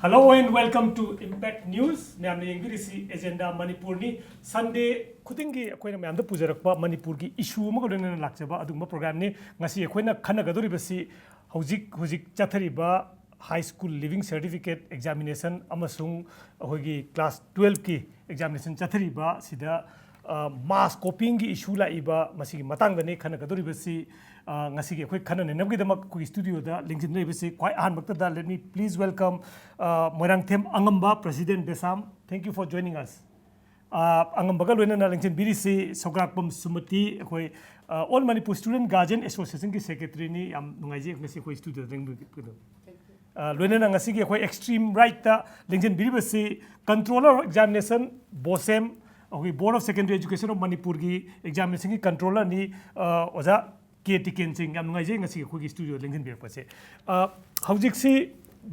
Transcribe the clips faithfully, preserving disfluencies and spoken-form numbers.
Hello and welcome to Impact News. ꯃꯌꯥꯝꯅ ꯌꯦꯡꯕꯤꯔꯤꯁꯤ agenda ꯃꯅꯤꯄꯨꯔꯅꯤ꯫ ꯁꯟꯗꯦ ꯈꯨꯗꯤꯡꯒꯤ ꯑꯩꯈꯣꯏꯅ ꯃꯌꯥꯝꯗ ꯄꯨꯖꯔꯛꯄ ꯃꯅꯤꯄꯨꯔꯒꯤ ꯏꯁꯨ ꯑꯃꯒ ꯂꯣꯏꯅꯅ ꯂꯥꯛꯆꯕ ꯑꯗꯨꯒꯨꯝꯕ ꯄ꯭ꯔꯣꯒ꯭ꯔꯥꯝꯅꯤ꯫ ꯉꯁꯤ ꯑꯩꯈꯣꯏꯅ ꯈꯟꯅꯒꯗꯧꯔꯤꯕꯁꯤ ꯍꯧꯖꯤꯛ ꯍꯧꯖꯤꯛ ꯆꯠꯊꯔꯤꯕ high school leaving certificate examination ꯑꯃꯁꯨꯡ ꯑꯩꯈꯣꯏꯒꯤ ꯀ꯭ꯂꯥꯁ ꯇꯨꯋꯦꯜꯐꯀꯤ ꯑꯦꯛꯖꯥꯃꯤꯅꯦꯁꯟ ꯆꯠꯊꯔꯤꯕ ꯁꯤꯗ ꯃꯥꯁ ꯀꯣꯄꯤꯡꯒꯤ ꯏꯁꯨ ꯂꯥꯛꯏꯕ ꯃꯁꯤꯒꯤ ꯃꯇꯥꯡꯗꯅꯤ ꯈꯟꯅꯒꯗꯧꯔꯤꯕꯁꯤ꯫ ꯑ, ꯉꯁꯤꯒꯤ ꯑꯩꯈꯣꯏ ꯈꯟꯅ ꯅꯩꯅꯕꯒꯤꯗꯃꯛ ꯑꯩꯈꯣꯏꯒꯤ ꯁ꯭ꯇꯨꯗꯤꯑꯣꯗ ꯂꯦꯡꯁꯤꯟꯅꯔꯤꯕꯁꯤ ꯈ꯭ꯋꯥꯏ ꯑꯍꯥꯟꯕꯗ let me please welcome Moirangthem ꯑꯉꯝꯕ, President ꯗꯦꯁꯥꯝ, thank you for joining us. ꯑ, ꯑꯉꯝꯕꯒ ꯂꯣꯏꯅꯅ ꯂꯦꯡꯁꯤꯟꯕꯤꯔꯤꯁꯤ ꯁꯧꯒ꯭ꯔꯥꯛꯄꯝ ꯁꯨꯃꯇꯤ, ꯑꯩꯈꯣꯏ All Manipur Student Guardian Associationꯒꯤ ꯁꯦꯀ꯭ꯔꯦꯇꯔꯤꯅꯤ꯫ ꯌꯥꯝ ꯅꯨꯡꯉꯥꯏꯖꯩ ꯉꯁꯤ ꯑꯩꯈꯣꯏ ꯁ꯭ꯇꯨꯗꯤꯑꯣꯗ ꯂꯦꯡꯕꯤꯕꯗ꯫ ꯑ, ꯂꯣꯏꯅꯅ ꯉꯁꯤꯒꯤ ꯑꯩꯈꯣꯏ extreme rightꯇ ꯂꯦꯡꯁꯤꯟꯕꯤꯔꯤꯕꯁꯤ Controller of Examination, ꯕꯣꯁꯦꯝ, ꯑꯩꯈꯣꯏꯒꯤ Board of Secondary Education of ꯃꯅꯤꯄꯨꯔꯒꯤ ꯑꯦꯛꯖꯥꯃꯤꯅꯦꯁꯟꯒꯤ ꯀꯟꯇ꯭ꯔꯣꯂꯔꯅꯤ, ꯑ, ꯑꯣꯖꯥ ꯀꯦ ꯇꯤꯀꯦꯟ ꯁꯤꯡ꯫ ꯌꯥꯝ ꯅꯨꯡꯉꯥꯏꯖꯩ ꯉꯁꯤ ꯑꯩꯈꯣꯏꯒꯤ ꯁ꯭ꯇꯨꯗꯤꯑꯣꯗ ꯂꯦꯡꯁꯤꯟꯕꯤꯔꯛꯄꯁꯦ꯫ ꯑ, ꯍꯧꯖꯤꯛꯁꯤ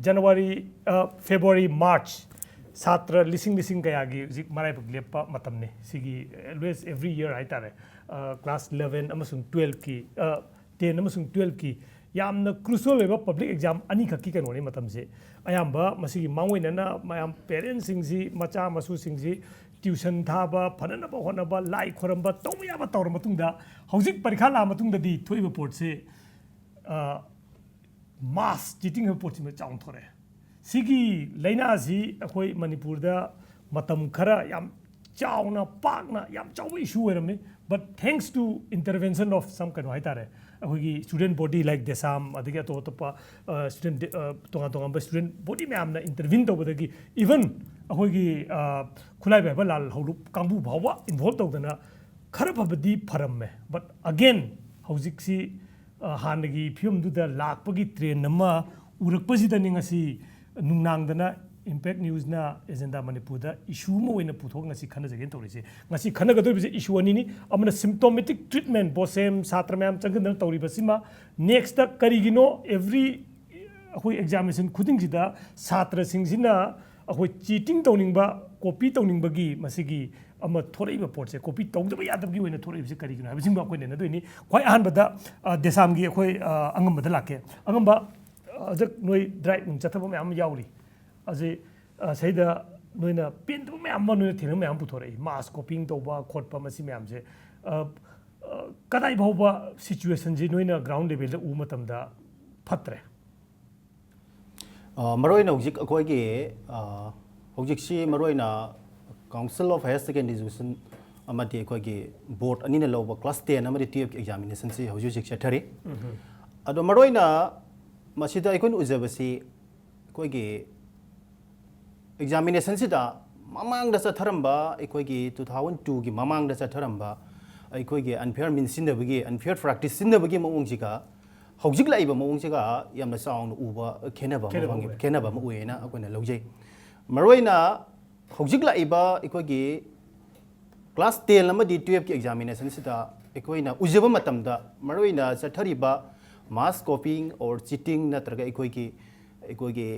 ꯖꯅꯋꯥꯔꯤ, ꯑ, ꯐꯦꯕ꯭ꯔꯨꯋꯥꯔꯤ, ꯃꯥꯔꯆ, ꯁꯥꯇ꯭ꯔ ꯂꯤꯁꯤꯡ ꯂꯤꯁꯤꯡ ꯀꯌꯥꯒꯤ ꯍꯧꯖꯤꯛ ꯃꯔꯥꯏꯕꯛ ꯂꯦꯞꯄ ꯃꯇꯝꯅꯤ꯫ ꯁꯤꯒꯤ always every year ꯍꯥꯏꯇꯥꯔꯦ, ꯑ, ꯀ꯭ꯂꯥꯁ ꯏꯂꯦꯚꯦꯟ ꯑꯃꯁꯨꯡ ꯇꯨꯋꯦꯜꯐꯀꯤ, ꯑ, ꯇꯦꯟ ꯑꯃꯁꯨꯡ ꯇꯨꯋꯦꯜꯐꯀꯤ ꯌꯥꯝꯅ ꯀ꯭ꯔꯨꯁꯤꯌꯦꯜ ꯑꯣꯏꯕ ꯄꯕ꯭ꯂꯤꯛ ꯑꯦꯛꯖꯥꯝ ꯑꯅꯤꯈꯛꯀꯤ ꯀꯩꯅꯣꯅꯤ ꯃꯇꯝꯁꯤ꯫ ꯑꯌꯥꯝꯕ ꯃꯁꯤꯒꯤ ꯃꯥꯡꯑꯣꯏꯅꯅ ꯃꯌꯥꯝ ꯄꯦꯔꯦꯟꯁꯁꯤꯡꯁꯤ, ꯃꯆꯥ ꯃꯁꯨꯁꯤꯡꯁꯤ ꯇ꯭ꯌꯨꯁꯟ ꯊꯥꯕ, ꯐꯅꯅꯕ ꯍꯣꯠꯅꯕ, ꯂꯥꯏ ꯈꯣꯏꯔꯝꯕ, ꯇꯧꯕ ꯌꯥꯕ ꯇꯧꯔ ꯃꯇꯨꯡꯗ, ꯍꯧꯖꯤꯛ ꯄꯔꯤꯈꯥ ꯂꯥꯛꯑ ꯃꯇꯨꯡꯗꯗꯤ ꯊꯣꯛꯏꯕ ꯄꯣꯠꯁꯤ, ꯑ, ꯃꯥꯁ ꯆꯤꯇꯤꯡ ꯍꯥꯏꯕ ꯄꯣꯠꯁꯤꯃ ꯆꯥꯎꯅ ꯊꯣꯔꯛꯑꯦ꯫ ꯁꯤꯒꯤ ꯂꯥꯏꯅꯥꯁꯤ ꯑꯩꯈꯣꯏ ꯃꯅꯤꯄꯨꯔꯗ ꯃꯇꯝ ꯈꯔ ꯌꯥꯝ ꯆꯥꯎꯅ, ꯄꯥꯛꯅ, ꯌꯥꯝ ꯆꯥꯎꯕ ꯏꯁꯨ ꯑꯣꯏꯔꯝꯃꯤ꯫ But thanks to intervention of some, ꯀꯩꯅꯣ ꯍꯥꯏꯇꯥꯔꯦ, ꯑꯩꯈꯣꯏꯒꯤ student body like ꯗꯦꯁꯥꯝ, ꯑꯗꯒꯤ ꯑꯇꯣꯞ ꯑꯇꯣꯞꯄ, ꯑ, student, ꯑ, ꯇꯣꯉꯥꯟ ꯇꯣꯉꯥꯟꯕ student body ꯃꯌꯥꯝꯅ intervene ꯇꯧꯕꯗꯒꯤ, even ꯑꯩꯈꯣꯏꯒꯤ, ꯑ, ꯈꯨꯠꯂꯥꯏ ꯄꯥꯏꯕ ꯂꯥꯜ ꯍꯧꯂꯨꯞ ꯀꯥꯡꯕꯨ ꯐꯥꯎꯕ involve ꯇꯧꯗꯅ ꯈꯔ ꯐꯕꯗꯤ ꯐꯔꯝꯃꯦ꯫ But again, ꯍꯧꯖꯤꯛꯁꯤ, ꯑ, ꯍꯥꯟꯅꯒꯤ ꯐꯤꯕꯝꯗꯨꯗ ꯂꯥꯛꯄꯒꯤ trend ꯑꯃ ꯎꯔꯛꯄꯁꯤꯗꯅꯤ ꯉꯁꯤ ꯅꯨꯡꯅꯥꯡꯗꯅ Impact Newsꯅ ꯑꯦꯖꯦꯟꯗꯥ ꯃꯅꯤꯄꯨꯔꯗ ꯏꯁꯨ ꯑꯃ ꯑꯣꯏꯅ ꯄꯨꯊꯣꯛꯑꯒ ꯉꯁꯤ ꯈꯟꯅꯖꯒꯦꯅ ꯇꯧꯔꯤꯁꯦ꯫ ꯉꯁꯤ ꯈꯟꯅꯒꯗꯧꯔꯤꯕꯁꯦ ꯏꯁꯨ ꯑꯅꯤꯅꯤ꯫ ꯑꯃꯅ symptomatic treatment, ꯕꯣꯁꯦꯝ ꯁꯥꯇ꯭ꯔ ꯃꯌꯥꯝ ꯆꯪꯁꯤꯟꯗꯅ ꯇꯧꯔꯤꯕꯁꯤꯃ꯫ Nextꯇ ꯀꯔꯤꯒꯤꯅꯣ every ꯑꯩꯈꯣꯏ examination ꯈꯨꯗꯤꯡꯁꯤꯗ ꯁꯥꯇ꯭ꯔꯁꯤꯡꯁꯤꯅ ꯑꯩꯈꯣꯏ cheating ꯇꯧꯅꯤꯡꯕ, copy ꯇꯧꯅꯤꯡꯕꯒꯤ ꯃꯁꯤꯒꯤ ꯑꯃ ꯊꯣꯔꯛꯏꯕ ꯄꯣꯠꯁꯦ, copy ꯇꯧꯗꯕ ꯌꯥꯗꯕꯒꯤ ꯑꯣꯏꯅ ꯊꯣꯔꯛꯏꯕꯁꯦ ꯀꯔꯤꯒꯤꯅꯣ ꯍꯥꯏꯕꯁꯤꯡꯗꯣ ꯑꯩꯈꯣꯏ ꯅꯩꯅꯗꯣꯏꯅꯤ꯫ ꯈ꯭ꯋꯥꯏ ꯑꯍꯥꯟꯕꯗ, ꯑ, ꯗꯦꯁꯥꯝꯒꯤ ꯑꯩꯈꯣꯏ, ꯑ, ꯑꯉꯝꯕꯗ ꯂꯥꯛꯀꯦ꯫ ꯑꯉꯝꯕ, ꯑ, ꯍꯧꯖꯤꯛ ꯅꯣꯏ drive ꯅꯨꯡ ꯆꯠꯊꯕ ꯃꯌꯥꯝ ꯑꯃ ꯌꯥꯎꯔꯤ꯫ ꯑꯁꯤ ꯑ, ꯁꯤꯗ ꯅꯣꯏꯅ ꯄꯦꯟꯗꯕ ꯃꯌꯥꯝ ꯑꯃ ꯅꯣꯏꯅ ꯊꯦꯡꯅꯕ ꯃꯌꯥꯝ ꯄꯨꯊꯣꯔꯛꯏ, ꯃꯥꯁ ꯀꯣꯄꯤꯡ ꯇꯧꯕ ꯈꯣꯠꯄ, ꯃꯁꯤ ꯃꯌꯥꯝꯁꯦ ꯑ, ꯑ, ꯀꯗꯥꯏ ꯐꯥꯎꯕ ꯁꯤꯆꯨꯋꯦꯁꯟꯁꯤ ꯅꯣꯏꯅ ꯒ꯭ꯔꯥꯎꯟ ꯂꯦꯚꯦꯜꯗ ꯎꯕ ꯃꯇꯝꯗ ꯐꯠꯇ꯭ꯔꯦ? ꯑ, ꯃꯔꯨꯑꯣꯏꯅ ꯍꯧꯖꯤꯛ ꯑꯩꯈꯣꯏꯒꯤ ꯑ, ꯍꯧꯖꯤꯛꯁꯤ ꯃꯔꯨꯑꯣꯏꯅ Council of Higher Secondary Education ꯑꯃꯗꯤ ꯑꯩꯈꯣꯏꯒꯤ ꯕꯣꯔꯗ ꯑꯅꯤꯅ ꯂꯧꯕ ꯀ꯭ꯂꯥꯁ ꯇꯦꯟ ꯑꯃꯗꯤ ꯇꯨꯌꯦꯜꯐꯀꯤ ꯑꯦꯛꯖꯥꯃꯤꯅꯦꯁꯟꯁꯤ ꯍꯧꯖꯤꯛ ꯍꯧꯖꯤꯛ ꯆꯠꯊꯔꯤ꯫ ꯑꯗꯣ ꯃꯔꯨꯑꯣꯏꯅ ꯃꯁꯤꯗ ꯑꯩꯈꯣꯏꯅ ꯎꯖꯕꯁꯤ ꯑꯩꯈꯣꯏꯒꯤ ꯑꯦꯛꯖꯥꯃꯤꯅꯦꯁꯟꯁꯤꯗ ꯃꯃꯥꯡꯗ ꯆꯠꯊꯔꯝꯕ, ꯑꯩꯈꯣꯏꯒꯤ ꯇꯨ ꯊꯥꯎꯖꯟ ꯇꯨꯒꯤ ꯃꯃꯥꯡꯗ ꯆꯠꯊꯔꯝꯕ ꯑꯩꯈꯣꯏꯒꯤ ꯑꯟꯐꯤꯌꯔ ꯃꯤꯟꯁ ꯁꯤꯖꯤꯟꯅꯕꯒꯤ, ꯑꯟꯐꯤꯌꯔ ꯄ꯭ꯔꯥꯛꯇꯤꯁ ꯁꯤꯖꯤꯟꯅꯕꯒꯤ ꯃꯑꯣꯡꯁꯤꯒ ꯍꯧꯖꯤꯛ ꯂꯥꯛꯏꯕ ꯃꯑꯣꯡꯁꯤꯒ ꯌꯥꯝꯅ ꯆꯥꯎꯅ ꯎꯕ ꯈꯦꯠꯅꯕ ꯑꯃ ꯈꯦꯠꯅꯕ ꯐꯪꯉꯤ, ꯎꯏ꯫ ꯈꯦꯠꯅꯕ ꯑꯃ ꯎꯏꯌꯦꯅ ꯑꯩꯈꯣꯏꯅ ꯂꯧꯖꯩ꯫ ꯃꯔꯨꯑꯣꯏꯅ ꯍꯧꯖꯤꯛ ꯂꯥꯛꯏꯕ ꯑꯩꯈꯣꯏꯒꯤ ꯀ꯭ꯂꯥꯁ ꯇꯦꯟ ꯑꯃꯗꯤ ꯇꯨꯌꯦꯜꯐꯀꯤ ꯑꯦꯛꯖꯥꯃꯤꯅꯦꯁꯟꯁꯤꯗ ꯑꯩꯈꯣꯏꯅ ꯎꯖꯕ ꯃꯇꯝꯗ ꯃꯔꯨꯑꯣꯏꯅ ꯆꯠꯊꯔꯤꯕ ꯃꯥꯁ ꯀꯣꯄꯤꯡ ꯑꯣꯔ ꯆꯤꯇꯤꯡ ꯅꯠꯇ꯭ꯔꯒ ꯑꯩꯈꯣꯏꯒꯤ, ꯑꯩꯈꯣꯏꯒꯤ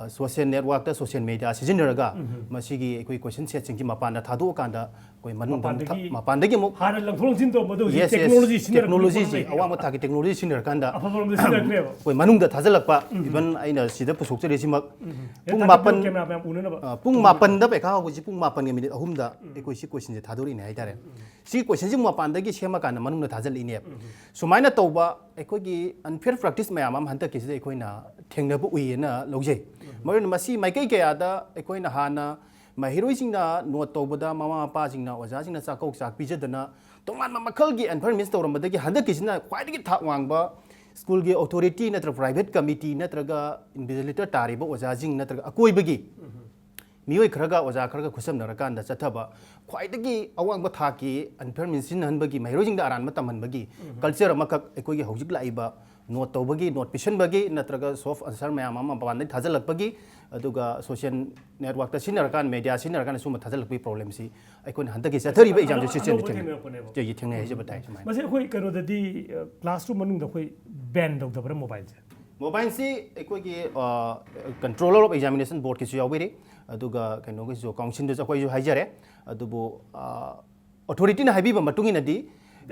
ꯁꯣꯁꯤꯌꯦꯜ ꯅꯦꯠꯋꯥꯛꯇ, ꯁꯣꯁꯤꯌꯦꯜ ꯃꯦꯗꯤꯌꯥ ꯁꯤꯖꯤꯟꯅꯔꯒ ꯃꯁꯤꯒꯤ ꯑꯩꯈꯣꯏ ꯀꯣꯏꯁꯟ ꯁꯦꯠꯁꯤꯡꯁꯤ ꯃꯄꯥꯟꯗ ꯊꯥꯗꯣꯛꯑꯀꯥꯟꯗ ꯑꯩꯈꯣꯏ ꯃꯅꯨꯡꯗ ꯑꯃꯨꯛ ꯊ- ꯃꯄꯥꯟꯗꯒꯤ ꯃꯄꯥꯟꯗꯒꯤ ꯑꯃꯨꯛ ꯍꯥꯟꯅ ꯂꯧꯊꯣꯛ ꯂꯧꯁꯤꯟ ꯇꯧꯔꯝꯕꯗꯣ ꯍꯧꯖꯤꯛ ꯌꯦꯁ, ꯌꯦꯁ, ꯇꯦꯛꯅꯣꯂꯣꯖꯤ ꯁꯤꯖꯤꯟꯅꯔꯛꯄ ꯇꯦꯛꯅꯣꯂꯣꯖꯤꯁꯤ, ꯈꯣꯠꯂꯛꯄ ꯑꯋꯥꯡꯕ ꯊꯥꯛꯀꯤ ꯇꯦꯛꯅꯣꯂꯣꯖꯤ ꯁꯤꯖꯤꯟꯅꯔꯀꯥꯟꯗ ꯑꯐꯕꯔꯣꯝꯗ ꯁꯤꯖꯤꯟꯅꯈ꯭ꯔꯦꯕ꯫ ꯑꯩꯈꯣꯏ ꯃꯅꯨꯡꯗ ꯊꯥꯖꯤꯜꯂꯛꯄ, ꯏꯚꯟ ꯑꯩꯅ ꯁꯤꯗ ꯄꯨꯊꯣꯛꯆꯔꯤꯁꯤꯃꯛ ꯄꯨꯡ ꯊꯥꯡꯒꯠꯄꯤꯔꯣ, ꯃꯥꯄꯟ ꯀꯦꯃꯦꯔꯥ ꯃꯌꯥꯝ ꯎꯅꯅꯕ꯫ ꯑ, ꯄꯨꯡ ꯃꯥꯄꯟꯗ ꯄꯩꯈꯥ ꯍꯧꯕꯁꯤ ꯄꯨꯡ ꯃꯥꯄꯟꯒ ꯃꯤꯅꯤꯠ ꯑꯍꯨꯝꯗ ꯑꯩꯈꯣꯏ ꯁꯤ ꯀꯣꯏꯁꯟꯁꯦ ꯊꯥꯗꯣꯔꯛꯏꯅꯦ ꯍꯥꯏꯇꯥꯔꯦ꯫ ꯁꯤ ꯀꯣꯏꯁꯟꯁꯤ ꯃꯄꯥꯟꯗꯒꯤ ꯁꯦꯝꯃꯀꯥꯟꯗ ꯃꯅꯨꯡꯗ ꯊꯥꯖꯤꯜꯂꯛꯏꯅꯦꯕ꯫ ꯁꯨꯃꯥꯏꯅ ꯇꯧꯕ ꯑꯩꯈꯣꯏꯒꯤ ꯑꯟꯐꯤꯌꯔ ꯄ꯭ꯔꯥꯛꯇꯤꯁ ꯃꯌꯥꯝ ꯑꯃ ꯍꯟꯗꯛꯀꯤꯁꯤꯗ ꯑꯩꯈꯣꯏꯅ ꯊꯦꯡꯅꯕ ꯎꯏꯌꯦꯅ ꯂꯧꯖꯩ꯫ ꯃꯔꯨꯑꯣꯏꯅ ꯃꯁꯤ ꯃꯥꯏꯀꯩ ꯀꯌꯥꯗ ꯑꯩꯈꯣꯏꯅ ꯍꯥꯟꯅ ꯃꯍꯩꯔꯣꯏꯁꯤꯡꯅ ꯅꯣꯠ ꯇꯧꯕꯗ ꯃꯃꯥ ꯃꯄꯥꯁꯤꯡꯅ, ꯑꯣꯖꯥꯁꯤꯡꯅ ꯆꯥꯛꯀꯧ ꯆꯥꯛ ꯄꯤꯖꯗꯅ ꯇꯣꯉꯥꯟꯕ ꯃꯈꯜꯒꯤ ꯑꯟꯐꯤꯌꯔ ꯃꯤꯟꯁ ꯇꯧꯔꯝꯕꯗꯒꯤ ꯍꯟꯗꯛꯀꯤꯁꯤꯅ ꯈ꯭ꯋꯥꯏꯗꯒꯤ ꯊꯥꯛ ꯋꯥꯡꯕ ꯁ꯭ꯀꯨꯜꯒꯤ ꯑꯣꯊꯣꯔꯤꯇꯤ ꯅꯠꯇ꯭ꯔꯒ ꯄ꯭ꯔꯥꯏꯚꯦꯠ ꯀꯃꯤꯇꯤ ꯅꯠꯇ꯭ꯔꯒ ꯏꯟꯚꯤꯖꯤꯂꯦꯇꯔ ꯇꯥꯔꯤꯕ ꯑꯣꯖꯥꯁꯤꯡ ꯅꯠꯇ꯭ꯔꯒ ꯑꯀꯣꯏꯕꯒꯤ ꯃꯤꯑꯣꯏ ꯈꯔꯒ ꯑꯣꯖꯥ ꯈꯔꯒ ꯈꯨꯠꯁꯝꯅꯔꯀꯥꯟꯗ ꯆꯠꯊꯕ ꯈ꯭ꯋꯥꯏꯗꯒꯤ ꯑꯋꯥꯡꯕ ꯊꯥꯛꯀꯤ ꯑꯟꯐꯤꯌꯔ ꯃꯤꯟꯁ ꯁꯤꯖꯤꯟꯅꯍꯟꯕꯒꯤ, ꯃꯍꯩꯔꯣꯏꯁꯤꯡꯗ ꯑꯔꯥꯟꯕ ꯇꯝꯍꯟꯕꯒꯤ ꯀꯜꯆꯔ ꯑꯃꯈꯛ ꯑꯩꯈꯣꯏꯒꯤ ꯍꯧꯖꯤꯛ ꯂꯥꯛꯏꯕ ꯅꯣꯠ ꯇꯧꯕꯒꯤ, ꯅꯣꯠ ꯄꯤꯁꯟꯕꯒꯤ ꯅꯠꯇ꯭ꯔꯒ ꯁꯣꯐ ꯑꯟꯁꯔ ꯃꯌꯥꯝ ꯑꯃ ꯃꯄꯥꯟꯗꯒꯤ ꯊꯥꯖꯤꯜꯂꯛꯄꯒꯤ, ꯑꯗꯨꯒ ꯁꯣꯁꯤꯌꯦꯜ ꯅꯦꯠꯋꯥꯛꯇ ꯁꯤꯖꯤꯟꯅꯔꯀꯥꯟꯗ, ꯃꯦꯗꯤꯌꯥ ꯁꯤꯖꯤꯟꯅꯔꯀꯥꯟꯗ ꯁꯨꯝꯕ ꯊꯥꯖꯤꯜꯂꯛꯄꯒꯤ ꯄ꯭ꯔꯣꯕ꯭ꯂꯦꯝꯁꯤ ꯑꯩꯈꯣꯏꯅ ꯍꯟꯗꯛꯀꯤ ꯆꯠꯊꯔꯤꯕ ꯑꯦꯛꯖꯥꯝꯁꯦ ꯑꯅꯧꯕ ꯁꯤꯁꯦ ꯑꯅꯧꯕ ꯊꯦꯡꯅꯩ꯫ ꯊꯦꯡꯅꯔꯛꯄꯅꯦꯕ꯫ ꯁꯤꯁꯦ ꯊꯦꯡꯅꯩ ꯍꯥꯏꯖꯕ ꯇꯥꯏ ꯁꯨꯃꯥꯏꯅ꯫ ꯃꯁꯤ ꯑꯩꯈꯣꯏ ꯀꯩꯅꯣꯗꯗꯤ, ꯑ, ꯀ꯭ꯂꯥꯁꯔꯨꯝ ꯃꯅꯨꯡꯗ ꯑꯩꯈꯣꯏ ꯕꯦꯟ ꯇꯧꯗꯕ꯭ꯔꯥ ꯃꯣꯕꯥꯏꯜꯁꯦ? ꯃꯣꯕꯥꯏꯜꯁꯤ ꯑꯩꯈꯣꯏꯒꯤ, ꯑ, Controller of Examination Boardꯀꯤꯁꯨ ꯌꯥꯎꯕꯤꯔꯤ, ꯑꯗꯨꯒ ꯀꯩꯅꯣꯒꯤꯁꯨ, ꯀꯥꯎꯟꯁꯤꯜꯗꯁꯨ ꯑꯩꯈꯣꯏꯁꯨ ꯍꯥꯏꯖꯔꯦ꯫ ꯑꯗꯨꯕꯨ, ꯑ, ꯑꯣꯊꯣꯔꯤꯇꯤꯅ ꯍꯥꯏꯕꯤꯕ ꯃꯇꯨꯡ ꯏꯟꯅꯗꯤ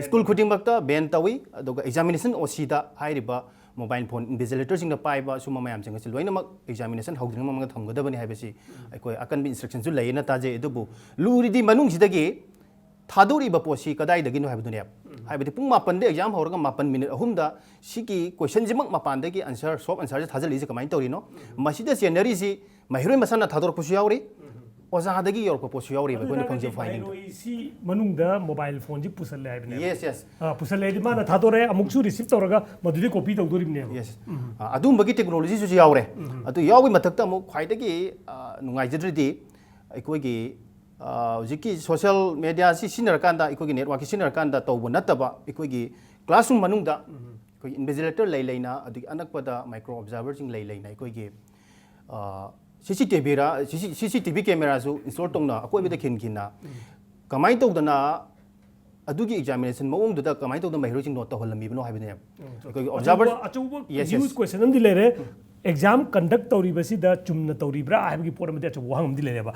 ꯁ꯭ꯀꯨꯜ ꯈꯨꯗꯤꯡꯃꯛꯇ ꯕꯦꯟ ꯇꯧꯏ, ꯑꯗꯨꯒ ꯑꯦꯛꯖꯥꯃꯤꯅꯦꯁꯟ ꯑꯣ ꯁꯤꯗ ꯍꯥꯏꯔꯤꯕ ꯃꯣꯕꯥꯏꯜ ꯐꯣꯟ ꯏꯟꯚꯤꯖꯤꯂꯦꯇꯔꯁꯤꯡꯅ ꯄꯥꯏꯕ ꯁꯨꯝꯕ ꯃꯌꯥꯝꯁꯤꯡ ꯑꯁꯤ ꯂꯣꯏꯅꯃꯛ ꯑꯦꯛꯖꯥꯃꯤꯅꯦꯁꯟ ꯍꯧꯗ꯭ꯔꯤꯉꯩ ꯃꯃꯥꯡꯗ ꯊꯝꯒꯗꯕꯅꯤ ꯍꯥꯏꯕꯁꯤ ꯑꯩꯈꯣꯏ ꯑꯀꯟꯕ ꯏꯟꯁꯇ꯭ꯔꯛꯁꯟꯁꯨ ꯂꯩꯌꯦꯅ ꯇꯥꯖꯩ꯫ ꯑꯗꯨꯕꯨ ꯂꯨꯔꯤꯗꯤ ꯃꯅꯨꯡꯁꯤꯗꯒꯤ ꯊꯥꯗꯣꯔꯛꯏꯕ ꯄꯣꯠꯁꯤ ꯀꯗꯥꯏꯗꯒꯤꯅꯣ ꯍꯥꯏꯕꯗꯨꯅꯦꯕ꯫ ꯍꯥꯏꯕꯗꯤ ꯄꯨꯡ ꯃꯥꯄꯟꯗ ꯑꯦꯛꯖꯥꯝ ꯍꯧꯔꯒ ꯃꯥꯄꯟ ꯃꯤꯅꯤꯠ ꯑꯍꯨꯝꯗ ꯁꯤꯒꯤ ꯀꯣꯏꯁꯟꯁꯤꯃꯛ ꯃꯄꯥꯟꯗꯒꯤ ꯑꯟꯁꯔ, ꯁꯣꯞ ꯑꯟꯁꯔꯁꯤ ꯊꯥꯖꯤꯜꯂꯛꯏꯁꯦ ꯀꯃꯥꯏꯅ ꯇꯧꯔꯤꯅꯣ? ꯃꯁꯤꯗ ꯆꯦꯟꯅꯔꯤꯁꯤ ꯃꯍꯩꯔꯣꯏ ꯃꯁꯥꯅ ꯊꯥꯗꯣꯔꯛꯄꯁꯨ ꯌꯥꯎꯔꯤ, ꯑꯣꯖꯥꯗꯒꯤ ꯌꯧꯔꯛꯄ ꯄꯣꯠꯁꯨ ꯌꯥꯎꯔꯤꯕ, ꯑꯩꯈꯣꯏꯅ ꯈꯪꯖꯕ ꯐꯥꯏꯅꯤꯡꯕ꯫ ꯃꯍꯩꯔꯣꯏꯁꯤ ꯃꯅꯨꯡꯗ ꯃꯣꯕꯥꯏꯜ ꯐꯣꯟꯁꯤ ꯄꯨꯁꯜꯂꯦ ꯍꯥꯏꯕꯅꯦꯕ꯫ Yes, yes. ꯑꯥ, ꯄꯨꯁꯜꯂꯦ ꯍꯥꯏꯗꯤ ꯃꯥꯅ ꯊꯥꯗꯣꯔꯛꯑꯦ, ꯑꯃꯨꯛꯁꯨ ꯔꯤꯁꯤꯞ ꯇꯧꯔꯒ ꯃꯗꯨꯗꯤ ꯀꯣꯄꯤ ꯇꯧꯗꯣꯔꯤꯕꯅꯦꯕ꯫ Yes. ꯑ, ꯑꯗꯨꯝꯕꯒꯤ ꯇꯦꯛꯅꯣꯂꯣꯖꯤꯁꯨ ꯌꯥꯎꯔꯦ꯫ ꯑꯗꯨ ꯌꯥꯎꯕꯒꯤ ꯃꯊꯛꯇ ꯑꯃꯨꯛ ꯈ꯭ꯋꯥꯏꯗꯒꯤ ꯑ, ꯅꯨꯡꯉꯥꯏꯖꯗ꯭ꯔꯤꯗꯤ ꯑꯩꯈꯣꯏꯒꯤ ꯑ, ꯍꯧꯖꯤꯛꯀꯤ ꯁꯣꯁꯤꯌꯦꯜ ꯃꯦꯗꯤꯌꯥꯁꯤ ꯁꯤꯖꯤꯟꯅꯔꯀꯥꯟꯗ, ꯑꯩꯈꯣꯏꯒꯤ ꯅꯦꯠꯋꯥꯛꯀꯤ ꯁꯤꯖꯤꯟꯅꯔꯀꯥꯟꯗ ꯇꯧꯕ ꯅꯠꯇꯕ, ꯑꯩꯈꯣꯏꯒꯤ ꯀ꯭ꯂꯥꯁꯔꯨꯝ ꯃꯅꯨꯡꯗ ꯑꯩꯈꯣꯏꯒꯤ ꯏꯟꯚꯤꯖꯤꯂꯦꯇꯔ ꯂꯩ ꯂꯩꯅ, ꯑꯗꯒꯤ ꯑꯅꯛꯄꯗ ꯃꯥꯏꯀ꯭ꯔꯣ ꯑꯣꯕꯖꯥꯔꯚꯔꯁꯤꯡ ꯂꯩ ꯂꯩꯅ ꯑꯩꯈꯣꯏꯒꯤ ꯁꯤ ꯁꯤ ꯇꯤ ꯚꯤꯔ ꯁꯤ ꯁꯤ ꯇꯤ ꯚꯤ ꯀꯦꯃꯦꯔꯥꯁꯨ ꯏꯟꯁꯇꯣꯜ ꯇꯧꯅ ꯑꯀꯣꯏꯕꯗ ꯈꯤꯟ ꯈꯤꯟꯅ ꯀꯃꯥꯏꯅ ꯇꯧꯗꯅ ꯑꯗꯨꯒꯤ ꯑꯦꯛꯖꯥꯃꯤꯅꯦꯁꯟ ꯃꯑꯣꯡꯗꯨꯗ ꯀꯃꯥꯏꯅ ꯇꯧꯗꯅ ꯃꯍꯩꯔꯣꯏꯁꯤꯡ ꯅꯣꯠ ꯇꯧꯍꯜꯂꯝꯃꯤꯕꯅꯣ ꯍꯥꯏꯕꯅꯦꯕ꯫ ꯑꯩꯈꯣꯏꯒꯤ ꯑꯣꯕꯖꯥꯔꯚꯔ ꯑꯆꯧꯕ ꯌꯨꯁ ꯀꯣꯏꯁꯟ ꯑꯃꯗꯤ ꯂꯩꯔꯦ꯫ ꯑꯦꯛꯖꯥꯝ ꯀꯟꯗꯛ ꯇꯧꯔꯤꯕꯁꯤꯗ ꯆꯨꯝꯅ ꯇꯧꯔꯤꯕ꯭ꯔꯥ ꯍꯥꯏꯕꯒꯤ ꯄꯣꯠ ꯑꯃꯗꯤ ꯑꯆꯧꯕ ꯋꯥꯍꯪ ꯑꯃꯗꯤ ꯂꯩꯔꯦꯕ꯫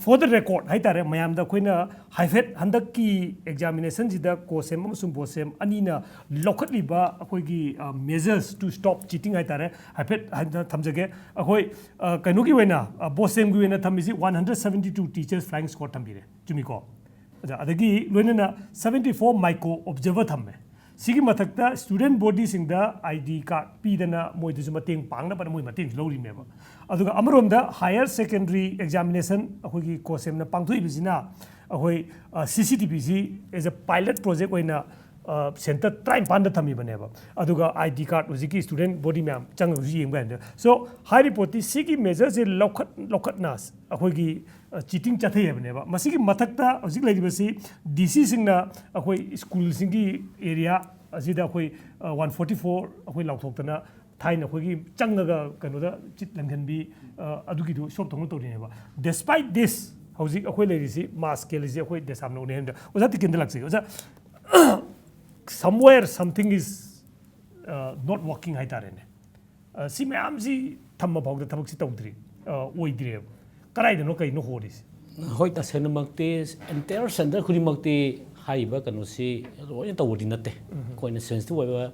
ꯐꯣꯔ ꯗ ꯔꯦꯀꯣꯔꯗ ꯍꯥꯏꯇꯥꯔꯦ, ꯃꯌꯥꯝꯗ ꯑꯩꯈꯣꯏꯅ ꯍꯥꯏꯐꯦꯠ ꯍꯟꯗꯛꯀꯤ ꯑꯦꯛꯖꯥꯃꯤꯅꯦꯁꯟꯁꯤꯗ ꯀꯣꯁꯦꯝ ꯑꯃꯁꯨꯡ ꯕꯣꯁꯦꯝ ꯑꯅꯤꯅ ꯂꯧꯈꯠꯂꯤꯕ ꯑꯩꯈꯣꯏꯒꯤ measures to stop cheating ꯍꯥꯏꯇꯥꯔꯦ, ꯍꯥꯏꯐꯦꯠ ꯍꯟꯗ ꯊꯝꯖꯒꯦ꯫ ꯑꯩꯈꯣꯏ ꯑ, ꯀꯩꯅꯣꯒꯤ ꯑꯣꯏꯅ, ꯑ, ꯕꯣꯁꯦꯝꯒꯤ ꯑꯣꯏꯅ ꯊꯝꯃꯤꯁꯤ one hundred seventy two teachers flying score ꯊꯝꯕꯤꯔꯦ, ꯆꯨꯝꯃꯤꯀꯣ? ꯑꯗ-, ꯑꯗꯒꯤ ꯂꯣꯏꯅꯅ ꯁꯕꯦꯟꯇꯤ ꯐꯣꯔ ꯃꯥꯏꯀ꯭ꯔꯣ ꯑꯣꯕꯖꯥꯔꯚꯔ ꯊꯝꯃꯦ꯫ ꯁꯤꯒꯤ ꯃꯊꯛꯇ ꯁ꯭ꯇꯨꯗꯦꯟꯠ ꯕꯣꯗꯤꯁꯤꯡꯗ ꯑꯥꯏ ꯗꯤ ꯀꯥꯔꯗ ꯄꯤꯗꯅ ꯃꯣꯏꯗꯁꯨ ꯃꯇꯦꯡ ꯄꯥꯡꯅꯕꯅ ꯃꯣꯏ ꯃꯇꯦꯡꯁꯨ ꯂꯧꯔꯤꯕꯅꯦꯕ꯫ ꯑꯗꯨꯒ ꯑꯃꯔꯣꯝꯗ ꯍꯥꯌꯔ ꯁꯦꯀꯦꯟꯗꯔꯤ ꯑꯦꯛꯖꯥꯃꯤꯅꯦꯁꯟ ꯑꯩꯈꯣꯏꯒꯤ ꯀꯣꯁꯦꯝꯅ ꯄꯥꯡꯊꯣꯛꯏꯕꯁꯤꯅ ꯑꯩꯈꯣꯏ ꯁꯤ ꯁꯤ ꯇꯤ ꯚꯤꯁꯤ ꯑꯦꯖ ꯑ ꯄꯥꯏꯂꯠ ꯄ꯭ꯔꯣꯖꯦꯛ ꯑꯣꯏꯅ ꯁꯦꯟꯇꯔ ꯇꯔꯥꯅꯤꯄꯥꯟꯗ ꯊꯝꯃꯤꯕꯅꯦꯕ꯫ ꯑꯗꯨꯒ ꯑꯥꯏ ꯗꯤ ꯀꯥꯔꯗ ꯍꯧꯖꯤꯛꯀꯤ ꯁ꯭ꯇꯨꯗꯦꯟꯠ ꯕꯣꯗꯤ ꯃꯌꯥꯝ ꯆꯪꯉꯒꯁꯨ ꯌꯦꯡꯕ ꯌꯥꯏ꯫ ꯁꯣ ꯍꯥꯏꯔꯤꯕ ꯄꯣꯠꯇꯤ ꯁꯤꯒꯤ ꯃꯦꯖꯔꯁꯦ ꯂꯧꯈꯠ ꯂꯧꯈꯠꯅ ꯑꯩꯈꯣꯏꯒꯤ ꯆꯤꯇꯤꯡ ꯆꯠꯊꯩ ꯍꯥꯏꯕꯅꯦꯕ꯫ ꯃꯁꯤꯒꯤ ꯃꯊꯛꯇ ꯍꯧꯖꯤꯛ ꯂꯩꯔꯤꯕꯁꯤ ꯗꯤ ꯁꯤꯁꯤꯡꯅ ꯑꯩꯈꯣꯏ ꯁ꯭ꯀꯨꯜꯁꯤꯡꯒꯤ ꯑꯦꯔꯤꯌꯥ ꯑꯁꯤꯗ ꯑꯩꯈꯣꯏ ꯋꯥꯟ ꯐꯣꯔꯇꯤ ꯐꯣꯔ ꯑꯩꯈꯣꯏ ꯂꯥꯎꯊꯣꯛꯇꯅ ꯊꯥꯏꯅ ꯑꯩꯈꯣꯏꯒꯤ ꯆꯪꯉꯒ ꯀꯩꯅꯣꯗ ꯆꯤꯠ ꯂꯪꯁꯤꯟꯕꯤ, ꯑ, ꯑꯗꯨꯒꯤꯗꯨ ꯁꯣꯞ ꯇꯧꯅ ꯇꯧꯔꯤꯅꯦꯕ꯫ Despite this, ꯍꯧꯖꯤꯛ ꯑꯩꯈꯣꯏ ꯂꯩꯔꯤꯁꯤ ꯃꯥꯁ ꯀꯦꯜꯂꯤꯁꯤ ꯑꯩꯈꯣꯏ ꯗꯦꯁꯥꯝꯅꯧꯅꯦ ꯍꯥꯏꯕꯗ ꯑꯣꯖꯥ ꯇꯤꯀꯦꯟꯗ ꯂꯥꯛꯆꯒꯦ꯫ ꯑꯣꯖꯥ, somewhere something is, uh, not working ꯍꯥꯏꯇꯥꯔꯦꯅꯦ꯫ ꯑ, ꯁꯤ ꯃꯌꯥꯝꯁꯤ ꯊꯝꯕ ꯐꯥꯎꯗ ꯊꯕꯛꯁꯤ ꯇꯧꯗ꯭ꯔꯤ, ꯑ, ꯑꯣꯏꯗ꯭ꯔꯤꯑꯕ꯫ ꯀꯗꯥꯏꯗꯅꯣ ꯀꯩꯅꯣ ꯍꯣꯔꯤꯁꯤ? ꯍꯣꯏ, ꯇꯁꯦꯡꯅꯃꯛꯇꯤ ꯑꯦꯟꯇꯥꯌꯔ ꯁꯦꯟꯇꯔ ꯈꯨꯗꯤꯡꯃꯛꯇꯤ ꯍꯥꯏꯔꯤꯕ ꯀꯩꯅꯣꯁꯤ ꯂꯣꯏꯅ ꯇꯧꯕꯗꯤ ꯅꯠꯇꯦ꯫ ꯑꯩꯈꯣꯏꯅ ꯁꯦꯟꯁꯤꯇꯤꯚ ꯑꯣꯏꯕ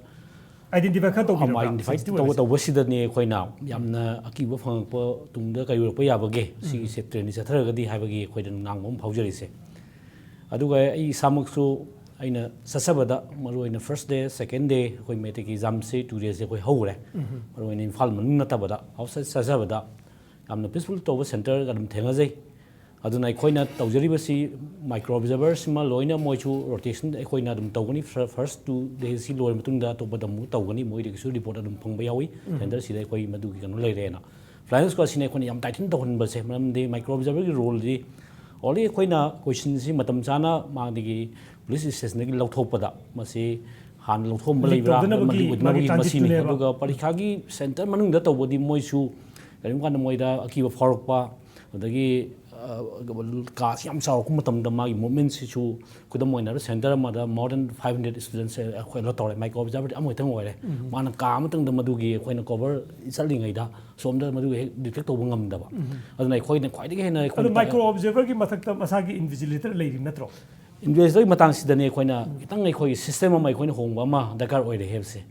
Identify ꯈꯔ ꯇꯧꯕꯤꯔꯕ꯭ꯔꯥ? ꯑꯥꯏꯗꯦꯟꯇꯤꯐꯥꯏ ꯇꯧꯕ ꯇꯧꯕꯁꯤꯗꯅꯦ ꯑꯩꯈꯣꯏꯅ ꯌꯥꯝꯅ ꯑꯀꯤꯕ ꯐꯪꯉꯛꯄ ꯇꯨꯡꯗ ꯀꯩ ꯑꯣꯏꯔꯛꯄ ꯌꯥꯕꯒꯦ, ꯁꯤꯒꯤꯁꯦ ꯇ꯭ꯔꯦꯟꯗꯤ ꯆꯠꯊꯔꯒꯗꯤ ꯍꯥꯏꯕꯒꯤ ꯑꯩꯈꯣꯏꯗ ꯅꯨꯡꯅꯥꯡꯕ ꯑꯃ ꯐꯥꯎꯖꯔꯤꯁꯦ꯫ ꯑꯗꯨꯒ ꯑꯩ ꯏꯁꯥꯃꯛꯁꯨ ꯑꯩꯅ ꯆꯠꯆꯕꯗ, ꯃꯔꯨꯑꯣꯏꯅ ꯐꯥꯔꯁ ꯗꯦ, ꯁꯦꯀꯦꯟ ꯗꯦ, ꯑꯩꯈꯣꯏ ꯃꯦꯇ꯭ꯔꯤꯛꯀꯤ ꯑꯦꯛꯖꯥꯝꯁꯤ ꯇꯨ ꯗꯦꯁꯁꯦ ꯑꯩꯈꯣꯏ ꯍꯧꯈ꯭ꯔꯦ꯫ ꯃꯔꯨꯑꯣꯏꯅ ꯏꯝꯐꯥꯜ ꯃꯅꯨꯡ ꯅꯠꯇꯕꯗ ꯑꯥꯎꯠꯁꯥꯏꯠ ꯆꯠꯆꯕꯗ ꯌꯥꯝꯅ ꯄꯤꯁꯐꯨꯜ ꯇꯧꯕ ꯁꯦꯟꯇꯔ ꯑꯗꯨꯝ ꯊꯦꯡꯅꯖꯩ꯫ ꯑꯗꯨꯅ ꯑꯩꯈꯣꯏꯅ ꯇꯧꯖꯔꯤꯕꯁꯤ ꯃꯥꯏꯀ꯭ꯔꯣ ꯑꯣꯕꯖꯥꯔꯚꯔꯁꯤꯃ ꯂꯣꯏꯅ ꯃꯣꯏꯁꯨ ꯔꯣꯇꯦꯁꯟ ꯑꯩꯈꯣꯏꯅ ꯑꯗꯨꯝ ꯇꯧꯒꯅꯤ꯫ ꯐꯥꯔꯁ ꯇꯨ ꯗꯦꯁꯁꯤ ꯂꯣꯏꯔ ꯃꯇꯨꯡꯗ ꯑꯇꯣꯞꯄꯗ ꯑꯃꯨꯛ ꯇꯧꯒꯅꯤ꯫ ꯃꯣꯏꯗꯒꯤꯁꯨ ꯔꯤꯄꯣꯔꯠ ꯑꯗꯨꯝ ꯐꯪꯕ ꯌꯥꯎꯏ, ꯁꯦꯟꯇꯔꯁꯤꯗ ꯑꯩꯈꯣꯏ ꯃꯗꯨꯒꯤ ꯀꯩꯅꯣ ꯂꯩꯔꯦꯅ꯫ ꯐ꯭ꯂꯥꯏꯌꯤꯡ ꯁ꯭ꯀ꯭ꯋꯥꯗꯁꯤꯅ ꯑꯩꯈꯣꯏꯅ ꯌꯥꯝ ꯇꯥꯏꯊꯟ ꯇꯧꯍꯟꯕꯁꯦ, ꯃꯔꯝꯗꯤ ꯃꯥꯏꯀ꯭ꯔꯣ ꯑꯣꯕꯖꯥꯔꯚꯔꯒꯤ ꯔꯣꯜꯗꯤ ꯑꯣꯟꯂꯤ ꯑꯩꯈꯣꯏꯅ ꯀꯣꯏꯁꯟꯁꯤ ꯃꯇꯝ ꯆꯥꯅ ꯃꯥꯒꯤ ꯄꯨꯂꯤꯁ ꯏꯁꯇꯦꯁꯟꯗꯒꯤ ꯂꯧꯊꯣꯛꯄꯗ ꯃꯁꯤ ꯍꯥꯟꯅ ꯂꯧꯊꯣꯛꯑꯝꯕ Leak ꯂꯩꯕ꯭ꯔꯥ, ꯇꯧꯗꯅꯕꯒꯤ ꯃꯗꯨ ꯃꯥꯒꯤ ꯑꯣꯏꯗꯅꯕꯒꯤ ꯃꯁꯤꯅꯤ꯫ transitꯇꯨꯅꯦꯕ꯫ ꯑꯗꯨꯒ ꯄꯔꯤꯈꯥꯒꯤ ꯁꯦꯟꯇꯔ ꯃꯅꯨꯡꯗ ꯇꯧꯕꯗꯤ ꯃꯣꯏꯁꯨ ꯀꯔꯤꯒꯨꯝꯕ ꯀꯥꯟꯗ ꯃꯣꯏꯗ ꯑꯀꯤꯕ ꯐꯥꯎꯔꯛꯄ, ꯑꯗꯒꯤ ꯑ, ꯀꯥꯁꯤ ꯌꯥꯝ ꯆꯥꯎꯔꯛꯄ ꯃꯇꯝꯗ ꯃꯥꯒꯤ ꯃꯨꯞꯃꯦꯟꯁꯤꯁꯨ, ꯈꯨꯗꯝ ꯑꯣꯏꯅ ꯍꯥꯏꯔꯕꯗ ꯁꯦꯟꯇꯔ ꯑꯃꯗ more than five hundred students ꯑꯩꯈꯣꯏ ꯑꯦꯂꯣꯠ ꯇꯧꯔꯦ꯫ ꯃꯥꯏꯀ꯭ꯔꯣ ꯑꯣꯕꯖꯥꯔꯚꯔꯗꯤ ꯑꯃꯈꯛꯇꯪ ꯑꯣꯏꯔꯦ꯫ ꯃꯥꯅ ꯀꯥ ꯑꯃꯇꯪꯗ ꯃꯗꯨꯒꯤ ꯑꯩꯈꯣꯏꯅ ꯀꯣꯚꯔ ꯆꯠꯂꯤꯉꯩꯗ ꯁꯣꯝꯗ ꯃꯗꯨꯒꯤ ꯍꯦꯛ ꯗꯤꯇꯦꯛ ꯇꯧꯕ ꯉꯝꯗꯕ꯫ ꯑꯗꯨꯅ ꯑꯩꯈꯣꯏꯅ ꯈ꯭ꯋꯥꯏꯗꯒꯤ ꯍꯦꯟꯅ ꯑꯗꯣ ꯑꯩꯈꯣꯏꯅ ꯃꯥꯏꯀ꯭ꯔꯣ ꯑꯣꯕꯖꯥꯔꯚꯔꯒꯤ ꯃꯊꯛꯇ ꯃꯁꯥꯒꯤ ꯏꯟꯚꯤꯖꯤꯂꯦꯇꯔ ꯂꯩꯔꯤ ꯅꯠꯇ꯭ꯔꯣ? ꯏꯟꯚꯦꯁꯇꯔꯒꯤ ꯃꯇꯥꯡꯁꯤꯗꯅꯤ ꯑꯩꯈꯣꯏꯅ ꯈꯤꯇꯪ ꯑꯩꯈꯣꯏꯒꯤ ꯁꯤꯁꯇꯦꯝ ꯑꯃ ꯑꯩꯈꯣꯏꯅ ꯍꯣꯡꯕ ꯑꯃ ꯗꯔꯀꯥꯔ ꯑꯣꯏꯔꯦ ꯍꯥꯏꯕꯁꯦ꯫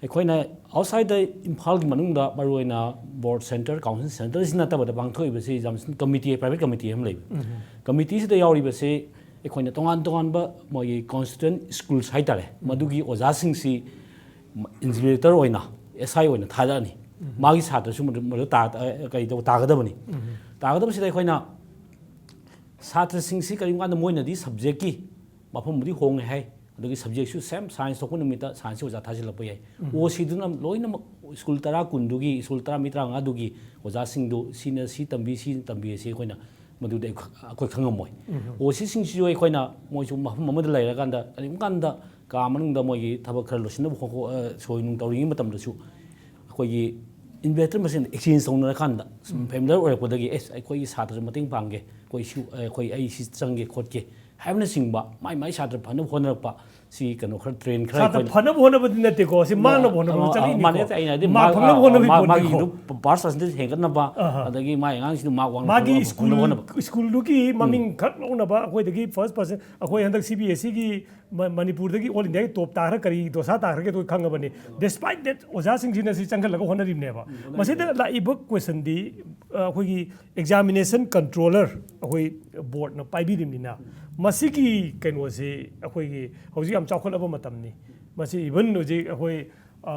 ꯑꯩꯈꯣꯏꯅ ꯑꯥꯎꯠꯁꯥꯏꯗ ꯏꯝꯐꯥꯜꯒꯤ ꯃꯅꯨꯡꯗ ꯃꯔꯨꯑꯣꯏꯅ ꯕꯣꯔꯗ ꯁꯦꯟꯇꯔ, ꯀꯥꯎꯟꯁꯤꯜ ꯁꯦꯟꯇꯔꯁꯤ ꯅꯠꯇꯕꯗ ꯄꯥꯡꯊꯣꯛꯏꯕꯁꯤ ꯑꯦꯛꯖꯥꯃꯤꯅꯦꯁꯟ ꯀꯃꯤꯇꯤ, ꯄ꯭ꯔꯥꯏꯚꯦꯠ ꯀꯃꯤꯇꯤ ꯑꯃ ꯂꯩꯕ꯫ ꯀꯃꯤꯇꯤꯁꯤꯗ ꯌꯥꯎꯔꯤꯕꯁꯦ ꯑꯩꯈꯣꯏꯅ ꯇꯣꯉꯥꯟ ꯇꯣꯉꯥꯟꯕ ꯃꯣꯏꯒꯤ ꯀꯣꯟꯁꯇꯤꯇ꯭ꯌꯨꯌꯦꯟꯠ ꯁ꯭ꯀꯨꯜꯁ ꯍꯥꯏꯇꯥꯔꯦ, ꯃꯗꯨꯒꯤ ꯑꯣꯖꯥꯁꯤꯡꯁꯤ ꯏꯟꯚꯤꯖꯤꯂꯦꯇꯔ ꯑꯣꯏꯅ, ꯑꯦꯁ ꯑꯥꯏ ꯑꯣꯏꯅ ꯊꯥꯗꯔꯅꯤ꯫ ꯃꯥꯒꯤ ꯁꯥꯇ꯭ꯔꯁꯨ ꯃꯗꯨ, ꯃꯗꯨ ꯇꯥ-, ꯀꯔꯤ ꯇꯧ-, ꯇꯥꯒꯗꯕꯅꯤ꯫ ꯇꯥꯒꯗꯕꯁꯤꯗ ꯑꯩꯈꯣꯏꯅ ꯁꯥꯇ꯭ꯔꯁꯤꯡꯁꯤ ꯀꯔꯤꯒꯨꯝꯕ ꯀꯥꯟꯗ ꯃꯣꯏꯅꯗꯤ ꯁꯕꯖꯦꯛꯀꯤ ꯃꯐꯝꯕꯨꯗꯤ ꯍꯣꯡꯉꯦ ꯍꯥꯏ, ꯑꯗꯨꯒꯤ ꯁꯕꯖꯦꯛꯁꯨ ꯁꯦꯝ ꯁꯥꯏꯟꯁ ꯊꯣꯛꯄ ꯅꯨꯃꯤꯠꯇ ꯁꯥꯏꯟꯁꯀꯤ ꯑꯣꯖꯥ ꯊꯥꯖꯤꯜꯂꯛꯄ ꯌꯥꯏ꯫ ꯑꯣ ꯁꯤꯗꯨꯅ ꯂꯣꯏꯅꯃꯛ ꯁ꯭ꯀꯨꯜ ꯇꯔꯥ ꯀꯨꯟꯗꯨꯒꯤ, ꯁ꯭ꯀꯨꯜ ꯇꯔꯥ ꯃꯤ ꯇꯔꯥꯃꯉꯥꯗꯨꯒꯤ ꯑꯣꯖꯥꯁꯤꯡꯗꯨ ꯁꯤꯅ ꯁꯤ ꯇꯝꯕꯤ, ꯁꯤ ꯇꯝꯕꯤ ꯑꯁꯤ ꯑꯩꯈꯣꯏꯅ ꯃꯗꯨꯗ ꯑꯩꯈꯣꯏ, ꯑꯩꯈꯣꯏ ꯈꯪꯉꯝꯃꯣꯏ꯫ ꯑꯣ ꯁꯤꯁꯤꯡꯁꯤꯁꯨ ꯑꯩꯈꯣꯏꯅ ꯃꯣꯏꯁꯨ ꯃꯐꯝ ꯑꯃꯗ ꯂꯩꯔꯀꯥꯟꯗ ꯀꯔꯤꯒꯨꯝꯕ ꯀꯥꯟꯗ ꯀꯥ ꯃꯅꯨꯡꯗ ꯃꯣꯏꯒꯤ ꯊꯕꯛ ꯈꯔ ꯂꯣꯏꯁꯤꯟꯅꯕ ꯈꯣꯠꯄ, ꯑ, ꯁꯣꯏ ꯅꯨꯡ ꯇꯧꯔꯤꯉꯩ ꯃꯇꯝꯗꯁꯨ ꯑꯩꯈꯣꯏꯒꯤ ꯏꯟꯚꯦꯁꯇꯔ ꯃꯁꯦꯟ ꯑꯦꯛꯁꯆꯦꯟꯖ ꯇꯧꯅꯔꯀꯥꯟꯗ ꯁꯨꯝ ꯐꯦꯃꯤꯂꯔ ꯑꯣꯏꯔꯛꯄꯗꯒꯤ, "ꯑꯦꯁ, ꯑꯩꯈꯣꯏꯒꯤ ꯁꯥꯇ꯭ꯔꯁꯨ ꯃꯇꯦꯡ ꯄꯥꯡꯒꯦ, ꯑꯩꯈꯣꯏ ꯁꯤ, ꯑꯩꯈꯣꯏ, ꯑꯩ ꯁꯤ ꯆꯪꯒꯦ ꯈꯣꯠꯀꯦ" ꯍꯥꯏꯕꯅꯆꯤꯡꯕ ꯃꯥꯏ ꯃꯥꯏ ꯁꯥꯇ꯭ꯔ ꯐꯅꯕ ꯍꯣꯠꯅꯔꯛꯄ, ꯁꯤ ꯀꯩꯅꯣ ꯈꯔ ꯇ꯭ꯔꯦꯟ ꯈꯔ ꯁꯥꯇ꯭ꯔ ꯑꯩꯈꯣꯏꯅ ꯐꯅꯕ ꯍꯣꯠꯅꯕꯗꯤ ꯅꯠꯇꯦꯀꯣ, ꯁꯤ ꯃꯥꯡꯅꯕ ꯍꯣꯠꯅꯕ ꯑ, ꯆꯠꯂꯤꯅꯤꯀꯣ꯫ ꯃꯥꯅꯦ, ꯑꯩꯅ ꯍꯥꯏꯗꯤ ꯃꯥ ꯃꯥ-, ꯐꯪꯅꯕ ꯍꯣꯠꯅꯕꯒꯤ ꯃꯥ-, ꯄꯣꯠꯅꯤꯀꯣ꯫ ꯃꯥꯒꯤꯗꯨ ꯄꯥꯁ ꯄꯥꯔꯁꯦꯟꯇꯦꯖ ꯍꯦꯟꯒꯠꯅꯕ, ꯑꯍꯥ꯫ ꯑꯗꯒꯤ ꯃꯥꯒꯤ ꯑꯉꯥꯡꯁꯤꯡꯗꯨ ꯃꯥꯔꯛ ꯋꯥꯡꯅ ꯃꯥꯒꯤ ꯐꯪꯅꯕ ꯁ꯭ꯀꯨꯜ, ꯍꯣꯠꯅꯕ꯫ ꯁ꯭ꯀꯨꯜꯗꯨꯒꯤ ꯃꯃꯤꯡ ꯈꯛ ꯂꯧꯅꯕ ꯑꯩꯈꯣꯏꯗꯒꯤ ꯐꯥꯔꯁ ꯄꯥꯔꯁꯦꯟ, ꯑꯩꯈꯣꯏ ꯍꯟꯗꯛ ꯁꯤ ꯕꯤ ꯑꯦꯁ ꯏꯒꯤ ꯃ- ꯃꯅꯤꯄꯨꯔꯗꯒꯤ ꯑꯣꯜ ꯏꯟꯗꯤꯌꯥꯒꯤ ꯇꯣꯞ ꯇꯥꯈ꯭ꯔ ꯀꯔꯤ ꯗꯣꯁꯥ ꯇꯥꯈ꯭ꯔꯒꯦ ꯑꯗꯨ ꯈꯪꯉꯕꯅꯤ꯫ Despite that, ꯑꯣꯖꯥꯁꯤꯡꯁꯤꯅ ꯁꯤ ꯆꯪꯈꯠꯂꯒ ꯍꯣꯠꯅꯔꯤꯕꯅꯦꯕ꯫ ꯃꯁꯤꯗ ꯂꯥꯛꯏꯕ ꯀꯣꯏꯁꯟꯗꯤ, ꯑ, ꯑꯩꯈꯣꯏꯒꯤ ꯑꯦꯛꯖꯥꯃꯤꯅꯦꯁꯟ ꯀꯟꯇ꯭ꯔꯣꯂꯔ ꯑꯩꯈꯣꯏ ꯕꯣꯔꯗꯅ ꯄꯥꯏꯕꯤꯔꯤꯕꯅꯤꯅ, ꯃꯁꯤꯒꯤ ꯀꯩꯅꯣꯁꯤ ꯑꯩꯈꯣꯏꯒꯤ ꯍꯧꯖꯤꯛ ꯌꯥꯝ ꯆꯥꯎꯈꯠꯂꯕ ꯃꯇꯝꯅꯤ꯫ ꯃꯁꯤ ꯏꯚꯟ ꯍꯧꯖꯤꯛ ꯑꯩꯈꯣꯏ, ꯑ,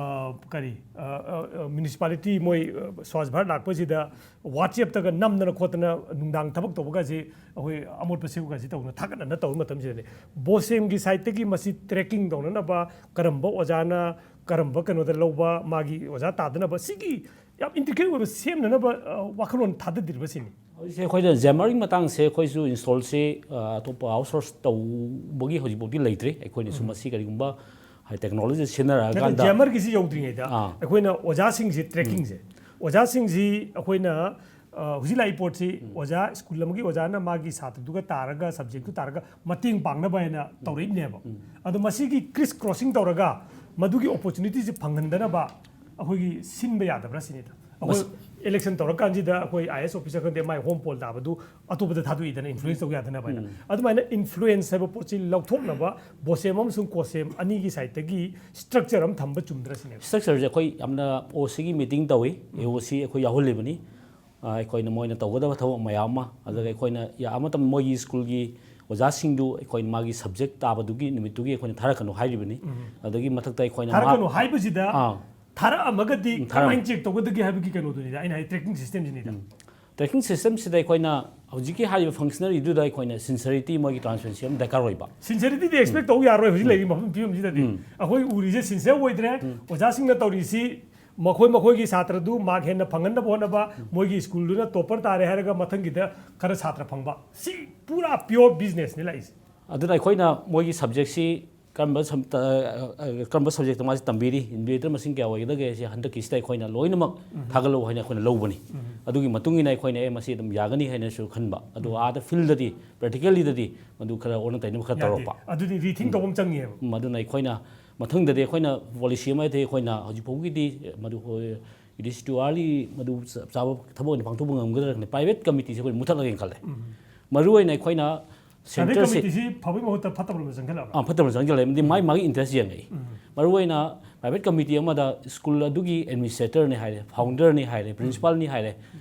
ꯀꯔꯤ, ꯑ, ꯑ, ꯑ, ꯃ꯭ꯌꯨꯅꯤꯁꯤꯄꯥꯂꯤꯇꯤ ꯃꯣꯏ, ꯑ, ꯁ꯭ꯋꯥꯁ ꯚꯥꯔꯠ ꯂꯥꯛꯄꯁꯤꯗ ꯋꯥꯆꯦꯞꯇꯒ ꯅꯝꯗꯅ ꯈꯣꯠꯇꯅ ꯅꯨꯡꯗꯥꯡ ꯊꯕꯛ ꯇꯧꯕꯒꯁꯤ ꯑꯩꯈꯣꯏ ꯑꯃꯣꯠꯄ ꯁꯦꯡꯕꯒꯁꯤ ꯇꯧꯗꯅ ꯊꯥꯒꯠꯅꯅ ꯇꯧꯕ ꯃꯇꯝꯁꯤꯗꯅꯤ꯫ ꯕꯣꯁꯦꯝꯒꯤ ꯁꯥꯏꯠꯇꯒꯤ ꯃꯁꯤ ꯇ꯭ꯔꯦꯀꯤꯡ ꯇꯧꯅꯅꯕ, ꯀꯔꯝꯕ ꯑꯣꯖꯥꯅ ꯀꯔꯝꯕ ꯀꯩꯅꯣꯗ ꯂꯧꯕ, ꯃꯥꯒꯤ ꯑꯣꯖꯥ ꯇꯥꯗꯅꯕ, ꯁꯤꯒꯤ ꯌꯥꯝ ꯏꯟꯇ꯭ꯔꯤꯀꯦꯠ ꯑꯣꯏꯕ ꯁꯦꯝꯅꯅꯕ, ꯑ, ꯋꯥꯈꯜꯂꯣꯟ ꯊꯥꯗꯗ꯭ꯔꯤꯕꯁꯤꯅꯤ꯫ ꯍꯧꯖꯤꯛꯁꯦ ꯑꯩꯈꯣꯏꯅ ꯖꯦꯃꯔꯒꯤ ꯃꯇꯥꯡꯁꯦ ꯑꯩꯈꯣꯏꯁꯨ ꯏꯟꯁꯇꯣꯜꯁꯦ, ꯑ, ꯑꯇꯣꯞꯄ ꯑꯥꯎꯠꯁꯣꯔꯁ ꯇꯧꯕꯒꯤ ꯍꯧꯖꯤꯛꯐꯥꯎꯗꯤ ꯂꯩꯇ꯭ꯔꯤ꯫ ꯑꯩꯈꯣꯏꯅꯁꯨ ꯃꯁꯤ ꯀꯔꯤꯒꯨꯝꯕ ꯍꯥꯏ ꯇꯦꯛꯅꯣꯂꯣꯖꯤ ꯁꯤꯖꯤꯟꯅꯔꯛꯑꯀꯥꯟꯗ ꯖꯦꯃꯔꯒꯤꯁꯤ ꯌꯧꯗ꯭ꯔꯤꯉꯩꯗ ꯑꯥ꯫ ꯑꯩꯈꯣꯏꯅ ꯑꯣꯖꯥꯁꯤꯡꯁꯤ ꯇ꯭ꯔꯦꯀꯤꯡꯁꯦ, ꯑꯣꯖꯥꯁꯤꯡꯁꯤ ꯑꯩꯈꯣꯏꯅ, ꯑ, ꯍꯧꯖꯤꯛ ꯂꯥꯛꯏ ꯄꯣꯠꯁꯤ ꯑꯣꯖꯥ, ꯁ꯭ꯀꯨꯜ ꯑꯃꯒꯤ ꯑꯣꯖꯥꯅ ꯃꯥꯒꯤ ꯁꯥꯇ꯭ꯔꯗꯨꯒ ꯇꯥꯔꯒ, ꯁꯕꯖꯦꯛꯇꯨ ꯇꯥꯔꯒ ꯃꯇꯦꯡ ꯄꯥꯡꯅꯕ ꯍꯥꯏꯅ ꯇꯧꯔꯛꯏꯕꯅꯦꯕ꯫ ꯑꯗꯣ ꯃꯁꯤꯒꯤ ꯀ꯭ꯔꯤꯁ ꯀ꯭ꯔꯣꯁꯤꯡ ꯇꯧꯔꯒ ꯃꯗꯨꯒꯤ ꯑꯣꯄꯣꯔꯆꯨꯅꯤꯇꯤꯁꯦ ꯐꯪꯍꯟꯗꯅꯕ ꯑꯩꯈꯣꯏꯒꯤ ꯁꯤꯟꯕ ꯌꯥꯗꯕ꯭ꯔꯥ ꯁꯤꯅꯤꯗ꯫ ꯑꯩꯈꯣꯏ ꯃꯁ- ꯏꯂꯦꯛꯁꯟ ꯇꯧꯔꯀꯥꯟꯁꯤꯗ ꯑꯩꯈꯣꯏ ꯑꯥꯏ ꯑꯦꯁ ꯑꯣꯐꯤꯁꯔ ꯈꯪꯗꯦ, ꯃꯥꯏ ꯍꯣꯝ ꯄꯣꯜ ꯇꯥꯕꯗꯨ ꯑꯇꯣꯞꯄꯗ ꯊꯥꯗꯣꯛꯏꯗꯅ, ꯏꯟꯐ꯭ꯂꯨꯌꯦꯟꯁ ꯇꯧ ꯌꯥꯗꯅꯕ ꯍꯥꯏꯅ꯫ ꯑꯗꯨꯃꯥꯏꯅ ꯏꯟꯐ꯭ꯂꯨꯌꯦꯟꯁ ꯍꯥꯏꯕ ꯄꯣꯠꯁꯤ ꯂꯧꯊꯣꯛꯅꯕ ꯕꯣꯁꯦꯝ ꯑꯃꯁꯨꯡ ꯀꯣꯁꯦꯝ ꯑꯅꯤꯒꯤ ꯁꯥꯏꯠꯇꯒꯤ ꯁ꯭ꯇ꯭ꯔꯛꯆꯔ ꯑꯃ ꯊꯝꯕ ꯆꯨꯝꯗ꯭ꯔꯥ ꯁꯤꯅꯦꯕ꯫ ꯁ꯭ꯇ꯭ꯔꯛꯆꯔꯁꯦ ꯑꯩꯈꯣꯏ ꯌꯥꯝꯅ ꯑꯣ ꯁꯤꯒꯤ ꯃꯤꯇꯤꯡ ꯇꯧꯏ, ꯑꯦ ꯑꯣ ꯁꯤ ꯑꯩꯈꯣꯏ ꯌꯥꯎꯍꯜꯂꯤꯕꯅꯤ꯫ ꯑ, ꯑꯩꯈꯣꯏꯅ ꯃꯣꯏꯅ ꯇꯧꯒꯗꯕ ꯊꯕꯛ ꯃꯌꯥꯝ ꯑꯃ, ꯑꯗꯨꯒ ꯑꯩꯈꯣꯏꯅ ꯌꯥꯕ ꯃꯇꯝꯗ ꯃꯣꯏꯒꯤ ꯁ꯭ꯀꯨꯜꯒꯤ ꯑꯣꯖꯥꯁꯤꯡꯗꯨ ꯑꯩꯈꯣꯏꯅ ꯃꯥꯒꯤ ꯁꯕꯖꯦꯛ ꯇꯥꯕꯗꯨꯒꯤ ꯅꯨꯃꯤꯠꯇꯨꯒꯤ ꯑꯩꯈꯣꯏꯅ ꯊꯥꯔꯛꯀꯅꯨ ꯍꯥꯏꯔꯤꯕꯅꯤ꯫ ꯑꯗꯒꯤ ꯃꯊꯛꯇ ꯑꯩꯈꯣꯏꯅ ꯊꯥꯔꯛꯀꯅꯨ ꯃꯍꯥꯛ- ꯍꯥꯏꯕꯁꯤꯗ ꯑꯥ꯫ ꯊꯥꯔꯛꯑꯝꯃꯒꯗꯤ ꯎꯝ, ꯊꯥꯔꯛ- ꯀꯃꯥꯏꯅ ꯆꯦꯛ ꯇꯧꯒꯗꯒꯦ ꯍꯥꯏꯕꯒꯤ ꯀꯩꯅꯣꯗꯨꯅꯤꯗ ꯑꯩꯅ ꯍꯥꯏ, ꯇ꯭ꯔꯦꯀꯤꯡ ꯁꯤꯁꯇꯦꯝꯁꯤꯅꯤꯗ꯫ ꯎꯝ꯫ ꯇ꯭ꯔꯦꯀꯤꯡ ꯁꯤꯁꯇꯦꯝꯁꯤꯗ ꯑꯩꯈꯣꯏꯅ ꯍꯧꯖꯤꯛꯀꯤ ꯍꯥꯏꯔꯤꯕ ꯐꯪꯁꯅꯔꯤꯗꯨꯗ ꯑꯩꯈꯣꯏꯅ ꯁꯤꯟꯁꯔꯤꯇꯤ ꯃꯣꯏꯒꯤ ꯇ꯭ꯔꯥꯟꯁꯄꯦꯔꯦꯟꯁꯤ ꯑꯃ ꯗꯔꯀꯥꯔ ꯑꯣꯏꯕ꯫ ꯁꯤꯟꯁꯔꯤꯇꯤꯗꯤ ꯑꯦꯛꯁꯄꯦꯛ ꯇꯧ ꯌꯥꯔꯣꯏ ꯍꯧꯖꯤꯛ ꯂꯩꯔꯤꯕ ꯃꯐꯝ ꯐꯤꯕꯝꯁꯤꯗꯗꯤ꯫ ꯎꯝ꯫ ꯑꯩꯈꯣꯏ ꯎꯔꯤꯁꯦ ꯁꯤꯟꯁꯔ ꯑꯣꯏꯗ꯭ꯔꯦ꯫ ꯎꯝ꯫ ꯑꯣꯖꯥꯁꯤꯡꯅ ꯇꯧꯔꯤꯁꯤ ꯃꯈꯣꯏ ꯃꯈꯣꯏꯒꯤ ꯁꯥꯇ꯭ꯔꯗꯨ ꯃꯥꯔꯛ ꯍꯦꯟꯅ ꯐꯪꯍꯟꯅꯕ ꯍꯣꯠꯅꯕ, ꯃꯣꯏꯒꯤ ꯁ꯭ꯀꯨꯜꯗꯨꯅ ꯇꯣꯞꯄꯔ ꯇꯥꯔꯦ ꯍꯥꯏꯔꯒ ꯃꯊꯪꯒꯤꯗ ꯈꯔ ꯁꯥꯇ꯭ꯔ ꯐꯪꯕ, ꯁꯤ ꯄꯨꯔꯥ ꯄꯤꯌꯣꯔ ꯕꯤꯖꯤꯅꯦꯁꯅꯤ ꯂꯥꯛꯏꯁꯦ꯫ ꯑꯗꯨꯅ ꯑꯩꯈꯣꯏꯅ ꯃꯣꯏꯒꯤ ꯁꯕꯖꯦꯛꯁꯤ ꯀꯔꯝꯕ ꯁꯝ-, ꯇ-, ꯑ, ꯑ, ꯀꯔꯝꯕ ꯁꯕꯖꯦꯛꯇ ꯃꯥꯁꯤ ꯇꯝꯕꯤꯔꯤ, ꯏꯟꯚꯤꯖꯤꯂꯦꯇꯔ ꯃꯁꯤꯡ ꯀꯌꯥ ꯑꯣꯏꯒꯗꯒꯦ ꯁꯤ ꯍꯟꯗꯛꯀꯤꯁꯤꯗ ꯑꯩꯈꯣꯏꯅ ꯂꯣꯏꯅꯃꯛ ꯊꯥꯒꯠꯂꯛꯎ ꯍꯥꯏꯅ ꯑꯩꯈꯣꯏꯅ ꯂꯧꯕꯅꯤ꯫ ꯑꯗꯨꯒꯤ ꯃꯇꯨꯡ ꯏꯟꯅ ꯑꯩꯈꯣꯏꯅ ꯑꯦ ꯃꯁꯤ ꯑꯗꯨꯝ ꯌꯥꯒꯅꯤ ꯍꯥꯏꯅꯁꯨ ꯈꯟꯕ꯫ ꯑꯗꯨ ꯑꯥꯗ ꯐꯤꯜꯗꯗꯤ, ꯄ꯭ꯔꯦꯛꯇꯤꯀꯦꯜꯂꯤꯗꯗꯤ ꯃꯗꯨ ꯈꯔ ꯑꯣꯟꯅ ꯇꯩꯅꯕ ꯈꯔ ꯌꯥꯗꯦ꯫ ꯇꯧꯔꯛꯄ꯫ ꯑꯗꯨꯗꯤ ꯔꯤꯊꯤꯡ ꯇꯧꯕ ꯑꯃ ꯆꯪꯉꯦꯕ꯫ ꯎꯝ, ꯑꯗꯨꯅ ꯑꯩꯈꯣꯏꯅ ꯃꯊꯪꯗꯗꯤ ꯑꯩꯈꯣꯏꯅ ꯄꯣꯂꯤꯁꯤ ꯑꯃ ꯍꯦꯛꯇ ꯑꯩꯈꯣꯏꯅ ꯍꯧꯖꯤꯛ ꯐꯥꯎꯒꯤꯗꯤ ꯃꯗꯨ ꯍꯣꯏ, it is too early, ꯃꯗꯨ ꯆꯞ ꯆꯥꯕ ꯊꯕꯛ ꯑꯣꯏꯅ ꯄꯥꯡꯊꯣꯛꯄ ꯉꯝꯒꯗ꯭ꯔꯥ ꯈꯪꯗꯦ꯫ ꯄ꯭ꯔꯥꯏꯚꯦꯠ ꯀꯃꯤꯇꯤꯁꯦ ꯑꯩꯈꯣꯏ ꯃꯨꯊꯠꯂꯒꯦꯅ ꯈꯜꯂꯦ꯫ ꯃꯔꯨꯑꯣꯏꯅ ꯑꯩꯈꯣꯏꯅ ꯁꯦꯟꯇꯔꯁꯦ ꯐꯕꯒꯤ ꯃꯍꯨꯠꯇ ꯐꯠꯇꯕꯔꯣꯝꯗ ꯆꯪꯁꯤꯜꯂꯛꯑꯕ꯫ ꯑꯥ, ꯐꯠꯇꯕꯔꯣꯝꯗ ꯆꯪꯁꯤꯜꯂꯛꯑꯦ꯫ ꯑꯗꯨꯗꯤ ꯃꯥꯒꯤ ꯃꯥꯒꯤ ꯏꯟꯇꯔꯦꯁ ꯌꯦꯡꯉꯛꯏ꯫ ꯃꯔꯨꯑꯣꯏꯅ ꯄ꯭ꯔꯥꯏꯚꯦꯠ ꯀꯃꯤꯇꯤ ꯑꯃꯗ ꯁ꯭ꯀꯨꯜ ꯑꯗꯨꯒꯤ ꯑꯦꯗꯃꯤꯅꯤꯁꯇ꯭ꯔꯦꯇꯔꯅꯤ ꯍꯥꯏꯔꯦ, ꯐꯥꯎꯟꯗꯔꯅꯤ ꯍꯥꯏꯔꯦ, ꯄ꯭ꯔꯤꯟꯁꯤꯄꯥꯜꯅꯤ ꯍꯥꯏꯔꯦ,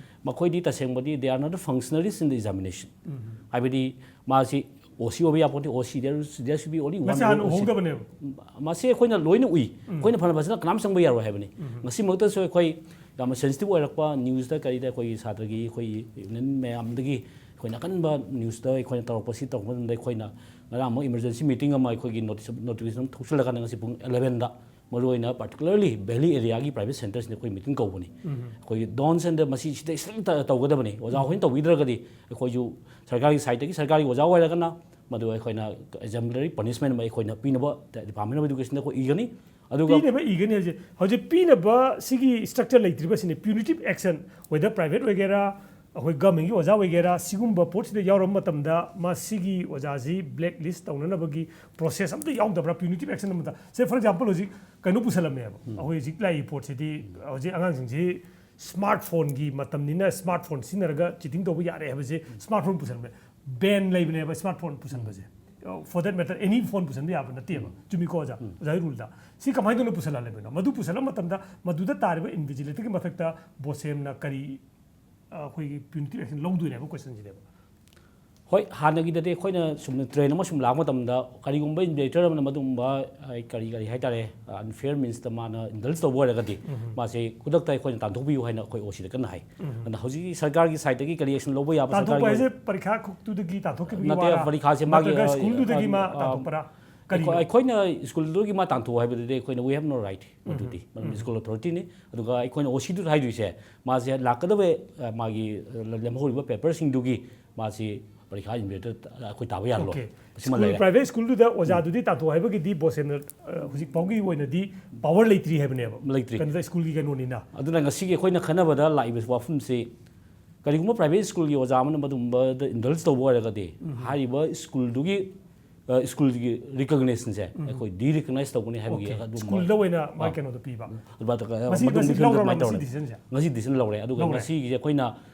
ꯃꯈꯣꯏꯗꯤ ꯇꯁꯦꯡꯕꯗꯤ they are not the functionaries in the examination꯫ ꯍꯥꯏꯕꯗꯤ ꯃꯥꯁꯤ ꯑꯣ ꯁꯤ ꯑꯣꯏꯕ ꯌꯥꯄꯣꯠꯇꯦ꯫ ꯑꯣ ꯁꯤ, there, there should be only one ꯃꯁꯤ ꯍꯥꯟꯅ O C꯫ ꯎꯍꯧꯗꯕꯅꯦꯕ꯫ ꯃꯁꯤ ꯑꯩꯈꯣꯏꯅ ꯂꯣꯏꯅ ꯎꯏ꯫ ꯑꯩꯈꯣꯏꯅ ꯐꯅ ꯐꯖꯅ ꯀꯅꯥꯝ ꯆꯪꯕ ꯌꯥꯔꯣꯏ ꯍꯥꯏꯕꯅꯤ꯫ ꯉꯁꯤꯃꯛꯇꯁꯨ ꯑꯩꯈꯣꯏ ꯌꯥꯝꯅ ꯁꯦꯟꯁꯤꯇꯤꯚ ꯑꯣꯏꯔꯛꯄ ꯅ꯭ꯌꯨꯁꯇ ꯀꯔꯤꯗ ꯑꯩꯈꯣꯏꯒꯤ ꯁꯥꯇ꯭ꯔꯒꯤ ꯑꯩꯈꯣꯏꯒꯤ ꯌꯨꯅꯤꯌꯟ ꯃꯌꯥꯝꯗꯒꯤ ꯑꯩꯈꯣꯏꯅ ꯑꯀꯟꯕ ꯅ꯭ꯌꯨꯁꯇ ꯑꯩꯈꯣꯏꯅ ꯇꯧꯔꯛꯄꯁꯤ ꯇꯧꯔꯛꯄ ꯃꯇꯝꯗ ꯑꯩꯈꯣꯏꯅ ꯉꯔꯥꯡ ꯑꯃꯨꯛ ꯏꯃꯔꯖꯦꯟꯁꯤ ꯃꯤꯇꯤꯡ ꯑꯃ ꯑꯩꯈꯣꯏꯒꯤ ꯅꯣꯇꯤꯁ ꯅꯣꯇꯤꯐꯤꯀꯦꯁꯟ ꯑꯃ ꯊꯣꯛꯆꯤꯜꯂꯀꯥꯟꯗ ꯉꯁꯤ ꯄꯨꯡ elevenꯗ ꯃꯔꯨꯑꯣꯏꯅ particularly valley areaꯒꯤ private centreꯁꯤꯡꯗ ꯑꯩꯈꯣꯏ ꯃꯤꯇꯤꯡ ꯀꯧꯕꯅꯤ꯫ ꯑꯩꯈꯣꯏꯒꯤ ꯗꯣꯟꯁ ꯑꯦꯟꯗ ꯃꯁꯤ ꯁꯤꯗꯩ ꯁꯤꯗꯩ ꯇꯧꯒꯗꯕꯅꯤ꯫ ꯑꯣꯖꯥ ꯍꯣꯏꯅ ꯇꯧꯕꯤꯗ꯭ꯔꯒꯗꯤ ꯑꯩꯈꯣꯏꯁꯨ ꯁꯔꯀꯥꯔꯒꯤ ꯁꯥꯏꯠꯇꯒꯤ ꯁꯔꯀꯥꯔꯒꯤ ꯑꯣꯖꯥ ꯑꯣꯏꯔꯒꯅ ꯃꯗꯨ ꯑꯩꯈꯣꯏꯅ exemplary punishment ꯑꯃ ꯑꯩꯈꯣꯏꯅ ꯄꯤꯅꯕ Department of Educationꯗ ꯑꯩꯈꯣꯏ ꯏꯒꯅꯤ꯫ ꯑꯗꯨꯒ ꯄꯤꯅꯕ ꯏꯒꯅꯤ ꯍꯥꯏꯁꯦ, ꯍꯧꯖꯤꯛ ꯄꯤꯅꯕ ꯁꯤꯒꯤ structure ꯂꯩꯇ꯭ꯔꯤꯕꯁꯤꯅꯦ꯫ Punitive action, whether private ꯑꯣꯏꯒꯦꯔꯥ, ꯑꯩꯈꯣꯏ governmentꯀꯤ ꯑꯣꯖꯥ ꯑꯣꯏꯒꯦꯔꯥ, ꯁꯤꯒꯨꯝꯕ ꯄꯣꯠꯁꯤꯗ ꯌꯥꯎꯔꯕ ꯃꯇꯝꯗ ꯃꯁꯤꯒꯤ ꯑꯣꯖꯥꯁꯤ black list ꯇꯧꯅꯅꯕꯒꯤ process ꯑꯝꯇ ꯌꯥꯎꯗꯕ꯭ꯔꯥ? Punitive action ꯑꯃꯇ, say for example, ꯍꯧꯖꯤꯛ ꯀꯩꯅꯣ ꯄꯨꯁꯜꯂꯝꯃꯦꯕ, ꯑꯩꯈꯣꯏ ꯍꯧꯖꯤꯛ ꯂꯥꯛꯏ ꯄꯣꯠꯁꯤꯗꯤ, ꯍꯧꯖꯤꯛ ꯑꯉꯥꯡꯁꯤꯡꯁꯤ smart phoneꯒꯤ ꯃꯇꯝꯅꯤꯅ smart phone ꯁꯤꯖꯤꯟꯅꯔꯒ cheating ꯇꯧꯕ ꯌꯥꯔꯦ ꯍꯥꯏꯕꯁꯦ smart phone ꯄꯨꯁꯜꯂꯝꯃꯦ꯫ Ban ꯂꯩꯕꯅꯦꯕ smart phone ꯄꯨꯁꯟꯕꯁꯦ꯫ For that matter, any phone ꯄꯨꯁꯟꯕ ꯌꯥꯕ ꯅꯠꯇꯦꯕ꯫ ꯆꯨꯝꯃꯤꯀꯣ ꯑꯣꯖꯥ? ꯑꯣꯖꯥꯒꯤ ruleꯗ꯫ ꯁꯤ ꯀꯃꯥꯏꯅ ꯇꯧꯅ ꯄꯨꯁꯜꯍꯜꯂꯕꯅꯣ? ꯃꯗꯨ ꯄꯨꯁꯜꯂ ꯃꯇꯝꯗ ꯃꯗꯨꯗ ꯇꯥꯔꯤꯕ invigilatorꯒꯤ ꯃꯊꯛꯇ ꯕꯣꯁꯦꯝꯅ ꯀꯔꯤ, ꯑ, ꯑꯩꯈꯣꯏꯒꯤ punitive action ꯂꯧꯗꯣꯏꯅꯦꯕ questionꯁꯤꯅꯦꯕ꯫ ꯍꯣꯏ, ꯍꯥꯟꯅꯒꯤꯗꯗꯤ ꯑꯩꯈꯣꯏꯅ ꯁꯨꯝ train ꯑꯃ ꯁꯨꯝ ꯂꯥꯛꯄ ꯃꯇꯝꯗ ꯀꯔꯤꯒꯨꯝꯕ invigilator ꯑꯃꯅ ꯃꯗꯨꯒꯨꯝꯕ, ꯑ, ꯀꯔꯤ ꯀꯔꯤ ꯍꯥꯏꯇꯥꯔꯦ, unfair meansꯇ ꯃꯥꯅ indulge ꯇꯧꯕ ꯑꯣꯏꯔꯒꯗꯤ ꯃꯥꯁꯦ ꯈꯨꯗꯛꯇ ꯑꯩꯈꯣꯏꯅ ꯇꯥꯟꯊꯣꯛꯄꯤꯌꯨ ꯍꯥꯏꯅ ꯑꯩꯈꯣꯏ OCꯗ ꯀꯟꯅ ꯍꯥꯏ꯫ ꯑꯗ ꯍꯧꯖꯤꯛꯀꯤ ꯁꯔꯀꯥꯔꯒꯤ sideꯇꯒꯤ ꯀꯔꯤ action ꯂꯧꯕ ꯌꯥꯕ ꯇꯥꯟꯊꯣꯛꯄ ꯁꯔꯀꯥꯔꯒꯤ ꯍꯥꯏꯁꯦ ꯄꯔꯤꯈꯥ ꯈꯨꯛꯇꯨꯗꯒꯤ ꯇꯥꯟꯊꯣꯛꯈꯤꯕꯒꯤ ꯅꯠꯇꯦ, ꯋꯥꯔꯥ? ꯄꯔꯤꯈꯥꯁꯦ ꯃꯥꯒꯤ, ꯅꯠꯇ꯭ꯔꯒ ꯑ, ꯁ꯭ꯀꯨꯜꯗꯨꯗꯒꯤ ꯃꯥ ꯑ, ꯇꯥꯟꯊꯣꯛꯄꯔꯥ? ꯑꯩꯈꯣꯏ, ꯀꯔꯤꯅꯣ? ꯑꯩꯈꯣꯏꯅ ꯁ꯭ꯀꯨꯜꯗꯨꯒꯤ ꯃꯥ ꯇꯥꯟꯊꯣꯛꯑꯣ ꯍꯥꯏꯕꯗꯨꯗꯤ ꯑꯩꯈꯣꯏꯅ we have no right, ꯃꯗꯨꯗꯤ ꯃꯔꯝꯗꯤ school authorityꯅꯤ꯫ ꯑꯗꯨꯒ ꯑꯩꯈꯣꯏꯅ OCꯗꯨꯗ ꯍꯥꯏꯗꯣꯏꯁꯦ, ꯃꯥꯁꯦ ꯂꯥꯛꯀꯗꯕ, ꯑ, ꯃꯥꯒꯤ, ꯑ, ꯂꯦꯝꯍꯧꯔꯤꯕ paperꯁꯤꯡꯗꯨꯒꯤ ꯃꯥꯁꯤ ꯄꯔꯤꯈꯥ invigilator ꯑꯩꯈꯣꯏ ꯇꯥꯕ ꯌꯥꯔꯣꯏ꯫ Okay. ꯁꯤꯃ ꯁ꯭ꯀꯨꯜ, ꯂꯩꯔꯦ꯫ private ꯁ꯭ꯀꯨꯜꯗꯨꯗ ꯑꯣꯖꯥꯗꯨꯗꯤ ꯇꯥꯟꯊꯣꯛ ꯍꯥꯏꯕꯒꯤꯗꯤ ꯕꯣꯁꯦꯝꯅ, ꯑ, ꯍꯧꯖꯤꯛ ꯐꯥꯎꯒꯤ ꯑꯣꯏꯅꯗꯤ power ꯂꯩꯇ꯭ꯔꯤ ꯍꯥꯏꯕꯅꯦꯕ꯫ ꯂꯩꯇ꯭ꯔꯤ꯫ ꯀꯩꯅꯣꯗ ꯁ꯭ꯀꯨꯜꯒꯤ ꯀꯩꯅꯣꯅꯤꯅ꯫ ꯑꯗꯨꯅ ꯉꯁꯤꯒꯤ ꯑꯩꯈꯣꯏꯅ ꯈꯟꯅꯕꯗ ꯂꯥꯛꯏꯕ ꯋꯥꯐꯝꯁꯤ, ꯀꯔꯤꯒꯨꯝꯕ private ꯁ꯭ꯀꯨꯜꯒꯤ ꯑꯣꯖꯥ ꯑꯃꯅ ꯃꯗꯨꯒꯨꯝꯕꯗ indulge ꯇꯧꯕ ꯑꯣꯏꯔꯒꯗꯤ, ꯍꯥꯏꯔꯤꯕ ꯁ꯭ꯀꯨꯜꯗꯨꯒꯤ, ꯑ, ꯁ꯭ꯀꯨꯜꯒꯤ recognitionꯁꯦ ꯑꯩꯈꯣꯏ de-recognize ꯇꯧꯒꯅꯤ ꯍꯥꯏꯕꯒꯤ Okay. ꯑꯗꯨꯒꯨꯝꯕ ꯁ꯭ꯀꯨꯜꯗ ꯑꯣꯏꯅ ꯃꯥꯒꯤ ꯑꯥ꯫ ꯀꯩꯅꯣꯗꯣ ꯄꯤꯕ꯫ ꯑꯗꯨꯃꯥꯏꯅ ꯇꯧꯔꯒ ꯉꯁꯤ, ꯃꯗꯨꯒꯤ ꯉꯁꯤ ꯐꯤꯕꯝꯗ ꯂꯧꯔꯕ ꯑꯗꯨꯃꯥꯏꯅ ꯉꯁꯤ ꯇꯧꯔꯦ꯫ decisionꯁꯦ? ꯉꯁꯤ decision ꯂꯧꯔꯦ꯫ ꯑꯗꯨꯒ ꯂꯧꯔꯦ꯫ ꯉꯁꯤꯒꯤꯁꯦ ꯑꯩꯈꯣꯏꯅ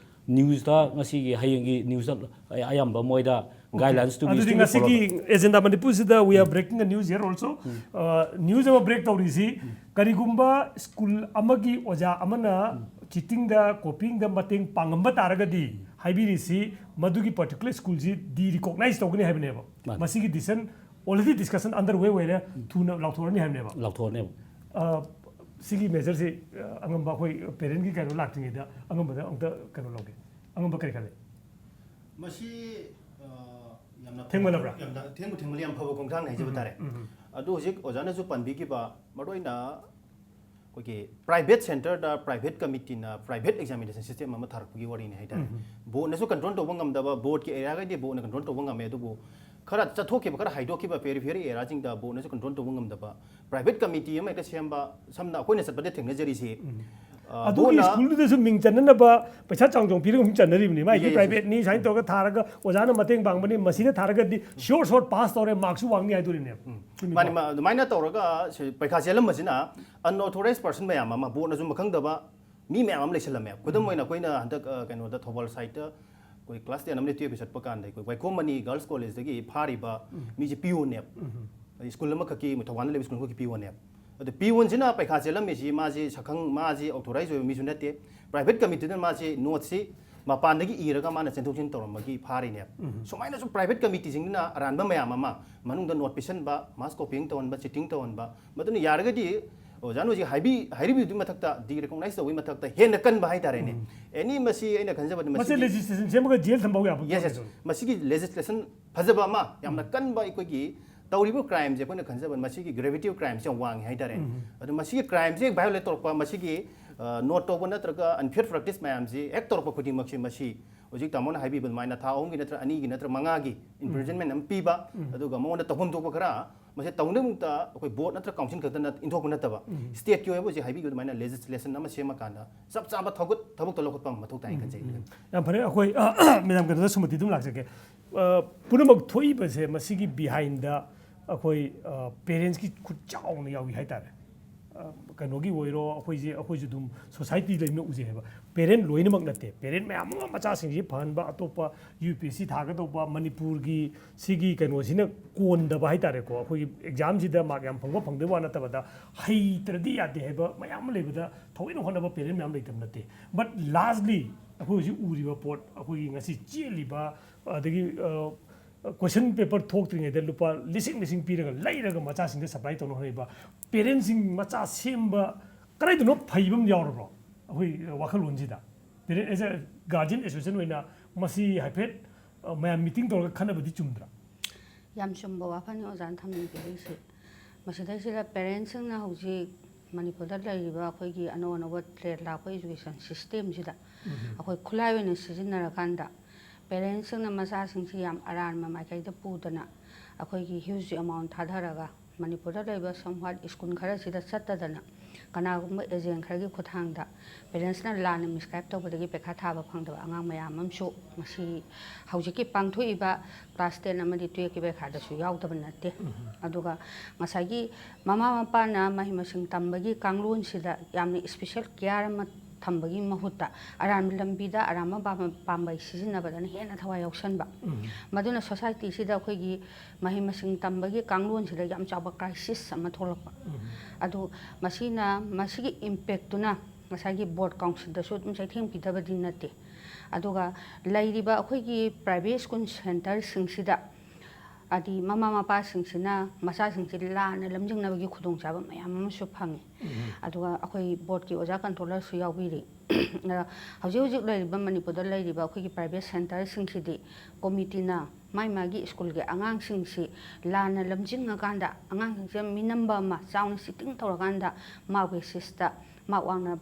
newsꯇ ꯉꯁꯤꯒꯤ ꯍꯌꯦꯡꯒꯤ newsꯇ ꯑꯌꯥꯝꯕ ꯃꯣꯏꯗ Guidelines to be ꯑꯗꯨꯗꯤ strictly ꯉꯁꯤꯒꯤ followed. ꯑꯦꯖꯦꯟꯗꯥ ꯃꯅꯤꯄꯨꯔꯁꯤꯗ we are breaking a news here also. News ꯑꯃ ꯕ꯭ꯔꯦꯛ ꯇꯧꯔꯤꯁꯤ, ꯀꯔꯤꯒꯨꯝꯕ ꯁ꯭ꯀꯨꯜ ꯑꯃꯒꯤ ꯑꯣꯖꯥ ꯑꯃꯅ ꯆꯤꯇꯤꯡꯗ ꯀꯣꯄꯤꯡꯗ ꯃꯇꯦꯡ ꯄꯥꯡꯉꯝꯕ ꯇꯥꯔꯒꯗꯤ ꯍꯥꯏꯕꯤꯔꯤꯁꯤ ꯃꯗꯨꯒꯤ ꯄꯥꯔꯇꯤꯀꯨꯂꯔ ꯁ꯭ꯀꯨꯜꯁꯤ ꯗꯤ ꯔꯤꯀꯣꯛꯅꯥꯏꯖ ꯇꯧꯒꯅꯤ ꯍꯥꯏꯕꯅꯦꯕ꯫ ꯃꯥꯅꯤ. ꯃꯁꯤꯒꯤ ꯗꯤꯁꯤꯖꯟ already discussion underway ꯑꯣꯏꯔꯦ, ꯊꯨꯅ ꯂꯥꯎꯊꯣꯛꯑꯅꯤ ꯍꯥꯏꯕꯅꯦꯕ꯫ ꯂꯥꯎꯊꯣꯛꯑꯅꯦꯕ. ꯑ, ꯁꯤꯒꯤ ꯃꯦꯖꯔꯁꯤ, ꯑ, ꯑꯉꯝꯕ ꯑꯩꯈꯣꯏ ꯄꯦꯔꯦꯟꯒꯤ ꯀꯩꯅꯣ ꯂꯥꯛꯇ꯭ꯔꯤꯉꯩꯗ ꯑꯉꯝꯕꯗ ꯑꯝꯇ ꯀꯩꯅꯣ ꯂꯧꯒꯦ꯫ ꯑꯉꯝꯕ ꯀꯔꯤ ꯈꯜꯂꯤ? ꯃꯁꯤ ꯑ, ꯌꯥꯝꯅ ꯊꯦꯡꯃꯜꯂꯕ꯭ꯔꯥ? ꯌꯥꯝꯅ ꯊꯦꯡꯕꯨ ꯊꯦꯡꯃꯜꯂꯤ, ꯌꯥꯝ ꯐꯕ ꯈꯣꯡꯊꯥꯡꯅꯤ ꯍꯥꯏꯖꯕ ꯇꯥꯔꯦ꯫ ꯎꯝ. ꯑꯗꯨ ꯍꯧꯖꯤꯛ ꯑꯣꯖꯥꯅꯁꯨ ꯄꯟꯕꯤꯈꯤꯕ, ꯃꯔꯨꯑꯣꯏꯅ ꯑꯩꯈꯣꯏꯒꯤ ꯄ꯭ꯔꯥꯏꯚꯦꯠ ꯁꯦꯟꯇꯔꯗ ꯄ꯭ꯔꯥꯏꯚꯦꯠ ꯀꯃꯤꯇꯤꯅ ꯄ꯭ꯔꯥꯏꯚꯦꯠ ꯑꯦꯛꯖꯥꯃꯤꯅꯦꯁꯟ ꯁꯤꯁꯇꯦꯝ ꯑꯃ ꯊꯥꯔꯛꯄꯒꯤ ꯋꯥꯔꯤꯅꯤ ꯍꯥꯏꯇꯥꯔꯦ꯫ ꯕꯣꯔꯗꯅꯁꯨ ꯀꯟꯇ꯭ꯔꯣꯜ ꯇꯧꯕ ꯉꯝꯗꯕ, ꯕꯣꯔꯗꯀꯤ ꯑꯦꯔꯤꯌꯥꯒꯩꯗꯤ ꯕꯣꯔꯗꯅ ꯀꯟꯇ꯭ꯔꯣꯜ ꯇꯧꯕ ꯉꯝꯃꯦ, ꯑꯗꯨꯕꯨ ꯈꯔ ꯆꯠꯊꯣꯛꯈꯤꯕ, ꯈꯔ ꯍꯥꯏꯗꯣꯛꯈꯤꯕ ꯄꯦꯔꯤꯐꯦꯔꯤ ꯑꯦꯔꯤꯌꯥꯁꯤꯡꯗ ꯕꯣꯔꯗꯅꯁꯨ ꯀꯟꯇ꯭ꯔꯣꯜ ꯇꯧꯕ ꯉꯝꯗꯕ, ꯄ꯭ꯔꯥꯏꯚꯦꯠ ꯀꯃꯤꯇꯤ ꯑꯃ ꯍꯦꯛꯇ ꯁꯦꯝꯕ, ꯁꯝꯅ ꯑꯩꯈꯣꯏꯅ ꯆꯠꯄꯗ ꯊꯦꯡꯅꯖꯔꯤꯁꯤ꯫ ꯑ, ꯑꯗꯨꯒꯤ ꯕꯣꯔꯗꯅ ꯁ꯭ꯀꯨꯜꯗꯨꯗꯁꯨ ꯃꯤꯡ ꯆꯟꯅꯅꯕ ꯄꯩꯁꯥ ꯆꯥꯎꯅ ꯆꯥꯎꯅ ꯄꯤꯔꯒ ꯑꯃꯨꯛ ꯆꯟꯅꯔꯤꯕꯅꯤ꯫ ꯃꯥꯒꯤ Yes, yes. ꯄ꯭ꯔꯥꯏꯚꯦꯠꯅꯤ ꯁꯨꯃꯥꯏꯅ ꯇꯧꯔꯒ ꯊꯥꯔꯒ ꯑꯣꯖꯥꯅ ꯃꯇꯦꯡ ꯄꯥꯡꯕꯅꯤ, ꯃꯁꯤꯗ ꯊꯥꯔꯒꯗꯤ ꯁꯤꯌꯣꯔ ꯁꯣꯔ ꯄꯥꯁ ꯇꯧꯔꯦ, ꯃꯥꯔꯛꯁꯨ ꯋꯥꯡꯅꯤ ꯍꯥꯏꯗꯣꯔꯤꯅꯦꯕ꯫ ꯆꯨꯝꯃꯤꯀꯣ? ꯃꯥꯅꯤ, ꯃꯥ-, ꯑꯗꯨꯃꯥꯏꯅ ꯇꯧꯔꯒ ꯁꯤ ꯄꯩꯈꯥ ꯆꯦꯜꯂꯝꯕꯁꯤꯅ unauthorized person ꯃꯌꯥꯝ ꯑꯃ, ꯕꯣꯔꯗꯅꯁꯨ ꯃꯈꯪꯗꯕ ꯃꯤ ꯃꯌꯥꯝ ꯑꯃ ꯂꯩꯁꯜꯂꯝꯃꯦ꯫ ꯈꯨꯗꯝ ꯑꯣꯏꯅ ꯑꯩꯈꯣꯏꯅ ꯍꯟꯗꯛ, ꯑ, ꯀꯩꯅꯣꯗ ꯊꯧꯕꯥꯜ ꯁꯥꯏꯠꯇ ꯑꯩꯈꯣꯏ ꯀ꯭ꯂꯥꯁ ꯇꯦꯟ ꯑꯃꯅ ꯇꯨꯌꯦꯜꯞꯀꯤ ꯆꯠꯄ ꯀꯥꯟꯗ ꯑꯩꯈꯣꯏ ꯋꯥꯏꯈꯣꯝ ꯃꯅꯤ ꯒꯔꯜꯁ ꯀꯣꯂꯦꯖꯇꯒꯤ ꯐꯥꯔꯤꯕ ꯃꯤꯁꯦ ꯄꯤꯌꯣꯟꯅꯦꯕ꯫ ꯁ꯭ꯀꯨꯜ ꯑꯃꯈꯛꯀꯤ, ꯊꯧꯕꯥꯜꯗ ꯂꯩꯕ ꯁ꯭ꯀꯨꯜ ꯑꯃꯈꯛꯀꯤ ꯄꯤꯌꯣꯟꯅꯦꯕ꯫ ꯑꯗꯣ ꯄꯤꯌꯣꯟꯁꯤꯅ ꯄꯩꯈꯥ ꯆꯦꯜꯂꯝꯃꯤꯁꯤ ꯃꯥꯁꯤ ꯁꯛꯈꯪ, ꯃꯥꯁꯤ ꯑꯣꯊꯣꯔꯥꯏꯖ ꯑꯣꯏꯕ ꯃꯤꯁꯨ ꯅꯠꯇꯦ꯫ ꯄ꯭ꯔꯥꯏꯚꯦꯠ ꯀꯃꯤꯇꯤꯗꯨꯅ ꯃꯥꯁꯤ ꯅꯣꯠꯁꯤ ꯃꯄꯥꯟꯗꯒꯤ ꯏꯔꯒ ꯃꯥꯅ ꯆꯦꯟꯊꯣꯛ ꯆꯦꯟꯁꯤꯟ ꯇꯧꯔꯝꯕꯒꯤ ꯐꯥꯔꯤꯅꯦꯕ꯫ ꯁꯨꯃꯥꯏꯅꯁꯨ ꯄ꯭ꯔꯥꯏꯚꯦꯠ ꯀꯃꯤꯇꯤꯁꯤꯡꯗꯨꯅ ꯑꯔꯥꯟꯕ ꯃꯌꯥꯝ ꯑꯃ ꯃꯅꯨꯡꯗ ꯅꯣꯠ ꯄꯤꯁꯟꯕ, ꯃꯥꯁ ꯀꯣꯄꯤꯡ ꯇꯧꯍꯟꯕ, ꯆꯤꯇꯤꯡ ꯇꯧꯍꯟꯕ, ꯃꯗꯨꯅ ꯌꯥꯔꯒꯗꯤ ꯑꯣꯖꯥꯅ ꯍꯧꯖꯤꯛ ꯍꯥꯏꯕꯤ-, ꯍꯥꯏꯔꯤꯕꯗꯨꯒꯤ ꯃꯊꯛꯇ, ꯗꯤ ꯔꯤꯀꯣꯛꯅꯥꯏꯖ ꯇꯧꯕꯒꯤ ꯃꯊꯛꯇ ꯍꯦꯟꯅ ꯀꯟꯕ ꯍꯥꯏꯇꯥꯔꯦꯅꯦ꯫ ꯑꯦꯅꯤ, ꯃꯁꯤ ꯑꯩꯅ ꯈꯟꯖꯕꯗ ꯃꯁꯤ ꯃꯁꯤꯒꯤ ꯂꯦꯖꯤꯁꯂꯦꯁꯟ ꯁꯦꯝꯃꯒ ꯖꯦꯜ ꯊꯝꯕ ꯌꯥꯕ Yes, yes. ꯄꯣꯠꯅꯤ꯫ ꯃꯁꯤꯒꯤ ꯂꯦꯖꯤꯁꯂꯦꯁꯟ ꯐꯖꯕ ꯑꯃ, ꯌꯥꯝꯅ ꯀꯟꯕ ꯑꯩꯈꯣꯏꯒꯤ ꯇꯧꯔꯤꯕ ꯀ꯭ꯔꯥꯏꯝꯁꯦ ꯑꯩꯈꯣꯏꯅ ꯈꯟꯖꯕ ꯃꯁꯤꯒꯤ ꯒ꯭ꯔꯦꯚꯤꯇꯤ ꯑꯣꯐ ꯀ꯭ꯔꯥꯏꯝꯁꯦ ꯌꯥꯝ ꯋꯥꯡꯉꯤ ꯍꯥꯏꯇꯥꯔꯦ꯫ ꯑꯗꯣ ꯃꯁꯤꯒꯤ ꯀ꯭ꯔꯥꯏꯝꯁꯦ ꯍꯦꯛ ꯚꯥꯏꯑꯣꯂꯦꯠ ꯇꯧꯔꯛꯄ, ꯃꯁꯤꯒꯤ, ꯑ, ꯅꯣꯠ ꯇꯧꯕ ꯅꯠꯇ꯭ꯔꯒ ꯑꯟꯐꯤꯌꯔ ꯄ꯭ꯔꯦꯛꯇꯤꯁ ꯃꯌꯥꯝꯁꯤ ꯍꯦꯛ ꯇꯧꯔꯛꯄ ꯈꯨꯗꯤꯡꯃꯛꯁꯤ, ꯃꯁꯤ ꯍꯧꯖꯤꯛ ꯇꯥꯃꯣꯅ ꯍꯥꯏꯕꯤꯕ ꯑꯗꯨꯃꯥꯏꯅ ꯊꯥ ꯑꯍꯨꯝꯒꯤ ꯅꯠꯇ꯭ꯔ ꯑꯅꯤꯒꯤ ꯅꯠꯇ꯭ꯔ ꯃꯉꯥꯒꯤ ꯏꯝꯄ꯭ꯔꯤꯖꯟꯃꯦꯟ ꯑꯃ ꯄꯤꯕ, ꯑꯗꯨꯒ ꯃꯉꯣꯟꯗ ꯇꯧꯐꯝ ꯊꯣꯛꯄ ꯈꯔ, ꯃꯁꯤ ꯇꯧꯅꯕꯃꯛꯇ ꯑꯩꯈꯣꯏ ꯕꯣꯔꯗ ꯅꯠꯇ꯭ꯔ ꯀꯥꯎꯟꯁꯤꯜ ꯈꯛꯇꯅ ꯏꯟꯊꯣꯛꯄ ꯅꯠꯇꯕ, ꯁ꯭ꯇꯦꯠꯀꯤ ꯑꯣꯏꯕ ꯍꯧꯖꯤꯛ ꯍꯥꯏꯕꯤꯈꯤꯕ ꯑꯗꯨꯃꯥꯏꯅ ꯂꯦꯖꯤꯁꯂꯦꯁꯟ ꯑꯃ ꯁꯦꯝꯃꯀꯥꯟꯗ ꯆꯞ ꯆꯥꯕ ꯊꯧꯒꯠ-, ꯊꯕꯛꯇꯣ ꯂꯧꯈꯠꯄ ꯑꯃ ꯃꯊꯧ ꯇꯥꯏ ꯈꯟꯖꯩ꯫ ꯌꯥꯝ ꯐꯔꯦ꯫ ꯑꯩꯈꯣꯏ, ꯑ, ꯃꯦꯗꯥꯝ ꯀꯩꯅꯣꯗ ꯁꯨꯃꯇꯤ ꯑꯗꯨꯝ ꯂꯥꯛꯆꯒꯦ꯫ ꯑ, ꯄꯨꯝꯅꯃꯛ ꯊꯣꯛꯏꯕꯁꯦ ꯃꯁꯤꯒꯤ ꯕꯤꯍꯥꯏꯟꯗ ꯑꯩꯈꯣꯏ, ꯑ, ꯄꯦꯔꯦꯟꯁꯀꯤ ꯈꯨꯠ ꯆꯥꯎꯅ ꯌꯥꯎꯏ ꯍꯥꯏꯇꯥꯔꯦ꯫ ꯀꯩꯅꯣꯒꯤ ꯑꯣꯏꯔꯣ, ꯑꯩꯈꯣꯏꯁꯦ, ꯑꯩꯈꯣꯏꯁꯨ ꯑꯗꯨꯝ ꯁꯣꯁꯥꯏꯇꯤ ꯂꯩꯅ ꯎꯖꯩ ꯍꯥꯏꯕ꯫ ꯄꯦꯔꯦꯟ ꯂꯣꯏꯅꯃꯛ ꯅꯠꯇꯦ, ꯄꯦꯔꯦꯟ ꯃꯌꯥꯝ ꯑꯃ ꯃꯆꯥꯁꯤꯡꯁꯤ ꯐꯍꯟꯕ, ꯑꯇꯣꯞꯄ ꯌꯨ ꯄꯤ ꯑꯦꯁ ꯁꯤ ꯊꯥꯒꯗꯧꯕ, ꯃꯅꯤꯄꯨꯔꯒꯤ ꯁꯤꯒꯤ ꯀꯩꯅꯣꯁꯤꯅ ꯀꯣꯟꯗꯕ ꯍꯥꯏꯇꯥꯔꯦꯀꯣ꯫ ꯑꯩꯈꯣꯏꯒꯤ ꯑꯦꯛꯖꯥꯝꯁꯤꯗ ꯃꯥꯔꯛ ꯌꯥꯝ ꯐꯪꯕ ꯐꯪꯗꯕ ꯋꯥ ꯅꯠꯇꯕꯗ, ꯍꯩꯇ꯭ꯔꯗꯤ ꯌꯥꯗꯦ ꯍꯥꯏꯕ ꯃꯌꯥꯝ ꯑꯃ ꯂꯩꯕꯗ ꯊꯑꯣꯏꯅ ꯍꯣꯠꯅꯕ ꯄꯦꯔꯦꯟ ꯃꯌꯥꯝ ꯂꯩꯇꯕ ꯅꯠꯇꯦ꯫ But largely ꯑꯩꯈꯣꯏ ꯍꯧꯖꯤꯛ ꯎꯔꯤꯕ ꯄꯣꯠ, ꯑꯩꯈꯣꯏꯒꯤ ꯉꯁꯤ ꯆꯦꯜꯂꯤꯕ, ꯑꯗꯒꯤ ꯀꯣꯏꯁꯟ ꯄꯦꯄꯔ ꯊꯣꯛꯇ꯭ꯔꯤꯉꯩꯗ ꯂꯨꯄꯥ ꯂꯤꯁꯤꯡ ꯂꯤꯁꯤꯡ ꯄꯤꯔꯒ ꯂꯩꯔꯒ ꯃꯆꯥꯁꯤꯡꯗ ꯁꯄ꯭ꯂꯥꯏ ꯇꯧꯅ ꯍꯣꯠꯅꯔꯤꯕ ꯄꯦꯔꯦꯟꯁꯤꯡ, ꯃꯆꯥ ꯁꯦꯝꯕ ꯀꯗꯥꯏꯗꯅꯣ ꯐꯩꯕ ꯑꯃ ꯌꯥꯎꯔꯕ꯭ꯔꯣ? ꯑꯩꯈꯣꯏ ꯋꯥꯈꯜꯂꯣꯟꯁꯤꯗ ꯄꯦꯔꯦꯟ, ꯑꯦꯖ ꯑꯦ ꯒꯥꯔꯖꯤꯌꯟ ꯑꯦꯁꯣꯁꯤꯌꯦꯁꯟ ꯑꯣꯏꯅ ꯃꯁꯤ ꯍꯥꯏꯐꯦꯠ, ꯑ, ꯃꯌꯥꯝ ꯃꯤꯇꯤꯡ ꯇꯧꯔꯒ ꯈꯟꯅꯕꯗꯤ ꯆꯨꯝꯗ꯭ꯔꯥ? ꯌꯥꯝ ꯆꯨꯝꯕ ꯋꯥꯐꯝꯅꯤ ꯑꯣꯖꯥꯅ ꯊꯝꯕꯤꯔꯤꯁꯦ꯫ ꯃꯁꯤꯗꯩꯁꯤꯗ ꯄꯦꯔꯦꯟꯁꯁꯤꯡꯅ ꯍꯧꯖꯤꯛ ꯃꯅꯤꯄꯨꯔꯗ ꯂꯩꯔꯤꯕ ꯑꯩꯈꯣꯏꯒꯤ ꯑꯅꯧ ꯑꯅꯧꯕ ꯊ꯭ꯔꯦꯠ ꯂꯥꯛꯄ ꯏꯖꯨꯀꯦꯁꯟ ꯁꯤꯁꯇꯦꯝꯁꯤꯗ ꯑꯩꯈꯣꯏ ꯈꯨꯠꯂꯥꯏ ꯑꯣꯏꯅ ꯁꯤꯖꯤꯟꯅꯔꯀꯥꯟꯗ ꯄꯦꯔꯦꯟꯁꯁꯤꯡꯅ ꯃꯆꯥꯁꯤꯡꯁꯤ ꯌꯥꯝ ꯑꯔꯥꯟꯕ ꯃꯥꯏꯀꯩꯗ ꯄꯨꯗꯅ ꯑꯩꯈꯣꯏꯒꯤ ꯍ꯭ꯌꯨꯖ ꯑꯦꯃꯥꯎꯟ ꯊꯥꯗꯔꯒ ꯃꯅꯤꯄꯨꯔꯗ ꯂꯩꯕ ꯁꯝꯍꯥꯠ ꯁ꯭ꯀꯨꯜ ꯈꯔꯁꯤꯗ ꯆꯠꯇꯗꯅ ꯀꯅꯥꯒꯨꯝꯕ ꯑꯦꯖꯦꯟ ꯈꯔꯒꯤ ꯈꯨꯠꯊꯥꯡꯗ ꯄꯦꯔꯦꯟꯁꯅ ꯂꯥꯟꯅ ꯃꯤꯁꯒꯥꯏꯗ ꯇꯧꯕꯗꯒꯤ ꯄꯩꯈꯥ ꯊꯥꯕ ꯐꯪꯗꯕ ꯑꯉꯥꯡ ꯃꯌꯥꯝ ꯑꯃꯁꯨ ꯃꯁꯤ ꯍꯧꯖꯤꯛꯀꯤ ꯄꯥꯡꯊꯣꯛꯏꯕ ꯀ꯭ꯂꯥꯁ ꯇꯦꯟ ꯑꯃꯗꯤ ꯇꯨꯌꯦꯜꯐꯀꯤ ꯄꯩꯈꯥꯗꯁꯨ ꯌꯥꯎꯗꯕ ꯅꯠꯇꯦ꯫ ꯑꯗꯨꯒ ꯉꯁꯥꯏꯒꯤ ꯃꯃꯥ ꯃꯄꯥꯅ ꯃꯍꯩ ꯃꯁꯤꯡ ꯇꯝꯕꯒꯤ ꯀꯥꯡꯂꯣꯟꯁꯤꯗ ꯌꯥꯝꯅ ꯏꯁꯄꯤꯁꯦꯜ ꯀꯤꯌꯥꯔ ꯑꯃ ꯊꯝꯕꯒꯤ ꯃꯍꯨꯠꯇ ꯑꯔꯥꯟꯕ ꯂꯝꯕꯤꯗ ꯑꯔꯥꯟꯕ ꯄꯥꯝ- ꯄꯥꯝꯕꯩ ꯁꯤꯖꯤꯟꯅꯕꯗꯅ ꯍꯦꯟꯅ ꯊꯋꯥꯏ ꯌꯥꯎꯁꯟꯕ꯫ ꯃꯗꯨꯅ ꯁꯣꯁꯥꯏꯇꯤꯁꯤꯗ ꯑꯩꯈꯣꯏꯒꯤ ꯃꯍꯩ ꯃꯁꯤꯡ ꯇꯝꯕꯒꯤ ꯀꯥꯡꯂꯣꯟꯁꯤꯗ ꯌꯥꯝ ꯆꯥꯎꯕ ꯀ꯭ꯔꯥꯏꯁꯤꯁ ꯑꯃ ꯊꯣꯛꯂꯛꯄ꯫ ꯑꯗꯨ ꯃꯁꯤꯅ, ꯃꯁꯤꯒꯤ ꯏꯝꯄꯦꯛꯇꯨꯅ ꯉꯁꯥꯏꯒꯤ ꯕꯣꯔꯗ ꯀꯥꯎꯟꯁꯤꯜꯗꯁꯨ ꯑꯗꯨꯝ ꯆꯩꯊꯦꯡ ꯄꯤꯗꯕꯗꯤ ꯅꯠꯇꯦ꯫ ꯑꯗꯨꯒ ꯂꯩꯔꯤꯕ ꯑꯩꯈꯣꯏꯒꯤ ꯄ꯭ꯔꯥꯏꯚꯦꯠ ꯁ꯭ꯀꯨꯜ ꯁꯦꯟꯇꯔꯁꯤꯡꯁꯤꯗ ꯍꯥꯏꯗꯤ ꯃꯃꯥ ꯃꯄꯥꯁꯤꯡꯁꯤꯅ ꯃꯆꯥꯁꯤꯡꯁꯤ ꯂꯥꯟꯅ ꯂꯝꯖꯤꯡꯅꯕꯒꯤ ꯈꯨꯗꯣꯡꯆꯥꯕ ꯃꯌꯥꯝ ꯑꯃꯁꯨ ꯐꯪꯉꯤ꯫ ꯑꯗꯨꯒ ꯑꯩꯈꯣꯏ ꯕꯣꯔꯗꯀꯤ ꯑꯣꯖꯥ ꯀꯟꯇ꯭ꯔꯣꯂꯔꯁꯨ ꯌꯥꯎꯕꯤꯔꯤ꯫ ꯑꯗ ꯍꯧꯖꯤꯛ ꯍꯧꯖꯤꯛ ꯂꯩꯔꯤꯕ ꯃꯅꯤꯄꯨꯔꯗ ꯂꯩꯔꯤꯕ ꯑꯩꯈꯣꯏꯒꯤ ꯄ꯭ꯔꯥꯏꯚꯦꯠ ꯁꯦꯟꯇꯔꯁꯤꯡꯁꯤꯗꯤ ꯀꯣꯃꯤꯇꯤꯅ ꯃꯥꯏ ꯃꯥꯒꯤ ꯁ꯭ꯀꯨꯜꯒꯤ ꯑꯉꯥꯡꯁꯤꯡꯁꯤ ꯂꯥꯟꯅ ꯂꯝꯖꯤꯡꯉꯀꯥꯟꯗ, ꯑꯉꯥꯡꯁꯤꯡꯁꯦ ꯃꯤꯅꯝꯕ ꯑꯃ ꯆꯥꯎꯅ ꯆꯤꯇꯤꯡ ꯇꯧꯔꯀꯥꯟꯗ ꯃꯥꯔꯛ ꯕꯦꯁꯤꯁꯇ ꯃꯥꯔꯛ ꯋꯥꯡꯅ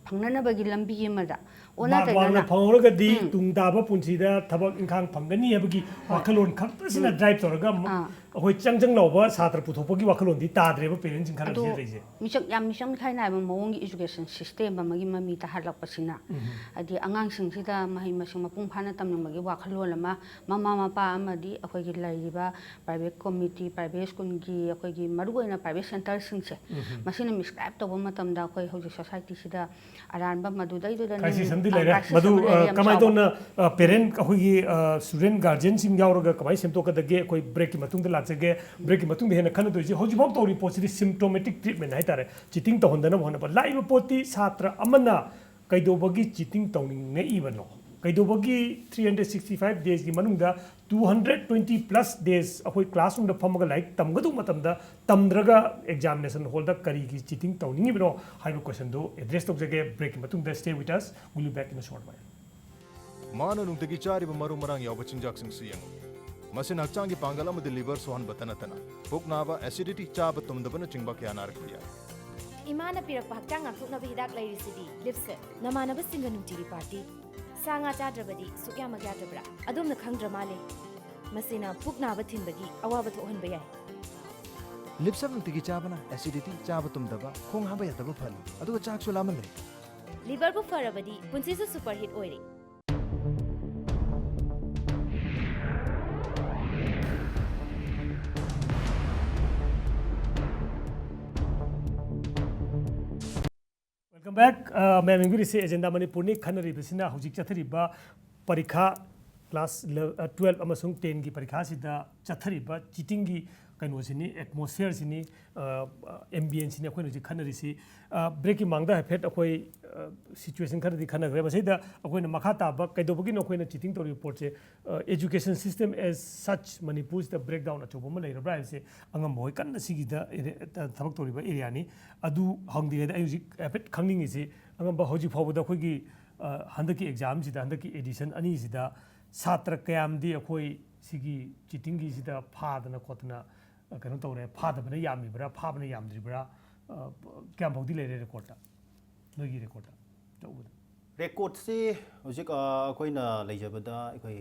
ꯐꯪꯅꯅꯕꯒꯤ ꯂꯝꯕꯤ ꯑꯃꯗ ꯑꯣꯟꯅ ꯃꯥꯔꯛ ꯋꯥꯡꯅ ꯇꯩꯅꯅ ꯐꯪꯍꯧꯔꯒꯗꯤ ꯎꯝ꯫ ꯇꯨꯡ ꯇꯥꯕ ꯄꯨꯟꯁꯤꯗ ꯊꯕꯛ ꯏꯪꯈꯥꯡ ꯐꯪꯒꯅꯤ ꯍꯥꯏꯕꯒꯤ ꯍꯣꯏ꯫ ꯋꯥꯈꯜꯂꯣꯟ ꯈꯛꯇꯁꯤꯅ ꯎꯝ꯫ ꯗ꯭ꯔꯥꯏꯚ ꯇꯧꯔꯒ ꯑꯃ- ꯑꯥ꯫ ꯑꯩꯈꯣꯏ ꯆꯪ ꯆꯪ ꯂꯥꯎꯕ ꯁꯥꯇ꯭ꯔ ꯄꯨꯊꯣꯛꯄꯒꯤ ꯋꯥꯈꯜꯂꯣꯟꯗꯤ ꯇꯥꯗ꯭ꯔꯦꯕ ꯄꯦꯔꯦꯟꯁꯤꯡ ꯈꯔ ꯑꯗꯣ ꯍꯧꯖꯤꯛ ꯂꯩꯔꯤꯁꯦ꯫ ꯃꯤꯆꯪ ꯌꯥꯝ ꯃꯤꯆꯪ ꯃꯤꯈꯥꯏ ꯅꯥꯏꯕ ꯃꯑꯣꯡꯒꯤ ꯏꯖꯨꯀꯦꯁꯟ ꯁꯤꯁꯇꯦꯝ ꯑꯃꯒꯤ ꯃꯃꯤ ꯇꯥꯍꯜꯂꯛꯄꯁꯤꯅ ꯎꯝ꯫ ꯍꯥꯏꯗꯤ ꯑꯉꯥꯡꯁꯤꯡꯁꯤꯗ ꯃꯍꯩ ꯃꯁꯤꯡ ꯃꯄꯨꯡ ꯐꯥꯅ ꯇꯝꯅꯤꯡꯕꯒꯤ ꯋꯥꯈꯜꯂꯣꯟ ꯑꯃ ꯃꯃꯥ ꯃꯄꯥ ꯑꯃꯗꯤ ꯑꯩꯈꯣꯏꯒꯤ ꯂꯩꯔꯤꯕ ꯄ꯭ꯔꯥꯏꯚꯦꯠ ꯀꯣꯃꯤꯇꯤ, ꯄ꯭ꯔꯥꯏꯚꯦꯠ ꯁ꯭ꯀꯨꯜꯒꯤ ꯑꯩꯈꯣꯏꯒꯤ ꯃꯔꯨꯑꯣꯏꯅ ꯄ꯭ꯔꯥꯏꯚꯦꯠ ꯁꯦꯟꯇꯔꯁꯤꯡꯁꯦ ꯎꯝ꯫ ꯃꯁꯤꯅ ꯃꯤꯁꯀ꯭ꯔꯥꯏꯞ ꯇꯧꯕ ꯃꯇꯝꯗ ꯑꯩꯈꯣꯏ ꯍꯧꯖꯤꯛ ꯁꯣꯁꯥꯏꯇꯤꯁꯤꯗ ꯑꯔꯥꯟꯕ ꯃꯗꯨꯗꯩꯗꯨꯗ ꯀ꯭ꯔꯥꯏꯁꯤꯁ ꯑꯃꯗꯤ ꯑ, ꯂꯩꯔꯦ꯫ ꯀ꯭ꯔꯥꯏꯁꯤꯁ ꯃꯗꯨ ꯑꯃ ꯂꯩꯔꯦ ꯑ, ꯌꯥꯝ ꯀꯃꯥꯏꯅ ꯆꯥꯎꯕ꯫ ꯇꯧꯅ ꯑ, ꯄꯦꯔꯦꯟ ꯑꯩꯈꯣꯏꯒꯤ ꯁ꯭ꯇꯨꯗꯦꯟ ꯒꯥꯔꯖꯤꯌꯟꯁꯤꯡ ꯌꯥꯎꯔꯒ ꯀꯃꯥꯏꯅ ꯁꯦꯝꯗꯣꯛꯀꯗꯒꯦ? ꯑꯩꯈꯣꯏ ꯕ꯭ꯔꯦꯛꯀꯤ ꯃꯇꯨꯡꯗ ꯂꯥꯛꯆꯒꯦ꯫ ꯕ꯭ꯔꯦꯛꯀꯤ ꯃꯇꯨꯡꯗ ꯍꯦꯟꯅ ꯈꯟꯅꯗꯣꯏꯁꯦ꯫ ꯍꯧꯖꯤꯛꯐꯥꯎ ꯇꯧꯔꯤ ꯄꯣꯠꯁꯤꯗꯤ ꯁꯤꯝꯇꯣꯃꯦꯇꯤꯛ ꯇ꯭ꯔꯤꯠꯃꯦꯟ ꯍꯥꯏꯇꯥꯔꯦ, ꯆꯤꯇꯤꯡ ꯇꯧꯍꯟꯗꯅꯕ ꯍꯣꯠꯅꯕ꯫ ꯂꯥꯛꯏꯕ ꯄꯣꯠꯇꯤ ꯁꯥꯇ꯭ꯔ ꯑꯃꯅ ꯀꯩꯗꯧꯕꯒꯤ ꯆꯤꯇꯤꯡ ꯇꯧꯅꯤꯡꯉꯛꯏꯕꯅꯣ? ꯀꯩꯗꯧꯕꯒꯤ ꯊ꯭ꯔꯤ ꯍꯟꯗ꯭ꯔꯦꯠ ꯁꯤꯛꯁꯇꯤ ꯐꯥꯏꯚ ꯗꯦꯖꯀꯤ ꯃꯅꯨꯡꯗ two hundred twenty plus days ꯑꯩꯈꯣꯏ ꯀ꯭ꯂꯥꯁꯔꯨꯝꯗ ꯐꯝꯃꯒ ꯂꯥꯏꯔꯤꯛ ꯇꯝꯒꯗꯧꯕ ꯃꯇꯝꯗ ꯇꯝꯗ꯭ꯔꯒ ꯑꯦꯛꯖꯥꯃꯤꯅꯦꯁꯟ ꯍꯣꯜꯗ ꯀꯔꯤꯒꯤ ꯆꯤꯇꯤꯡ ꯇꯧꯅꯤꯡꯉꯤꯕꯅꯣ ꯍꯥꯏꯕ ꯀꯣꯏꯁꯟꯗꯨ ꯑꯦꯗ꯭ꯔꯦꯁ ꯇꯧꯖꯒꯦ꯫ ꯕ꯭ꯔꯦꯛꯀꯤ ꯃꯇꯨꯡꯗ stay with us, we'll be back in a short while. ꯃꯥꯅ ꯅꯨꯡꯇꯤꯒꯤ ꯆꯥꯔꯤꯕ ꯃꯔꯨ ꯃꯔꯥꯡ ꯌꯥꯎꯕ ꯆꯤꯟꯖꯥꯛꯁꯤꯡꯁꯨ ꯌꯦꯡꯉꯨ꯫ ꯃꯁꯤꯅ ꯍꯛꯆꯥꯡꯒꯤ ꯄꯥꯡꯒꯜ ꯑꯃꯗꯤ ꯂꯤꯚꯔ ꯁꯣꯛꯍꯟꯕꯇ ꯅꯠꯇꯅ ꯄꯨꯛ ꯅꯥꯕ, ꯑꯦꯁꯤꯗꯤꯇꯤ, ꯆꯥꯕ ꯇꯨꯝꯗꯕꯅꯆꯤꯡꯕ ꯀꯌꯥ ꯅꯥꯔꯛꯄ ꯌꯥꯏ꯫ ꯏꯃꯥꯅ ꯄꯤꯔꯛꯄ ꯍꯛꯆꯥꯡ ꯉꯥꯛꯊꯣꯛꯅꯕ ꯍꯤꯗꯥꯛ ꯂꯩꯔꯤꯁꯤꯗꯤ꯫ ꯂꯤꯞꯁꯦꯞ꯫ ꯅꯃꯥꯟꯅꯕꯁꯤꯡꯒ ꯅꯨꯡꯇꯤꯒꯤ ꯄꯥꯔꯇꯤ꯫ ꯁꯥ ꯉꯥ ꯆꯥꯗ꯭ꯔꯕꯗꯤ ꯁꯨꯛ ꯌꯥꯝꯃꯛ ꯌꯥꯗ꯭ꯔꯕ꯭ꯔꯥ? ꯑꯗꯣꯝꯅ ꯈꯪꯗ꯭ꯔ ꯃꯥꯜꯂꯦ꯫ ꯃꯁꯤꯅ ꯄꯨꯛ ꯅꯥꯕ ꯊꯤꯟꯕꯒꯤ ꯑꯋꯥꯕ ꯊꯣꯛꯍꯟꯕ ꯌꯥꯏ꯫ ꯂꯤꯞꯁꯦꯞ ꯅꯨꯡꯇꯤꯒꯤ ꯆꯥꯕꯅ ꯑꯦꯁꯤꯗꯤꯇꯤ, ꯆꯥꯕ ꯇꯨꯝꯗꯕ, ꯈꯣꯡ ꯍꯥꯝꯕ ꯌꯥꯗꯕ ꯐꯍꯜꯂꯤ, ꯑꯗꯨꯒ ꯆꯥꯛꯁꯨ ꯂꯥꯝꯍꯜꯂꯦ꯫ ꯂꯤꯚꯔꯕꯨ ꯐꯔꯕꯗꯤ ꯄꯨꯟꯁꯤꯁꯨ ꯁꯨꯄꯔꯍꯤꯠ ꯑꯣꯏꯔꯦ꯫ Welcome back. ꯑ, ꯃꯌꯥꯝ ꯌꯦꯡꯕꯤꯔꯤꯁꯤ ꯑꯦꯖꯦꯟꯗꯥ ꯃꯅꯤꯄꯨꯔꯅꯤ꯫ ꯈꯟꯅꯔꯤꯕꯁꯤꯅ ꯍꯧꯖꯤꯛ ꯆꯠꯊꯔꯤꯕ ꯄꯔꯤꯈꯥ, ꯀ꯭ꯂꯥꯁ ꯏꯂꯦ-, ꯑ, ꯇꯨꯋꯦꯜꯐ ꯑꯃꯁꯨꯡ ꯇꯦꯟꯒꯤ ꯄꯔꯤꯈꯥꯁꯤꯗ ꯆꯠꯊꯔꯤꯕ ꯆꯤꯇꯤꯡꯒꯤ ꯀꯩꯅꯣꯁꯤꯅꯤ, ꯑꯦꯠꯃꯣꯁꯐꯤꯌꯔꯁꯤꯅꯤ, ꯑ, ꯑꯦꯝꯕꯤꯌꯦꯟꯁꯁꯤꯅꯤ ꯑꯩꯈꯣꯏꯅ ꯍꯧꯖꯤꯛ ꯈꯟꯅꯔꯤꯁꯤ꯫ ꯑ, ꯕ꯭ꯔꯦꯛꯀꯤ ꯃꯥꯡꯗ ꯍꯥꯏꯐꯦꯠ ꯑꯩꯈꯣꯏ, ꯑ, ꯁꯤꯆꯨꯋꯦꯁꯟ ꯈꯔꯗꯤ ꯈꯟꯅꯈ꯭ꯔꯦ꯫ ꯃꯁꯤꯗ ꯑꯩꯈꯣꯏꯅ ꯃꯈꯥ ꯇꯥꯕ ꯀꯩꯗꯧꯕꯒꯤꯅꯣ ꯑꯩꯈꯣꯏꯅ ꯆꯤꯇꯤꯡ ꯇꯧꯔꯤꯕ ꯄꯣꯠꯁꯦ, ꯑ, education system as such ꯃꯅꯤꯄꯨꯔꯁꯤꯗ ꯕ꯭ꯔꯦꯛꯗꯥꯎꯟ ꯑꯆꯧꯕ ꯑꯃ ꯂꯩꯔꯕ꯭ꯔꯥ ꯍꯥꯏꯕꯁꯦ ꯑꯉꯝꯕ ꯍꯣꯏ ꯀꯟꯅ ꯁꯤꯒꯤꯗ ꯑꯦꯔꯤ-, ꯊꯕꯛ ꯇꯧꯔꯤꯕ ꯑꯦꯔꯤꯌꯥꯅꯤ꯫ ꯑꯗꯨ ꯍꯪꯗ꯭ꯔꯤꯉꯩꯗ ꯑꯩ ꯍꯧꯖꯤꯛ ꯍꯥꯏꯐꯦꯠ ꯈꯪꯅꯤꯡꯉꯤꯁꯤ, ꯑꯉꯝꯕ ꯍꯧꯖꯤꯛ ꯐꯥꯎꯕꯗ ꯑꯩꯈꯣꯏꯒꯤ, ꯑ, ꯍꯟꯗꯛꯀꯤ ꯑꯦꯛꯖꯥꯝꯁꯤꯗ, ꯍꯟꯗꯛꯀꯤ ꯑꯦꯗꯤꯁꯟ ꯑꯅꯤꯁꯤꯗ ꯁꯥꯇ꯭ꯔ ꯀꯌꯥꯝꯗꯤ ꯑꯩꯈꯣꯏ ꯁꯤꯒꯤ ꯆꯤꯇꯤꯡꯒꯤꯁꯤꯗ ꯐꯥꯗꯅ ꯈꯣꯠꯇꯅ, ꯑ, ꯀꯩꯅꯣ ꯇꯧꯔꯦ? ꯐꯥꯗꯕꯅ ꯌꯥꯝꯃꯤꯕ꯭ꯔꯥ, ꯐꯥꯕꯅ ꯌꯥꯝꯗ꯭ꯔꯤꯕ꯭ꯔꯥ? ꯑ, ꯀꯌꯥꯝ ꯐꯥꯎꯗꯤ ꯂꯩꯔꯦ ꯔꯦꯀꯣꯔꯠꯇ, ꯅꯣꯏꯒꯤ ꯔꯦꯀꯣꯔꯠꯇ ꯇꯧꯕꯗ? ꯔꯦꯀꯣꯔꯠꯁꯤ ꯍꯧꯖꯤꯛ ꯑ, ꯑꯩꯈꯣꯏꯅ ꯂꯩꯖꯕꯗ ꯑꯩꯈꯣꯏ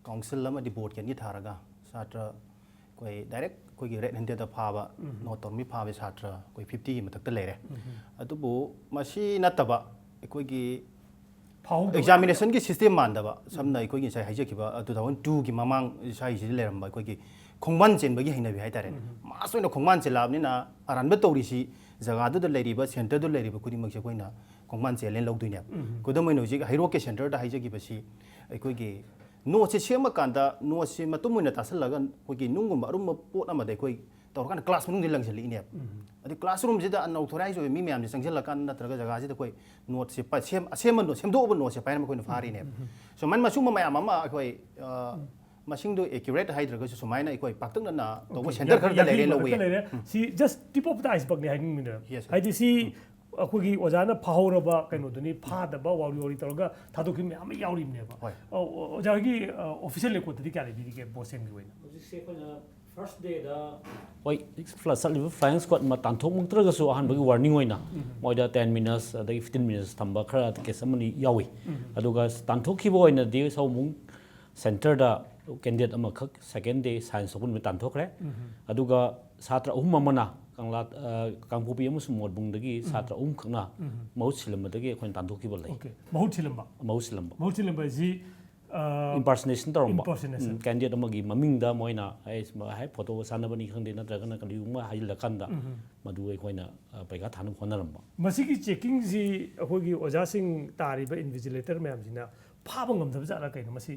ꯀꯥꯎꯟꯁꯤꯜ ꯑꯃꯗꯤ ꯕꯣꯔꯗꯀꯤ ꯑꯅꯤ ꯊꯥꯔꯒ ꯁꯥꯇ꯭ꯔ ꯑꯩꯈꯣꯏ ꯗꯥꯏꯔꯦꯛ ꯑꯩꯈꯣꯏꯒꯤ ꯔꯦꯠ ꯍꯦꯟꯗꯦꯗ ꯐꯥꯕ, ꯅꯣꯠ ꯇꯧꯔꯝꯃꯤ ꯐꯥꯕ ꯁꯥꯇ꯭ꯔ ꯑꯩꯈꯣꯏ ꯐꯤꯐꯇꯤꯒꯤ ꯃꯊꯛꯇ ꯂꯩꯔꯦ꯫ ꯑꯗꯨꯕꯨ ꯃꯁꯤ ꯅꯠꯇꯕ ꯑꯩꯈꯣꯏꯒꯤ ꯑꯦꯛꯖꯥꯃꯤꯅꯦꯁꯟꯒꯤ ꯁꯤꯁꯇꯦꯝ ꯃꯥꯟꯗꯕ, ꯁꯝꯅ ꯑꯩꯈꯣꯏꯒꯤ ꯉꯁꯥꯏ ꯍꯥꯏꯖꯈꯤꯕ ꯇꯨ ꯊꯥꯎꯖꯟ ꯇꯨꯒꯤ ꯃꯃꯥꯡ ꯏꯁꯥꯒꯤꯁꯤꯗ ꯂꯩꯔꯝꯕ ꯑꯩꯈꯣꯏꯒꯤ ꯈꯣꯡꯕꯥꯟ ꯆꯦꯟꯕꯒꯤ ꯍꯩꯅꯕꯤ ꯍꯥꯏꯇꯥꯔꯦ꯫ ꯃꯥꯁ ꯑꯣꯏꯅ ꯈꯣꯡꯕꯥꯟ ꯆꯦꯜꯂꯛꯑꯕꯅꯤꯅ ꯑꯔꯥꯟꯕ ꯇꯧꯔꯤꯁꯤ ꯖꯒꯥꯗꯨꯗ ꯂꯩꯔꯤꯕ, ꯁꯦꯟꯇꯔꯗꯨ ꯂꯩꯔꯤꯕ ꯈꯨꯗꯤꯡꯃꯛꯁꯦ ꯑꯩꯈꯣꯏꯅ ꯈꯣꯡꯕꯥꯟ ꯆꯦꯜꯂꯦꯅ ꯂꯧꯗꯣꯏꯅꯦꯕ꯫ ꯈꯨꯗꯝ ꯑꯣꯏꯅ ꯍꯧꯖꯤꯛ ꯍꯩꯔꯣꯛꯀꯤ ꯁꯦꯟꯇꯔꯗ ꯍꯥꯏꯖꯈꯤꯕꯁꯤ ꯑꯩꯈꯣꯏꯒꯤ ꯅꯣꯠꯁꯦ ꯁꯦꯝꯃꯀꯥꯟꯗ ꯅꯣꯠꯁꯦ ꯃꯇꯨꯝ ꯑꯣꯏꯅ ꯇꯥꯁꯜꯂꯒ ꯑꯩꯈꯣꯏꯒꯤ ꯅꯨꯡꯒꯨꯝꯕ ꯑꯔꯨꯝꯕ ꯄꯣꯠ ꯑꯃꯗ ꯑꯩꯈꯣꯏ ꯇꯧꯔꯀꯥꯟꯗ ꯀ꯭ꯂꯥꯁ ꯃꯅꯨꯡꯗ ꯂꯪꯁꯤꯜꯂꯛꯏꯅꯦꯕ꯫ ꯑꯗꯩ ꯀ꯭ꯂꯥꯁꯔꯨꯝꯁꯤꯗ ꯑꯟꯑꯣꯊꯣꯔꯥꯏꯖ ꯑꯣꯏꯕ ꯃꯤ ꯃꯌꯥꯝꯁꯦ ꯆꯪꯁꯤꯜꯂꯀꯥꯟꯗ ꯅꯠꯇ꯭ꯔꯒ ꯖꯒꯥꯁꯤꯗ ꯑꯩꯈꯣꯏ ꯅꯣꯠꯁꯦ ꯄ-, ꯁꯦꯝ-, ꯑꯁꯦꯝꯕ ꯅꯣꯠ, ꯁꯦꯝꯗꯣꯛꯑꯕ ꯅꯣꯠꯁꯦ ꯄꯥꯏꯔꯝꯃ ꯑꯩꯈꯣꯏꯅ ꯐꯥꯔꯤꯅꯦꯕ꯫ ꯁꯨꯃꯥꯏꯅ ꯃꯁꯤꯒꯨꯝꯕ ꯃꯌꯥꯝ ꯑꯃ ꯑꯩꯈꯣꯏ, ꯑ, ꯃꯁꯤꯡꯗꯣ ꯑꯦꯀ꯭ꯌꯨꯔꯦꯠ ꯍꯥꯏꯗ꯭ꯔꯒꯁꯨ ꯁꯨꯃꯥꯏꯅ ꯑꯩꯈꯣꯏ ꯄꯥꯛꯇꯛꯅꯅ ꯇꯧꯕ ꯁꯦꯟꯇꯔ ꯈꯔꯗ ꯂꯩꯔꯦ ꯂꯧꯕ ꯌꯥꯏ꯫ ꯁꯤ just tip of the icebergꯅꯤ ꯍꯥꯏꯅꯤꯡꯕꯅꯦꯕ꯫ Yes, sir. ꯍꯥꯏꯗꯤ ꯁꯤ ꯑꯩꯈꯣꯏꯒꯤ ꯑꯣꯖꯥꯅ ꯐꯥꯍꯧꯔꯕ ꯀꯩꯅꯣꯗꯨꯅꯤ, ꯐꯥꯗꯕ ꯋꯥꯎꯔꯤ ꯋꯥꯎꯔꯤ ꯇꯧꯔꯒ ꯊꯥꯗꯣꯛꯈꯤꯕ ꯃꯌꯥꯝ ꯑꯃ ꯌꯥꯎꯔꯤꯕꯅꯦꯕ꯫ ꯍꯣꯏ꯫ ꯑ, ꯑꯣ-, ꯑꯣꯖꯥꯒꯤ, ꯑ, ꯑꯣꯐꯤꯁꯤꯌꯦꯜ ꯔꯦꯀꯣꯔꯠꯇꯗꯤ ꯀꯌꯥ ꯂꯩꯕꯤꯔꯤꯒꯦ ꯕꯣꯁꯦꯝꯒꯤ ꯑꯣꯏꯅ? ꯍꯧꯖꯤꯛꯁꯦ ꯑꯩꯈꯣꯏꯅ ꯐꯥꯔꯁ ꯗꯦꯗ ꯍꯣꯏ, ꯆꯠꯂꯤꯕ ꯐ꯭ꯂꯥꯏꯌꯤꯡ ꯁ꯭ꯀ꯭ꯋꯥꯗ ꯃ-, ꯇꯥꯟꯊꯣꯛꯃꯛꯇ꯭ꯔꯒꯁꯨ ꯑꯍꯥꯟꯕꯒꯤ ꯋꯥꯔꯅꯤꯡ ꯑꯣꯏꯅ ꯃꯣꯏꯗ ꯇꯦꯟ ꯃꯤꯅꯠꯁ ꯑꯗꯒꯤ ꯐꯤꯐꯇꯤꯟ ꯃꯤꯅꯠꯁ ꯊꯝꯕ ꯈꯔ ꯀꯦꯁ ꯑꯃꯅꯤ ꯌꯥꯎꯏ꯫ ꯑꯗꯨꯒ ꯇꯥꯟꯊꯣꯛꯈꯤꯕ ꯑꯣꯏꯅꯗꯤ ꯁꯑꯣꯝꯕꯨꯡ ꯁꯦꯟꯇꯔꯗ ꯀꯦꯟꯗꯤꯗꯦꯠ ꯑꯃꯈꯛ ꯁꯦꯀꯦꯟ ꯗꯦ ꯁꯥꯏꯟꯁ ꯂꯧꯕ ꯅꯨꯃꯤꯠ ꯇꯥꯟꯊꯣꯛꯈ꯭ꯔꯦ꯫ ꯑꯗꯨꯒ ꯁꯥꯇ꯭ꯔ ꯑꯍꯨꯝ ꯑꯃꯅ ꯀꯪꯂꯥ, ꯑ, ꯀꯥꯡꯄꯣꯛꯄꯤ ꯑꯃꯁꯨꯡ ꯃꯣꯠꯕꯨꯡꯗꯒꯤ ꯁꯥꯇ꯭ꯔ ꯑꯍꯨꯝꯈꯛꯅ ꯃꯍꯨꯠ ꯁꯤꯜꯂꯝꯕꯗꯒꯤ ꯑꯩꯈꯣꯏꯅ ꯇꯥꯟꯊꯣꯛꯈꯤꯕ ꯂꯩ꯫ ꯑꯣꯀꯦ꯫ ꯃꯍꯨꯠ ꯁꯤꯜꯂꯝꯕ? ꯃꯍꯨꯠ ꯁꯤꯜꯂꯝꯕ꯫ ꯃꯍꯨꯠ ꯁꯤꯜꯂꯝꯕ ꯍꯥꯏꯁꯤ, ꯑ, ꯏꯝꯄꯔꯁꯅꯦꯁꯟ ꯇꯧꯔꯝꯕ꯫ ꯏꯝꯄꯔꯁꯅꯦꯁꯟ꯫ ꯎꯝ, ꯀꯦꯟꯗꯤꯗꯦꯠ ꯑꯃꯒꯤ ꯃꯃꯤꯡꯗ ꯃꯣꯏꯅ, ꯑꯩ ꯁꯨꯃꯥꯏ ꯍꯥꯏ, ꯐꯣꯇꯣ ꯆꯥꯟꯅꯕꯅꯤ ꯈꯪꯗꯦ, ꯅꯠꯇ꯭ꯔꯒꯅ ꯀꯔꯤꯒꯨꯝꯕ ꯍꯥꯏꯖꯤꯜꯂꯀꯥꯟꯗ ꯃꯗꯨ ꯑꯩꯈꯣꯏꯅ, ꯑ, ꯄꯩꯈꯥ ꯊꯥꯅꯕ ꯍꯣꯠꯅꯔꯝꯕ꯫ ꯃꯁꯤꯒꯤ ꯆꯦꯀꯤꯡꯁꯤ ꯑꯩꯈꯣꯏꯒꯤ ꯑꯣꯖꯥꯁꯤꯡ ꯇꯥꯔꯤꯕ ꯏꯟꯚꯤꯖꯤꯂꯦꯇꯔ ꯃꯌꯥꯝꯁꯤꯅ ꯐꯥꯕ ꯉꯝꯗꯕ ꯖꯥꯠꯂꯥ ꯀꯩꯅꯣ? ꯃꯁꯤ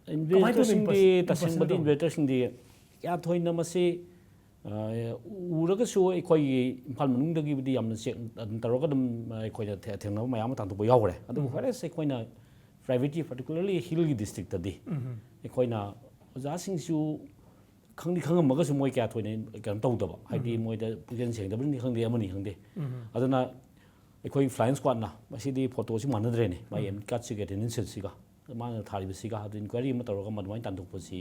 ꯀꯃꯥꯏꯅ ꯇꯧꯅ ꯏꯟꯚꯤꯖꯤꯂꯦꯇꯔꯁꯤꯡꯗꯤ ꯏꯝꯄꯔꯁꯅꯦꯁꯟ ꯇꯁꯦꯡꯕꯗꯤ ꯇꯧꯕ? ꯏꯟꯚꯤꯖꯤꯂꯦꯇꯔꯁꯤꯡꯗꯤ ꯀꯌꯥ ꯊꯣꯏꯅ ꯃꯁꯤ, ꯑ, ꯎꯔꯒꯁꯨ ꯑꯩꯈꯣꯏꯒꯤ ꯏꯝꯐꯥꯜ ꯃꯅꯨꯡꯗꯒꯤꯕꯨꯗꯤ ꯌꯥꯝꯅ ꯆꯦꯛ ꯑꯗꯨꯝ ꯇꯧꯔꯒ ꯑꯗꯨꯝ ꯑꯩꯈꯣꯏꯅ ꯊꯦ-, ꯊꯦꯡꯅꯕ ꯃꯌꯥꯝ ꯑꯃ ꯇꯥꯟꯊꯣꯛꯄ ꯌꯥꯎꯈ꯭ꯔꯦ꯫ ꯑꯗꯨꯕꯨ ꯎꯝ꯫ Whereas ꯑꯩꯈꯣꯏꯅ ꯄ꯭ꯔꯥꯏꯚꯦꯠꯀꯤ, particularly ꯍꯤꯜꯒꯤ ꯗꯤꯁꯇ꯭ꯔꯤꯛꯇꯗꯤ ꯎꯝ꯫ ꯑꯩꯈꯣꯏꯅ ꯑꯣꯖꯥꯁꯤꯡꯁꯨ ꯈꯪꯗꯤ ꯈꯪꯉꯝꯃꯒꯁꯨ ꯃꯣꯏ ꯀꯌꯥ ꯊꯣꯏꯅ ꯀꯩꯅꯣ ꯇꯧꯗꯕ, ꯍꯥꯏꯗꯤ ꯎꯝ꯫ ꯃꯣꯏꯗ ꯄꯨꯛꯆꯦꯜ ꯁꯦꯡꯗꯕꯅꯤ ꯈꯪꯗꯦ, ꯑꯃꯅꯤ ꯈꯪꯗꯦ꯫ ꯎꯝ꯫ ꯑꯗꯨꯅ ꯑꯩꯈꯣꯏ ꯐ꯭ꯂꯥꯏꯌꯤꯡ ꯁ꯭ꯀ꯭ꯋꯥꯗꯅ ꯃꯁꯤꯗꯤ ꯐꯣꯇꯣꯁꯤ ꯃꯥꯟꯅꯗ꯭ꯔꯦꯅꯦ, ꯃꯥꯒꯤ ꯎꯝ꯫ Admit ꯀꯥꯔꯗꯁꯤꯒ attendance ꯁꯤꯠꯁꯤꯒ꯫ ꯃꯥꯅ ꯊꯥꯔꯤꯕꯁꯤꯒ ꯑꯗꯨ ꯏꯟꯀ꯭ꯋꯥꯏꯔꯤ ꯑꯃ ꯇꯧꯔꯒ ꯑꯗꯨꯃꯥꯏꯅ ꯇꯥꯟꯊꯣꯛꯄꯁꯤ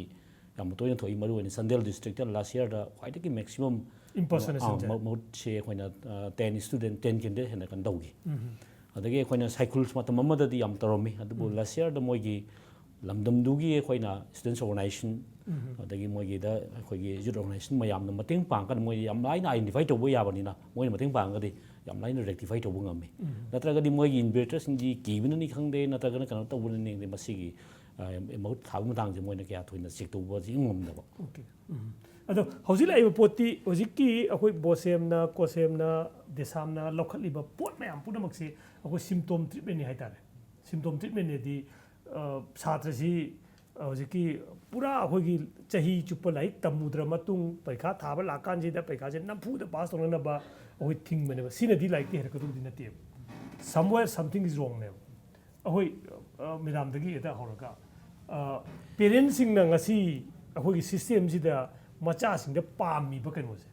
ꯌꯥꯝꯅ ꯇꯣꯏꯅ ꯊꯣꯛꯏ꯫ ꯃꯔꯨꯑꯣꯏꯅ ꯆꯥꯟꯗꯦꯜ ꯗꯤꯁꯇ꯭ꯔꯤꯛꯇ ꯂꯥꯁ ꯌꯔꯗ ꯈ꯭ꯋꯥꯏꯗꯒꯤ ꯃꯦꯛꯁꯤꯃꯝ ꯏꯝꯄꯔꯁꯅꯦꯁꯟꯁꯦ꯫ ꯑ, ꯃ-, ꯃꯍꯨꯠꯁꯦ ꯑꯩꯈꯣꯏꯅ, ꯑ, ꯇꯦꯟ ꯁ꯭ꯇꯨꯗꯦꯟꯠ, ꯇꯦꯟ ꯀꯦꯟꯗꯤꯗꯦꯠ ꯍꯦꯟꯅ ꯀꯩꯅꯣ ꯇꯧꯈꯤ꯫ ꯎꯝ꯫ ꯑꯗꯒꯤ ꯑꯩꯈꯣꯏꯅ ꯁꯥꯏꯀꯨꯜ ꯃꯇꯝ ꯑꯃꯗꯗꯤ ꯌꯥꯝ ꯇꯧꯔꯝꯃꯤ, ꯑꯗꯨꯕꯨ ꯂꯥꯁ ꯌꯔꯗ ꯃꯣꯏꯒꯤ ꯂꯝꯗꯝꯗꯨꯒꯤ ꯑꯩꯈꯣꯏꯅ ꯁ꯭ꯇꯨꯗꯦꯟꯁ ꯑꯣꯔꯒꯅꯥꯏꯖꯦꯁꯟ, ꯑꯗꯒꯤ ꯃꯣꯏꯒꯤꯗ ꯑꯩꯈꯣꯏꯒꯤ ꯌꯨꯠ ꯑꯣꯔꯒꯅꯥꯏꯖꯦꯁꯟ ꯃꯌꯥꯝꯅ ꯃꯇꯦꯡ ꯄꯥꯡꯉꯀꯥꯟꯗ ꯃꯣꯏꯗꯤ ꯌꯥꯝ ꯂꯥꯏꯅ ꯑꯥꯏꯗꯦꯟꯇꯤꯐꯥꯏ ꯇꯧꯕ ꯌꯥꯕꯅꯤꯅ, ꯃꯣꯏꯅ ꯃꯇꯦꯡ ꯄꯥꯡꯉꯒꯗꯤ ꯌꯥꯝ ꯂꯥꯏꯅ ꯔꯦꯛꯇꯤꯐꯥꯏ ꯇꯧꯕ ꯉꯝꯃꯤ꯫ ꯅꯠꯇ꯭ꯔꯒꯗꯤ ꯃꯣꯏꯒꯤ ꯏꯟꯚꯦꯁꯇꯔꯁꯤꯡꯗꯤ ꯀꯤꯕꯅꯅꯤ ꯈꯪꯗꯦ, ꯅꯠꯇ꯭ꯔꯒꯅ ꯀꯩꯅꯣ ꯇꯧꯕꯅꯅꯤ ꯈꯪꯗꯦ, ꯃꯁꯤꯒꯤ, ꯑ, ꯃꯍꯨꯠ ꯊꯥꯕꯒꯤ ꯃꯇꯥꯡꯁꯦ ꯃꯣꯏꯅ ꯀꯌꯥ ꯊꯣꯏꯅ ꯆꯦꯛ ꯇꯧꯕꯁꯤ ꯉꯝꯗꯕ꯫ ꯑꯣꯀꯦ꯫ ꯎꯝ꯫ ꯑꯗꯣ ꯍꯧꯖꯤꯛ ꯂꯥꯛꯏꯕ ꯄꯣꯠꯇꯤ ꯍꯧꯖꯤꯛꯀꯤ ꯑꯩꯈꯣꯏ ꯕꯣꯁꯦꯝꯅ, ꯀꯣꯁꯦꯝꯅ, ꯗꯦꯁꯥꯝꯅ ꯂꯧꯈꯠꯂꯤꯕ ꯄꯣꯠ ꯃꯌꯥꯝ ꯄꯨꯝꯅꯃꯛꯁꯦ ꯑꯩꯈꯣꯏ ꯁꯤꯝꯇꯣꯝ ꯇ꯭ꯔꯤꯠꯃꯦꯟꯅꯤ ꯍꯥꯏꯇꯥꯔꯦ꯫ ꯁꯤꯝꯇꯣꯝ ꯇ꯭ꯔꯤꯠꯃꯦꯟꯅꯦꯗꯤ, ꯑ, ꯁꯥꯇ꯭ꯔꯁꯤ, ꯑ, ꯍꯧꯖꯤꯛꯀꯤ ꯄꯨꯔꯥ ꯑꯩꯈꯣꯏꯒꯤ ꯆꯍꯤ ꯆꯨꯞꯄ ꯂꯥꯏꯔꯤꯛ ꯇꯝꯃꯨꯗ꯭ꯔ ꯃꯇꯨꯡ, ꯄꯔꯤꯈꯥ ꯊꯥꯕ ꯂꯥꯛꯀꯥꯟꯁꯤꯗ ꯄꯔꯤꯈꯥꯁꯦ ꯅꯝꯐꯨꯗ ꯄꯥꯁ ꯇꯧꯅꯅꯕ ꯑꯩꯈꯣꯏ ꯊꯤꯡꯕꯅꯦꯕ꯫ ꯁꯤꯅꯗꯤ ꯂꯥꯏꯔꯤꯛꯇꯤ ꯍꯩꯔꯛꯀꯗꯧꯕꯗꯤ ꯅꯠꯇꯦꯕ꯫ Somewhere something is wrong ꯅꯦꯕ꯫ ꯑꯩꯈꯣꯏ, ꯑ, ꯃꯦꯗꯥꯝꯗꯒꯤ ꯍꯦꯛꯇ ꯍꯧꯔꯒ, ꯑ, ꯄꯦꯔꯦꯟꯁꯁꯤꯡꯅ ꯉꯁꯤ ꯑꯩꯈꯣꯏꯒꯤ ꯁꯤꯁꯇꯦꯝꯁꯤꯗ ꯃꯆꯥꯁꯤꯡꯗ ꯄꯥꯝꯃꯤꯕ ꯀꯩꯅꯣꯁꯦ,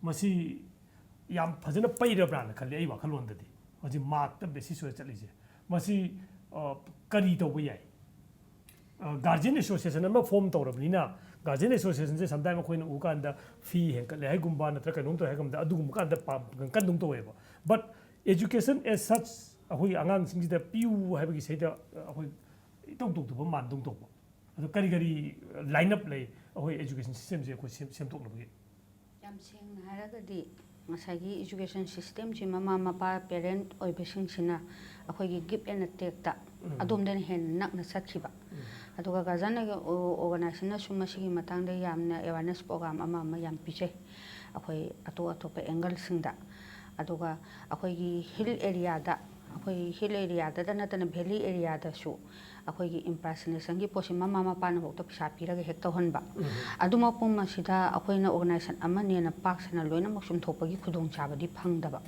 ꯃꯁꯤ ꯌꯥꯝ ꯐꯖꯅ ꯄꯩꯔꯕ꯭ꯔꯥꯅ ꯈꯜꯂꯤ ꯑꯩ ꯋꯥꯈꯜꯂꯣꯟꯗꯗꯤ꯫ ꯍꯧꯖꯤꯛ ꯃꯥꯔꯛꯇ ꯕꯦꯁꯤꯁ ꯑꯣꯏꯔ ꯆꯠꯂꯤꯁꯦ, ꯃꯁꯤ, ꯑ, ꯀꯔꯤ ꯇꯧꯕ ꯌꯥꯏ? ꯒꯥꯔꯖꯤꯌꯟ ꯑꯦꯁꯣꯁꯤꯌꯦꯁꯟ ꯑꯃ ꯐꯣꯝ ꯇꯧꯔꯕꯅꯤꯅ, ꯒꯥꯔꯖꯤꯌꯟ ꯑꯦꯁꯣꯁꯤꯌꯦꯁꯟꯁꯦ ꯁꯝꯇꯥꯏꯝ ꯑꯩꯈꯣꯏꯅ ꯎꯀꯥꯟꯗ ꯐꯤ ꯍꯦꯟꯀꯠꯂꯦ ꯍꯥꯏꯒꯨꯝꯕ ꯅꯠꯇ꯭ꯔꯒ ꯀꯩꯅꯣꯝ ꯇꯧꯋꯦ ꯍꯥꯏꯒꯨꯝꯕꯗ ꯑꯗꯨꯒꯨꯝꯕ ꯀꯥꯟꯗ ꯄꯥꯝ-, ꯀꯟꯗꯧ ꯇꯧꯋꯦꯕ꯫ But education as such ꯑꯩꯈꯣꯏꯒꯤ ꯑꯉꯥꯡꯁꯤꯡꯁꯤꯗ ꯄꯤꯌꯨ ꯍꯥꯏꯕꯒꯤ ꯁꯤꯗ ꯑꯩꯈꯣꯏ ꯏꯇꯧ ꯇꯧꯗꯕ ꯃꯥꯟꯗꯧ ꯇꯧꯕ꯫ ꯑꯗꯣ ꯀꯔꯤ ꯀꯔꯤ ꯂꯥꯏꯟ ꯑꯞ ꯂꯩ ꯑꯩꯈꯣꯏ ꯑꯦꯖꯨꯀꯦꯁꯟ ꯁꯤꯁꯇꯦꯝꯁꯦ ꯑꯩꯈꯣꯏ ꯁꯦꯝ-, ꯁꯦꯝꯗꯣꯛꯅꯕꯒꯤ? ꯌꯥꯝ ꯁꯦꯡꯅ ꯍꯥꯏꯔꯒꯗꯤ ꯉꯁꯥꯏꯒꯤ ꯏꯖꯨꯀꯦꯁꯟ ꯁꯤꯁꯇꯦꯝꯁꯤ ꯃꯃꯥ ꯃꯄꯥ, ꯄꯦꯔꯦꯟꯠ ꯑꯣꯏꯕꯁꯤꯡꯁꯤꯅ ꯑꯩꯈꯣꯏꯒꯤ ꯒꯤꯞ ꯑꯦꯟ ꯇꯦꯛꯇ ꯑꯗꯣꯝꯗꯅ ꯍꯦꯟꯅ ꯅꯛꯅ ꯆꯠꯈꯤꯕ꯫ ꯑꯗꯨꯒ ꯒꯥꯔꯖꯤꯌꯟ ꯑꯣꯔꯒꯅꯥꯏꯖꯦꯁꯟꯅꯁꯨ ꯃꯁꯤꯒꯤ ꯃꯇꯥꯡꯗ ꯌꯥꯝꯅ ꯑꯦꯋꯥꯔꯅꯦꯁ ꯄ꯭ꯔꯣꯒ꯭ꯔꯥꯝ ꯑꯃ ꯑꯃ ꯌꯥꯝ ꯄꯤꯖꯩ꯫ ꯑꯩꯈꯣꯏ ꯑꯇꯣꯞ ꯑꯇꯣꯞꯄ ꯑꯦꯡꯒꯜꯁꯤꯡꯗ꯫ ꯑꯗꯨꯒ ꯑꯩꯈꯣꯏꯒꯤ ꯍꯤꯜ ꯑꯦꯔꯤꯌꯥꯗ, ꯑꯩꯈꯣꯏ ꯍꯤꯜ ꯑꯦꯔꯤꯌꯥꯗꯇ ꯅꯠꯇꯅ ꯚꯦꯂꯤ ꯑꯦꯔꯤꯌꯥꯗꯁꯨ ꯑꯩꯈꯣꯏꯒꯤ ꯏꯝꯄ꯭ꯔꯁꯅꯦꯁꯟꯒꯤ ꯄꯣꯠꯁꯤ ꯃꯃꯥ ꯃꯄꯥꯅꯐꯥꯎꯗ ꯄꯩꯁꯥ ꯄꯤꯔꯒ ꯍꯦꯛ ꯇꯧꯍꯟꯕ꯫ ꯑꯗꯨꯃꯛꯄꯨ ꯃꯁꯤꯗ ꯑꯩꯈꯣꯏꯅ ꯑꯣꯔꯒꯅꯥꯏꯖꯦꯁꯟ ꯑꯃꯅꯦꯅ ꯄꯥꯛ ꯁꯟꯅ ꯂꯣꯏꯅꯃꯛ ꯆꯨꯝꯊꯣꯛꯄꯒꯤ ꯈꯨꯗꯣꯡꯆꯥꯕꯗꯤ ꯐꯪꯗꯕ꯫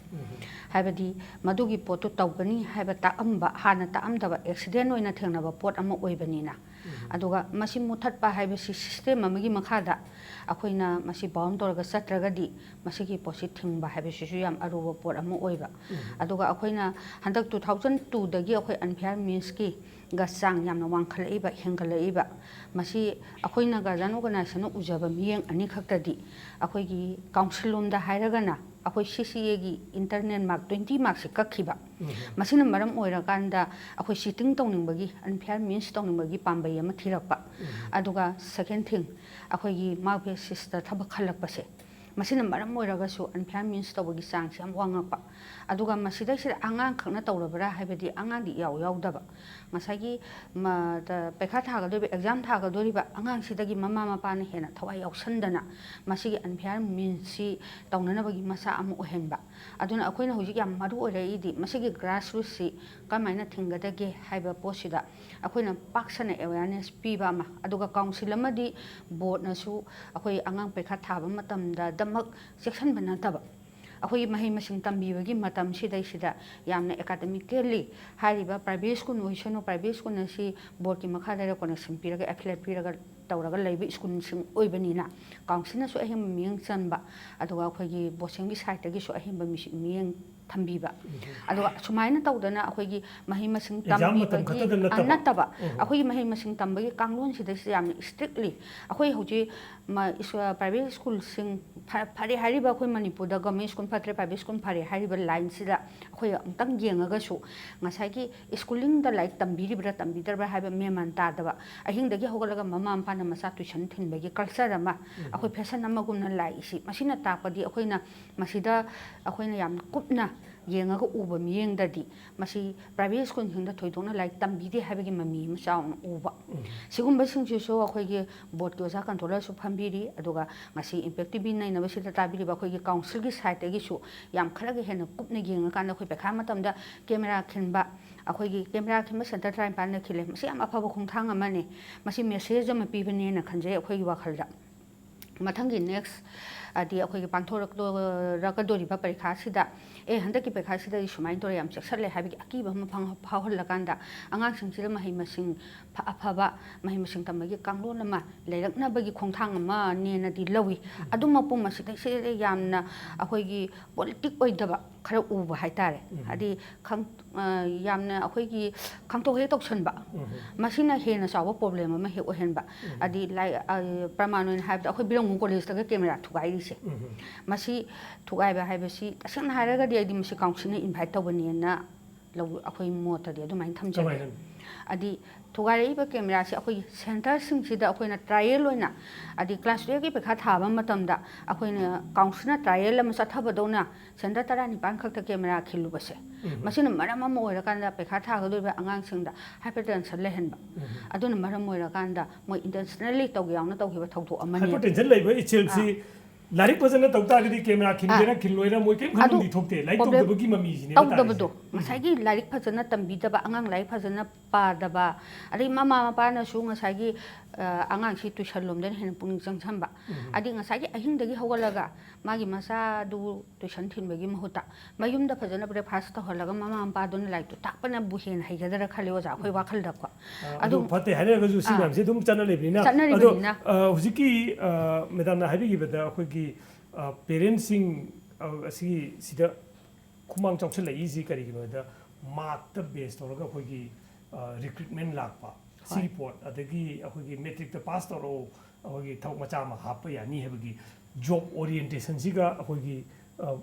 ꯍꯥꯏꯕꯗꯤ ꯃꯗꯨꯒꯤ ꯄꯣꯠꯇꯨ ꯇꯧꯒꯅꯤ ꯍꯥꯏꯕ ꯇꯥꯛꯑꯝꯕ, ꯍꯥꯟꯅ ꯇꯥꯛꯑꯝꯗꯕ, ꯑꯦꯛꯁꯤꯗꯦꯟ ꯑꯣꯏꯅ ꯊꯦꯡꯅꯕ ꯄꯣꯠ ꯑꯃ ꯑꯣꯏꯕꯅꯤꯅ꯫ ꯑꯗꯨꯒ ꯃꯁꯤ ꯃꯨꯊꯠꯄ ꯍꯥꯏꯕꯁꯤ ꯁꯤꯁꯇꯦꯝ ꯑꯃꯒꯤ ꯃꯈꯥꯗ ꯑꯩꯈꯣꯏꯅ ꯃꯁꯤ ꯕꯥꯎꯟ ꯇꯧꯔꯒ ꯆꯠꯇ꯭ꯔꯒꯗꯤ ꯃꯁꯤꯒꯤ ꯄꯣꯠꯁꯤ ꯊꯤꯡꯕ ꯍꯥꯏꯕꯁꯤꯁꯨ ꯌꯥꯝ ꯑꯔꯨꯕ ꯄꯣꯠ ꯑꯃ ꯑꯣꯏꯕ꯫ ꯑꯗꯨꯒ ꯑꯩꯈꯣꯏꯅ ꯍꯟꯗꯛ ꯇꯨ ꯊꯥꯎꯖꯟ ꯇꯨꯗꯒꯤ ꯑꯩꯈꯣꯏ ꯑꯟꯐꯤꯌꯥꯔ ꯃꯤꯟꯁꯀꯤ ꯒ ꯆꯥꯡ ꯌꯥꯝꯅ ꯋꯥꯡꯈꯠꯂꯛꯏꯕ, ꯍꯦꯟꯒꯠꯂꯛꯏꯕ꯫ ꯃꯁꯤ ꯑꯩꯈꯣꯏꯅ guardian organizationꯅ ꯎꯖꯕ ꯃꯤꯠꯌꯦꯡ ꯑꯅꯤꯈꯛꯇꯗꯤ, ꯑꯩꯈꯣꯏꯒꯤ council ꯂꯣꯝꯗ ꯍꯥꯏꯔꯒꯅ ꯑꯩꯈꯣꯏ C C Aꯒꯤ internal mark twenty markꯁꯤ ꯀꯛꯈꯤꯕ꯫ ꯃꯁꯤꯅ ꯃꯔꯝ ꯑꯣꯏꯔꯀꯥꯟꯗ ꯑꯩꯈꯣꯏ cheating ꯇꯧꯅꯤꯡꯕꯒꯤ, unfair means ꯇꯧꯅꯤꯡꯕꯒꯤ ꯄꯥꯝꯕꯩ ꯑꯃ ꯊꯤꯔꯛꯄ꯫ ꯑꯗꯨꯒ second thing, ꯑꯩꯈꯣꯏꯒꯤ mark basisꯇ ꯊꯕꯛ ꯈꯜꯂꯛꯄꯁꯦ, ꯃꯁꯤꯅ ꯃꯔꯝ ꯑꯣꯏꯔꯒꯁꯨ unfair means ꯇꯧꯕꯒꯤ ꯆꯥꯡꯁꯤ ꯌꯥꯝ ꯋꯥꯡꯉꯛꯄ꯫ ꯑꯗꯨꯒ ꯃꯁꯤꯗꯩꯁꯤꯗ ꯑꯉꯥꯡ ꯈꯛꯅ ꯇꯧꯔꯕ꯭ꯔꯥ ꯍꯥꯏꯕꯗꯤ ꯑꯉꯥꯡꯗꯤ ꯏꯌꯥꯎ ꯌꯥꯎꯗꯕ꯫ ꯉꯁꯥꯏꯒꯤ ꯃ-, ꯇ-, ꯄꯩꯈꯥ ꯊꯥꯒꯗꯧꯔꯤꯕ, exam ꯊꯥꯒꯗꯧꯔꯤꯕ ꯑꯉꯥꯡꯁꯤꯗꯒꯤ ꯃꯃꯥ ꯃꯄꯥꯅ ꯍꯦꯟꯅ ꯊꯋꯥꯏ ꯌꯥꯎꯁꯟꯗꯅ ꯃꯁꯤꯒꯤ unfair meansꯁꯤ ꯇꯧꯅꯅꯕꯒꯤ ꯃꯆꯥꯛ ꯑꯃ ꯑꯣꯏꯍꯟꯕ꯫ ꯑꯗꯨꯅ ꯑꯩꯈꯣꯏꯅ ꯍꯧꯖꯤꯛ ꯌꯥꯝ ꯃꯔꯨ ꯑꯣꯏꯔꯛꯏꯗꯤ ꯃꯁꯤꯒꯤ grassrootsꯁꯤ ꯀꯔꯝꯍꯥꯏꯅ ꯊꯤꯡꯒꯗꯒꯦ ꯍꯥꯏꯕ ꯄꯣꯠꯁꯤꯗ ꯑꯩꯈꯣꯏꯅ ꯄꯥꯛ ꯁꯟꯅ awareness ꯄꯤꯕ ꯑꯃ, ꯑꯗꯨꯒ council ꯑꯃꯗꯤ boardꯅꯁꯨ ꯑꯩꯈꯣꯏ ꯑꯉꯥꯡ ꯄꯩꯈꯥ ꯊꯥꯕ ꯃꯇꯝꯗꯗꯃꯛ ꯆꯦꯛꯁꯤꯟꯕ ꯅꯠꯇꯕ, ꯑꯩꯈꯣꯏꯒꯤ ꯃꯍꯩ ꯃꯁꯤꯡ ꯇꯝꯕꯤꯕꯒꯤ ꯃꯇꯝꯁꯤꯗꯩꯁꯤꯗ ꯌꯥꯝꯅ academically ꯍꯥꯏꯔꯤꯕ private school ꯑꯣꯏꯁꯅꯨ, private school ꯑꯁꯤ boardꯀꯤ ꯃꯈꯥꯗ recognition ꯄꯤꯔꯒ, affiliate ꯄꯤꯔꯒ ꯇꯧꯔꯒ ꯂꯩꯕ schoolꯁꯤꯡ ꯑꯣꯏꯕꯅꯤꯅ, councilꯅꯁꯨ ꯑꯍꯦꯟꯕ ꯃꯤꯠꯌꯦꯡ ꯆꯟꯕ, ꯑꯗꯨꯒ ꯑꯩꯈꯣꯏꯒꯤ boardꯁꯤꯡꯒꯤ sideꯇꯒꯤꯁꯨ ꯑꯍꯦꯟꯕ ꯃꯤꯠ-, ꯃꯤꯠꯌꯦꯡ ꯊꯝꯕꯤꯕ꯫ ꯑꯗꯨꯒ ꯁꯨꯃꯥꯏꯅ ꯇꯧꯗꯅ ꯑꯩꯈꯣꯏꯒꯤ ꯃꯍꯩ ꯃꯁꯤꯡ exam ꯃꯇꯝ ꯇꯝꯕꯤꯕꯒꯤ, ꯈꯛꯇꯗ ꯑ, ꯅꯠꯇꯕ꯫ ꯅꯠꯇꯕ, ꯑꯩꯈꯣꯏꯒꯤ ꯃꯍꯩ ꯃꯁꯤꯡ ꯇꯝꯕꯒꯤ ꯀꯥꯡꯂꯣꯟꯁꯤꯗꯩꯁꯤꯗ ꯌꯥꯝꯅ strictly ꯑꯩꯈꯣꯏ ꯍꯧꯖꯤꯛ ꯃ-, ꯏꯁ-, private schoolꯁꯤꯡ ꯐ-, ꯐꯔꯦ ꯍꯥꯏꯔꯤꯕ ꯑꯩꯈꯣꯏ ꯃꯅꯤꯄꯨꯔꯗ government school ꯐꯠꯇ꯭ꯔꯦ, private school ꯐꯔꯦ ꯍꯥꯏꯔꯤꯕ lineꯁꯤꯗ ꯑꯩꯈꯣꯏ ꯑꯃꯨꯛꯇꯪ ꯌꯦꯡꯉꯒꯁꯨ ꯉꯁꯥꯏꯒꯤ schoolingꯗ ꯂꯥꯏꯔꯤꯛ ꯇꯝꯕꯤꯔꯤꯕ꯭ꯔꯥ ꯇꯝꯕꯤꯗ꯭ꯔꯕ꯭ꯔꯥ ꯍꯥꯏꯕ ꯃꯦꯟ ꯃꯥꯟ ꯇꯥꯗꯕ, ꯑꯍꯤꯡꯗꯒꯤ ꯍꯧꯒꯠꯂꯒ ꯃꯃꯥ ꯃꯄꯥꯅ ꯃꯆꯥ tuition ꯊꯤꯟꯕꯒꯤ culture ꯑꯃ ꯑꯩꯈꯣꯏ fashion ꯑꯃꯒꯨꯝꯅ ꯂꯥꯛꯏꯁꯤ, ꯃꯁꯤꯅ ꯇꯥꯛꯄꯗꯤ ꯑꯩꯈꯣꯏꯅ ꯃꯁꯤꯗ ꯑꯩꯈꯣꯏꯅ ꯌꯥꯝ ꯀꯨꯞꯅ ꯌꯦꯡꯉꯒ ꯎꯕ ꯃꯤꯠꯌꯦꯡꯗꯗꯤ ꯃꯁꯤ private schoolꯁꯤꯡꯗ ꯊꯣꯏꯗꯣꯛꯅ ꯂꯥꯏꯔꯤꯛ ꯇꯝꯕꯤꯗꯦ ꯍꯥꯏꯕꯒꯤ ꯃꯃꯤ ꯑꯃ ꯆꯥꯎꯅ ꯎꯕ꯫ ꯁꯤꯒꯨꯝꯕꯁꯤꯡꯁꯤꯁꯨ ꯑꯩꯈꯣꯏꯒꯤ boardꯀꯤ ꯑꯣꯖꯥ controllerꯁꯨ ꯐꯝꯕꯤꯔꯤ, ꯑꯗꯨꯒ ꯉꯁꯤ Impact T V ꯅꯩꯅꯕꯁꯤꯗ ꯇꯥꯕꯤꯔꯤꯕ ꯑꯩꯈꯣꯏꯒꯤ councilꯒꯤ sideꯇꯒꯤꯁꯨ ꯌꯥꯝ ꯈꯔꯒ ꯍꯦꯟꯅ ꯀꯨꯞꯅ ꯌꯦꯡꯉꯀꯥꯟꯗ ꯑꯩꯈꯣꯏ ꯄꯩꯈꯥ ꯃꯇꯝꯗ camera ꯈꯤꯟꯕ, ꯑꯩꯈꯣꯏꯒꯤ camera ꯈꯤꯟꯕ center ꯇꯔꯥꯅꯤꯄꯥꯟꯗ ꯈꯤꯜꯂꯦ, ꯃꯁꯤ ꯌꯥꯝ ꯑꯐꯕ ꯈꯣꯡꯊꯥꯡ ꯑꯃꯅꯤ꯫ ꯃꯁꯤ message ꯑꯃ ꯄꯤꯕꯅꯦꯅ ꯈꯟꯖꯩ ꯑꯩꯈꯣꯏꯒꯤ ꯋꯥꯈꯜꯗ꯫ ꯃꯊꯪꯒꯤ next ꯍꯥꯏꯗꯤ ꯑꯩꯈꯣꯏꯒꯤ ꯄꯥꯡꯊꯣꯔꯛꯀꯗꯣꯔꯤꯕ ꯄꯔꯤꯈꯥꯁꯤꯗ, ꯑꯦ, ꯍꯟꯗꯛꯀꯤ ꯄꯔꯤꯈꯥꯁꯤꯗꯗꯤ ꯁꯨꯃꯥꯏꯅ ꯇꯧꯔꯦ, ꯌꯥꯝ ꯆꯦꯛꯁꯤꯜꯂꯦ ꯍꯥꯏꯕꯒꯤ ꯑꯀꯤꯕ ꯑꯃ ꯐꯥꯎꯍꯜꯂꯀꯥꯟꯗ, ꯑꯉꯥꯡꯁꯤꯡꯁꯤꯗ ꯃꯍꯩ ꯃꯁꯤꯡ ꯑꯐꯕ, ꯃꯍꯩ ꯃꯁꯤꯡ ꯇꯝꯕꯒꯤ ꯀꯥꯡꯂꯣꯟ ꯑꯃ ꯂꯩꯔꯛꯅꯕꯒꯤ ꯈꯣꯡꯊꯥꯡ ꯑꯃꯅꯦꯅꯗꯤ ꯂꯧꯏ꯫ ꯑꯗꯨꯃꯛꯄꯨ ꯃꯁꯤꯗꯩꯁꯤꯗ ꯌꯥꯝꯅ ꯑꯩꯈꯣꯏꯒꯤ ꯄꯣꯂꯤꯇꯤꯛ ꯑꯣꯏꯗꯕ ꯈꯔ ꯎꯕ ꯍꯥꯏꯇꯥꯔꯦ꯫ ꯍꯥꯏꯗꯤ ꯌꯥꯝꯅ ꯑꯩꯈꯣꯏꯒꯤ ꯈꯪꯇꯣꯛ ꯍꯦꯛ ꯇꯧꯁꯟꯕ, ꯃꯁꯤꯅ ꯍꯦꯟꯅ ꯆꯥꯎꯕ ꯄ꯭ꯔꯣꯕ꯭ꯂꯦꯝ ꯑꯃ ꯍꯦꯛ ꯑꯣꯏꯍꯟꯕ꯫ ꯍꯥꯏꯗꯤ ꯂꯥꯏ-, ꯑ, ꯄ꯭ꯔꯃꯥꯟ ꯑꯣꯏꯅ ꯍꯥꯏꯕꯗ, ꯑꯩꯈꯣꯏ ꯕꯤꯔꯝꯒꯣꯡ ꯀꯣꯂꯦꯖꯇꯒ ꯀꯦꯃꯦꯔꯥ ꯊꯨꯒꯥꯏꯔꯤꯁꯦ, ꯃꯁꯤ ꯊꯨꯒꯥꯏꯕ ꯍꯥꯏꯕꯁꯤ, ꯇꯁꯦꯡꯅ ꯍꯥꯏꯔꯒꯗꯤ, ꯑꯩꯗꯤ ꯃꯁꯤ ꯀꯥꯎꯟꯁꯤꯜꯅ ꯏꯟꯚꯥꯏꯠ ꯇꯧꯕꯅꯦꯅ ꯂꯧ-, ꯑꯩꯈꯣꯏ ꯃꯣꯠꯇꯗꯤ ꯑꯗꯨꯃꯥꯏꯅ ꯊꯝꯖꯒꯦ꯫ ꯀꯃꯥꯏꯅ? ꯍꯥꯏꯗꯤ ꯊꯨꯒꯥꯏꯔꯛꯏꯕ ꯀꯦꯃꯦꯔꯥꯁꯦ ꯑꯩꯈꯣꯏꯒꯤ ꯁꯦꯟꯇꯔꯁꯤꯡꯁꯤꯗ ꯑꯩꯈꯣꯏꯅ ꯇ꯭ꯔꯥꯏꯌꯦꯜ ꯑꯣꯏꯅ, ꯍꯥꯏꯗꯤ ꯀ꯭ꯂꯥꯁ ꯇꯨꯌꯦꯜꯐꯀꯤ ꯄꯩꯈꯥ ꯊꯥꯕ ꯃꯇꯝꯗ ꯑꯩꯈꯣꯏꯅ ꯀꯥꯎꯟꯁꯤꯜꯅ ꯇ꯭ꯔꯥꯏꯌꯦꯜ ꯑꯃ ꯆꯠꯊꯕꯗꯧꯅ ꯁꯦꯟꯇꯔ ꯇꯔꯥꯅꯤꯄꯥꯟ ꯈꯛꯇ ꯀꯦꯃꯦꯔꯥ ꯈꯤꯜꯂꯨꯕꯁꯦ, ꯃꯁꯤꯅ ꯃꯔꯝ ꯑꯃ ꯑꯣꯏꯔꯀꯥꯟꯗ ꯄꯩꯈꯥ ꯊꯥꯒꯗꯧꯔꯤꯕ ꯑꯉꯥꯡꯁꯤꯡꯗ ꯍꯥꯏꯄꯔ ꯇꯦꯟꯁꯟ ꯂꯩꯍꯟꯕ꯫ ꯑꯗꯨꯅ ꯃꯔꯝ ꯑꯣꯏꯔꯀꯥꯟꯗ ꯃꯣꯏ ꯏꯟꯇꯦꯟꯁꯅꯦꯜꯂꯤ ꯇꯧꯒꯦ ꯌꯥꯎꯅ ꯇꯧꯈꯤꯕ ꯊꯧꯗꯣꯛ ꯑꯃꯅꯤ꯫ ꯍꯥꯏꯄꯔ ꯇꯦꯟꯁꯟ ꯂꯩꯕ ꯏꯆꯦꯜꯁꯤ ꯂꯥꯏꯔꯤꯛ ꯐꯖꯅ ꯇꯧ ꯇꯥꯔꯒꯗꯤ ꯀꯦꯃꯦꯔꯥ ꯈꯤꯟꯒꯦꯔꯥ ꯈꯤꯜꯂꯣꯏꯔꯥ ꯃꯣꯏ ꯀꯔꯤꯝ ꯑꯗꯨ ꯈꯟꯐꯝꯗꯤ ꯊꯣꯛꯇꯦ꯫ ꯂꯥꯏꯔꯤꯛ problem ꯇꯧꯗꯕꯒꯤ ꯃꯃꯤꯁꯤꯅꯦꯕ ꯇꯧꯗꯕꯗꯣ, ꯇꯥꯔꯤꯁꯦ꯫ ꯉꯁꯥꯏꯒꯤ ꯂꯥꯏꯔꯤꯛ ꯐꯖꯅ ꯇꯝꯕꯤꯗꯕ, ꯑꯉꯥꯡ ꯂꯥꯏꯔꯤꯛ ꯐꯖꯅ ꯄꯥꯗꯕ, ꯑꯗꯩ ꯃꯃꯥ ꯃꯄꯥꯅꯁꯨ ꯉꯁꯥꯏꯒꯤ, ꯑ, ꯑꯉꯥꯡꯁꯤ ꯇꯨꯏꯁꯟ ꯂꯣꯝꯗꯅ ꯍꯦꯟꯅ ꯄꯨꯛꯅꯤꯡ ꯆꯪꯁꯟꯕ꯫ ꯑꯗꯩ ꯉꯁꯥꯏꯒꯤ ꯑꯍꯤꯡꯗꯒꯤ ꯍꯧꯒꯠꯂꯒ ꯃꯥꯒꯤ ꯃꯆꯥꯗꯨ ꯇꯨꯏꯁꯟ ꯊꯤꯟꯕꯒꯤ ꯃꯍꯨꯠꯇ ꯃꯌꯨꯝꯗ ꯐꯖꯅ ꯕ꯭ꯔꯦꯛꯐꯥꯁ ꯇꯧꯍꯜꯂꯒ ꯃꯃꯥ ꯃꯄꯥꯗꯨꯅ ꯂꯥꯏꯔꯤꯛꯇꯣ ꯇꯥꯛꯄꯅꯕꯨ ꯍꯦꯟꯅ ꯍꯩꯒꯗ꯭ꯔꯥ ꯈꯜꯂꯦ, ꯑꯣꯖꯥ, ꯑꯩꯈꯣꯏ ꯋꯥꯈꯜꯗꯀꯣ꯫ ꯑ, ꯑꯗꯨ ꯑꯗꯨ ꯐꯠꯇꯦ ꯍꯥꯏꯅꯔꯒꯁꯨ ꯁꯤ ꯑꯥ꯫ ꯃꯌꯥꯝꯁꯦ ꯑꯗꯨꯝ ꯆꯠꯅ ꯂꯩꯕꯅꯤꯅ꯫ ꯆꯠꯅꯔꯤꯕꯅꯤꯅ꯫ ꯑꯗꯣ, ꯑ, ꯍꯧꯖꯤꯛꯀꯤ, ꯑ, ꯃꯦꯗꯥꯝꯅ ꯍꯥꯏꯕꯤꯈꯤꯕꯗ ꯑꯩꯈꯣꯏꯒꯤ, ꯑ, ꯄꯦꯔꯦꯟꯁꯁꯤꯡ, ꯑ, ꯑꯁꯤꯒꯤ ꯁꯤꯗ ꯈꯨꯃꯥꯡ ꯆꯥꯎꯁꯤꯜꯂꯛꯏꯁꯤ ꯀꯔꯤꯒꯤꯅꯣ ꯍꯥꯏꯗ, ꯃꯥꯔꯛꯇ ꯕꯦꯁ ꯇꯧꯔꯒ ꯑꯩꯈꯣꯏꯒꯤ, ꯑ, ꯔꯤꯀ꯭ꯔꯨꯠꯃꯦꯟ ꯂꯥꯛꯄ, ꯍꯣꯏ꯫ ꯁꯤꯒꯤ ꯄꯣꯠ, ꯑꯗꯒꯤ ꯑꯩꯈꯣꯏꯒꯤ ꯃꯦꯇ꯭ꯔꯤꯛꯇ ꯄꯥꯁ ꯇꯧꯔꯛꯑꯣ, ꯑꯩꯈꯣꯏꯒꯤ ꯊꯕꯛ ꯃꯆꯥ ꯑꯃ ꯍꯥꯞꯄ ꯌꯥꯅꯤ ꯍꯥꯏꯕꯒꯤ ꯖꯣꯕ ꯑꯣꯔꯤꯌꯦꯟꯇꯦꯁꯟꯁꯤꯒ ꯑꯩꯈꯣꯏꯒꯤ, ꯑ,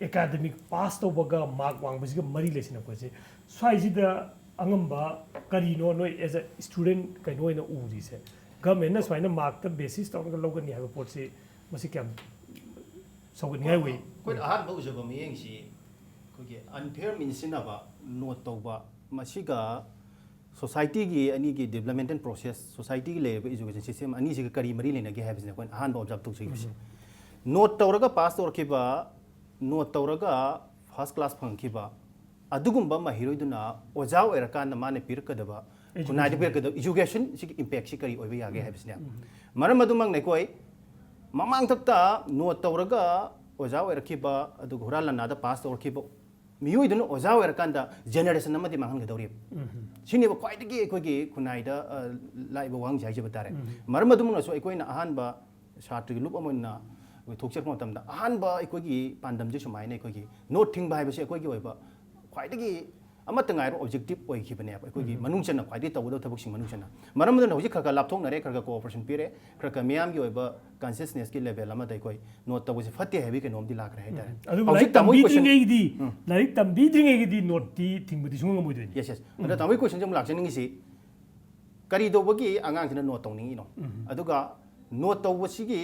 ꯑꯦꯀꯥꯗꯃꯤꯛ ꯄꯥꯁ ꯇꯧꯕꯒ ꯃꯥꯔꯛ ꯋꯥꯡꯕꯁꯤꯒ ꯃꯔꯤ ꯂꯩꯁꯤꯜꯂꯛꯄꯁꯦ, ꯁ꯭ꯋꯥꯏꯁꯤꯗ ꯑꯉꯝꯕ ꯀꯔꯤꯅꯣ ꯅꯣꯏ as a student ꯀꯩꯅꯣ ꯑꯣꯏꯅ ꯎꯔꯤꯁꯦ? ꯒꯚꯔꯟꯃꯦꯟꯠꯅ ꯁꯨꯃꯥꯏꯅ ꯃꯥꯔꯛꯇ ꯕꯦꯁꯤꯁ ꯇꯧꯔꯒ ꯂꯧꯒꯅꯤ ꯍꯥꯏꯕ ꯄꯣꯠꯁꯤ, ꯃꯁꯤ ꯀꯌꯥꯝ ꯁꯧꯒꯠꯅꯤꯡꯉꯥꯏ ꯑꯣꯏ? ꯑꯩꯈꯣꯏꯅ ꯑꯍꯥꯟꯕ ꯎꯖꯕ ꯃꯤꯠꯌꯦꯡꯁꯤ ꯑꯩꯈꯣꯏꯒꯤ unfair means ꯁꯤꯖꯤꯟꯅꯕ, ꯅꯣꯠ ꯇꯧꯕ, ꯃꯁꯤꯒ ꯁꯣꯁꯥꯏꯇꯤꯒꯤ ꯑꯅꯤꯒꯤ ꯗꯤꯕ꯭ꯂꯞꯃꯦꯟꯇꯦꯜ ꯄ꯭ꯔꯣꯁꯦꯁ, ꯁꯣꯁꯥꯏꯇꯤꯒꯤ ꯂꯩꯔꯤꯕ ꯏꯖꯨꯀꯦꯁꯟ ꯁꯤꯁꯇꯦꯝ ꯑꯅꯤꯁꯤꯒ ꯀꯔꯤ ꯃꯔꯤ ꯂꯩꯅꯒꯦ ꯍꯥꯏꯕꯁꯤꯅ ꯑꯩꯈꯣꯏꯅ ꯑꯍꯥꯟꯕ ꯑꯣꯕꯖꯥꯔꯕ ꯇꯧꯖꯈꯤꯕꯁꯦ꯫ ꯅꯣꯠ ꯇꯧꯔꯒ ꯄꯥꯁ ꯇꯧꯔꯛꯈꯤꯕ, ꯅꯣꯠ ꯇꯧꯔꯒ ꯐꯥꯔꯁ ꯀ꯭ꯂꯥꯁ ꯐꯪꯈꯤꯕ, ꯑꯗꯨꯒꯨꯝꯕ ꯃꯍꯩꯔꯣꯏꯗꯨꯅ ꯑꯣꯖꯥ ꯑꯣꯏꯔꯀꯥꯟꯗ ꯃꯥꯅ ꯄꯤꯔꯛꯀꯗꯕ, ꯈꯨꯟꯅꯥꯏꯗ education ꯄꯤꯔꯛꯀꯗꯕ ꯏꯖꯨꯀꯦꯁꯟꯁꯤꯒꯤ ꯏꯝꯄꯦꯛꯁꯤ ꯀꯔꯤ ꯑꯣꯏꯕ ꯌꯥꯒꯦ ꯍꯥꯏꯕꯁꯤꯅꯦ꯫ ꯃꯔꯝ ꯑꯗꯨꯃꯛꯅ ꯑꯩꯈꯣꯏ ꯃꯃꯥꯡꯊꯛꯇ ꯅꯣꯠ ꯇꯧꯔꯒ ꯑꯣꯖꯥ ꯑꯣꯏꯔꯛꯈꯤꯕ, ꯑꯗꯨꯒ ꯍꯨꯔꯥꯟ ꯂꯥꯟꯅꯥꯗ ꯄꯥꯁ ꯇꯧꯔꯛꯈꯤꯕ ꯃꯤꯑꯣꯏꯗꯨꯅ ꯑꯣꯖꯥ ꯑꯣꯏꯔꯀꯥꯟꯗ ꯖꯦꯅꯦꯔꯦꯁꯟ ꯑꯃꯗꯤ ꯃꯥꯡꯍꯟꯒꯗꯧꯔꯤꯕ꯫ ꯁꯤꯅꯦꯕ ꯈ꯭ꯋꯥꯏꯗꯒꯤ ꯑꯩꯈꯣꯏꯒꯤ ꯈꯨꯟꯅꯥꯏꯗ, ꯑ, ꯂꯥꯛꯏꯕ ꯋꯥꯍꯪꯁꯦ ꯍꯥꯏꯖꯕ ꯇꯥꯔꯦ꯫ ꯃꯔꯝ ꯑꯗꯨꯃꯛꯅꯁꯨ ꯑꯩꯈꯣꯏꯅ ꯑꯍꯥꯟꯕ ꯁꯥꯇ꯭ꯔꯒꯤ ꯂꯨꯞ ꯑꯃ ꯑꯣꯏꯅ ꯑꯩꯈꯣꯏ ꯊꯣꯛꯆꯔꯛꯄ ꯃꯇꯝꯗ ꯑꯍꯥꯟꯕ ꯑꯩꯈꯣꯏꯒꯤ ꯄꯥꯟꯗꯝꯁꯦ ꯁꯨꯃꯥꯏꯅ ꯑꯩꯈꯣꯏꯒꯤ ꯅꯣꯠ ꯊꯤꯡꯕ ꯍꯥꯏꯕꯁꯤ ꯑꯩꯈꯣꯏꯒꯤ ꯑꯣꯏꯕ ꯈ꯭ꯋꯥꯏꯗꯒꯤ ꯑꯃꯠꯇ ꯉꯥꯏꯔꯕ ꯑꯣꯕꯖꯦꯛꯇꯤꯞ ꯑꯣꯏꯈꯤꯕꯅꯦꯕ, ꯑꯩꯈꯣꯏꯒꯤ ꯃꯅꯨꯡ ꯆꯟꯅ ꯈ꯭ꯋꯥꯏꯗꯒꯤ ꯇꯧꯒꯗꯕ ꯊꯕꯛꯁꯤꯡ ꯃꯅꯨꯡ ꯆꯟꯅ꯫ ꯃꯔꯝ ꯑꯗꯨꯅ ꯍꯧꯖꯤꯛ ꯈꯔ ꯈꯔ ꯂꯥꯞꯊꯣꯛꯅꯔꯦ, ꯈꯔ ꯈꯔ ꯀꯣꯑꯣꯄꯔꯦꯁꯟ ꯄꯤꯔꯦ, ꯈꯔ ꯈꯔ ꯃꯤꯌꯥꯝꯒꯤ ꯑꯣꯏꯕ ꯀꯟꯁꯤꯌꯁꯅꯦꯁꯀꯤ ꯂꯦꯚꯦꯜ ꯑꯃꯗ ꯑꯩꯈꯣꯏ ꯅꯣꯠ ꯇꯧꯕꯁꯦ ꯐꯠꯇꯦ ꯍꯥꯏꯕꯒꯤ ꯀꯩꯅꯣꯝꯗꯤ ꯂꯥꯛꯈ꯭ꯔꯦ ꯍꯥꯏꯇꯥꯔꯦ꯫ ꯑꯗꯨꯕꯨ ꯍꯧꯖꯤꯛ ꯂꯥꯏꯔꯤꯛ ꯇꯥꯃꯣꯒꯤ ꯀꯣꯏꯁꯟ ꯇꯝꯕꯤꯗ꯭ꯔꯤꯉꯩꯒꯤꯗꯤ ꯂꯥꯏꯔꯤꯛ ꯇꯝꯕꯤꯗ꯭ꯔꯤꯉꯩꯒꯤꯗꯤ ꯅꯣꯠꯇꯤ ꯊꯤꯡꯕꯗꯤ ꯁꯨꯡꯉꯝ ꯉꯝꯃꯣꯏꯗꯣꯏꯅꯤ꯫ ꯌꯦꯁ ꯌꯦꯁ ꯑꯗ ꯇꯥꯃꯣꯒꯤ ꯀꯣꯏꯁꯟꯁꯦ ꯑꯃꯨꯛ ꯂꯥꯛꯆꯅꯤꯡꯉꯤꯁꯤ, ꯀꯔꯤ ꯇꯧꯕꯒꯤ ꯑꯉꯥꯡꯁꯤꯅ ꯅꯣꯠ ꯇꯧꯅꯤꯡꯉꯤꯅꯣ? ꯑꯗꯨꯒ ꯅꯣꯠ ꯇꯧꯕꯁꯤꯒꯤ,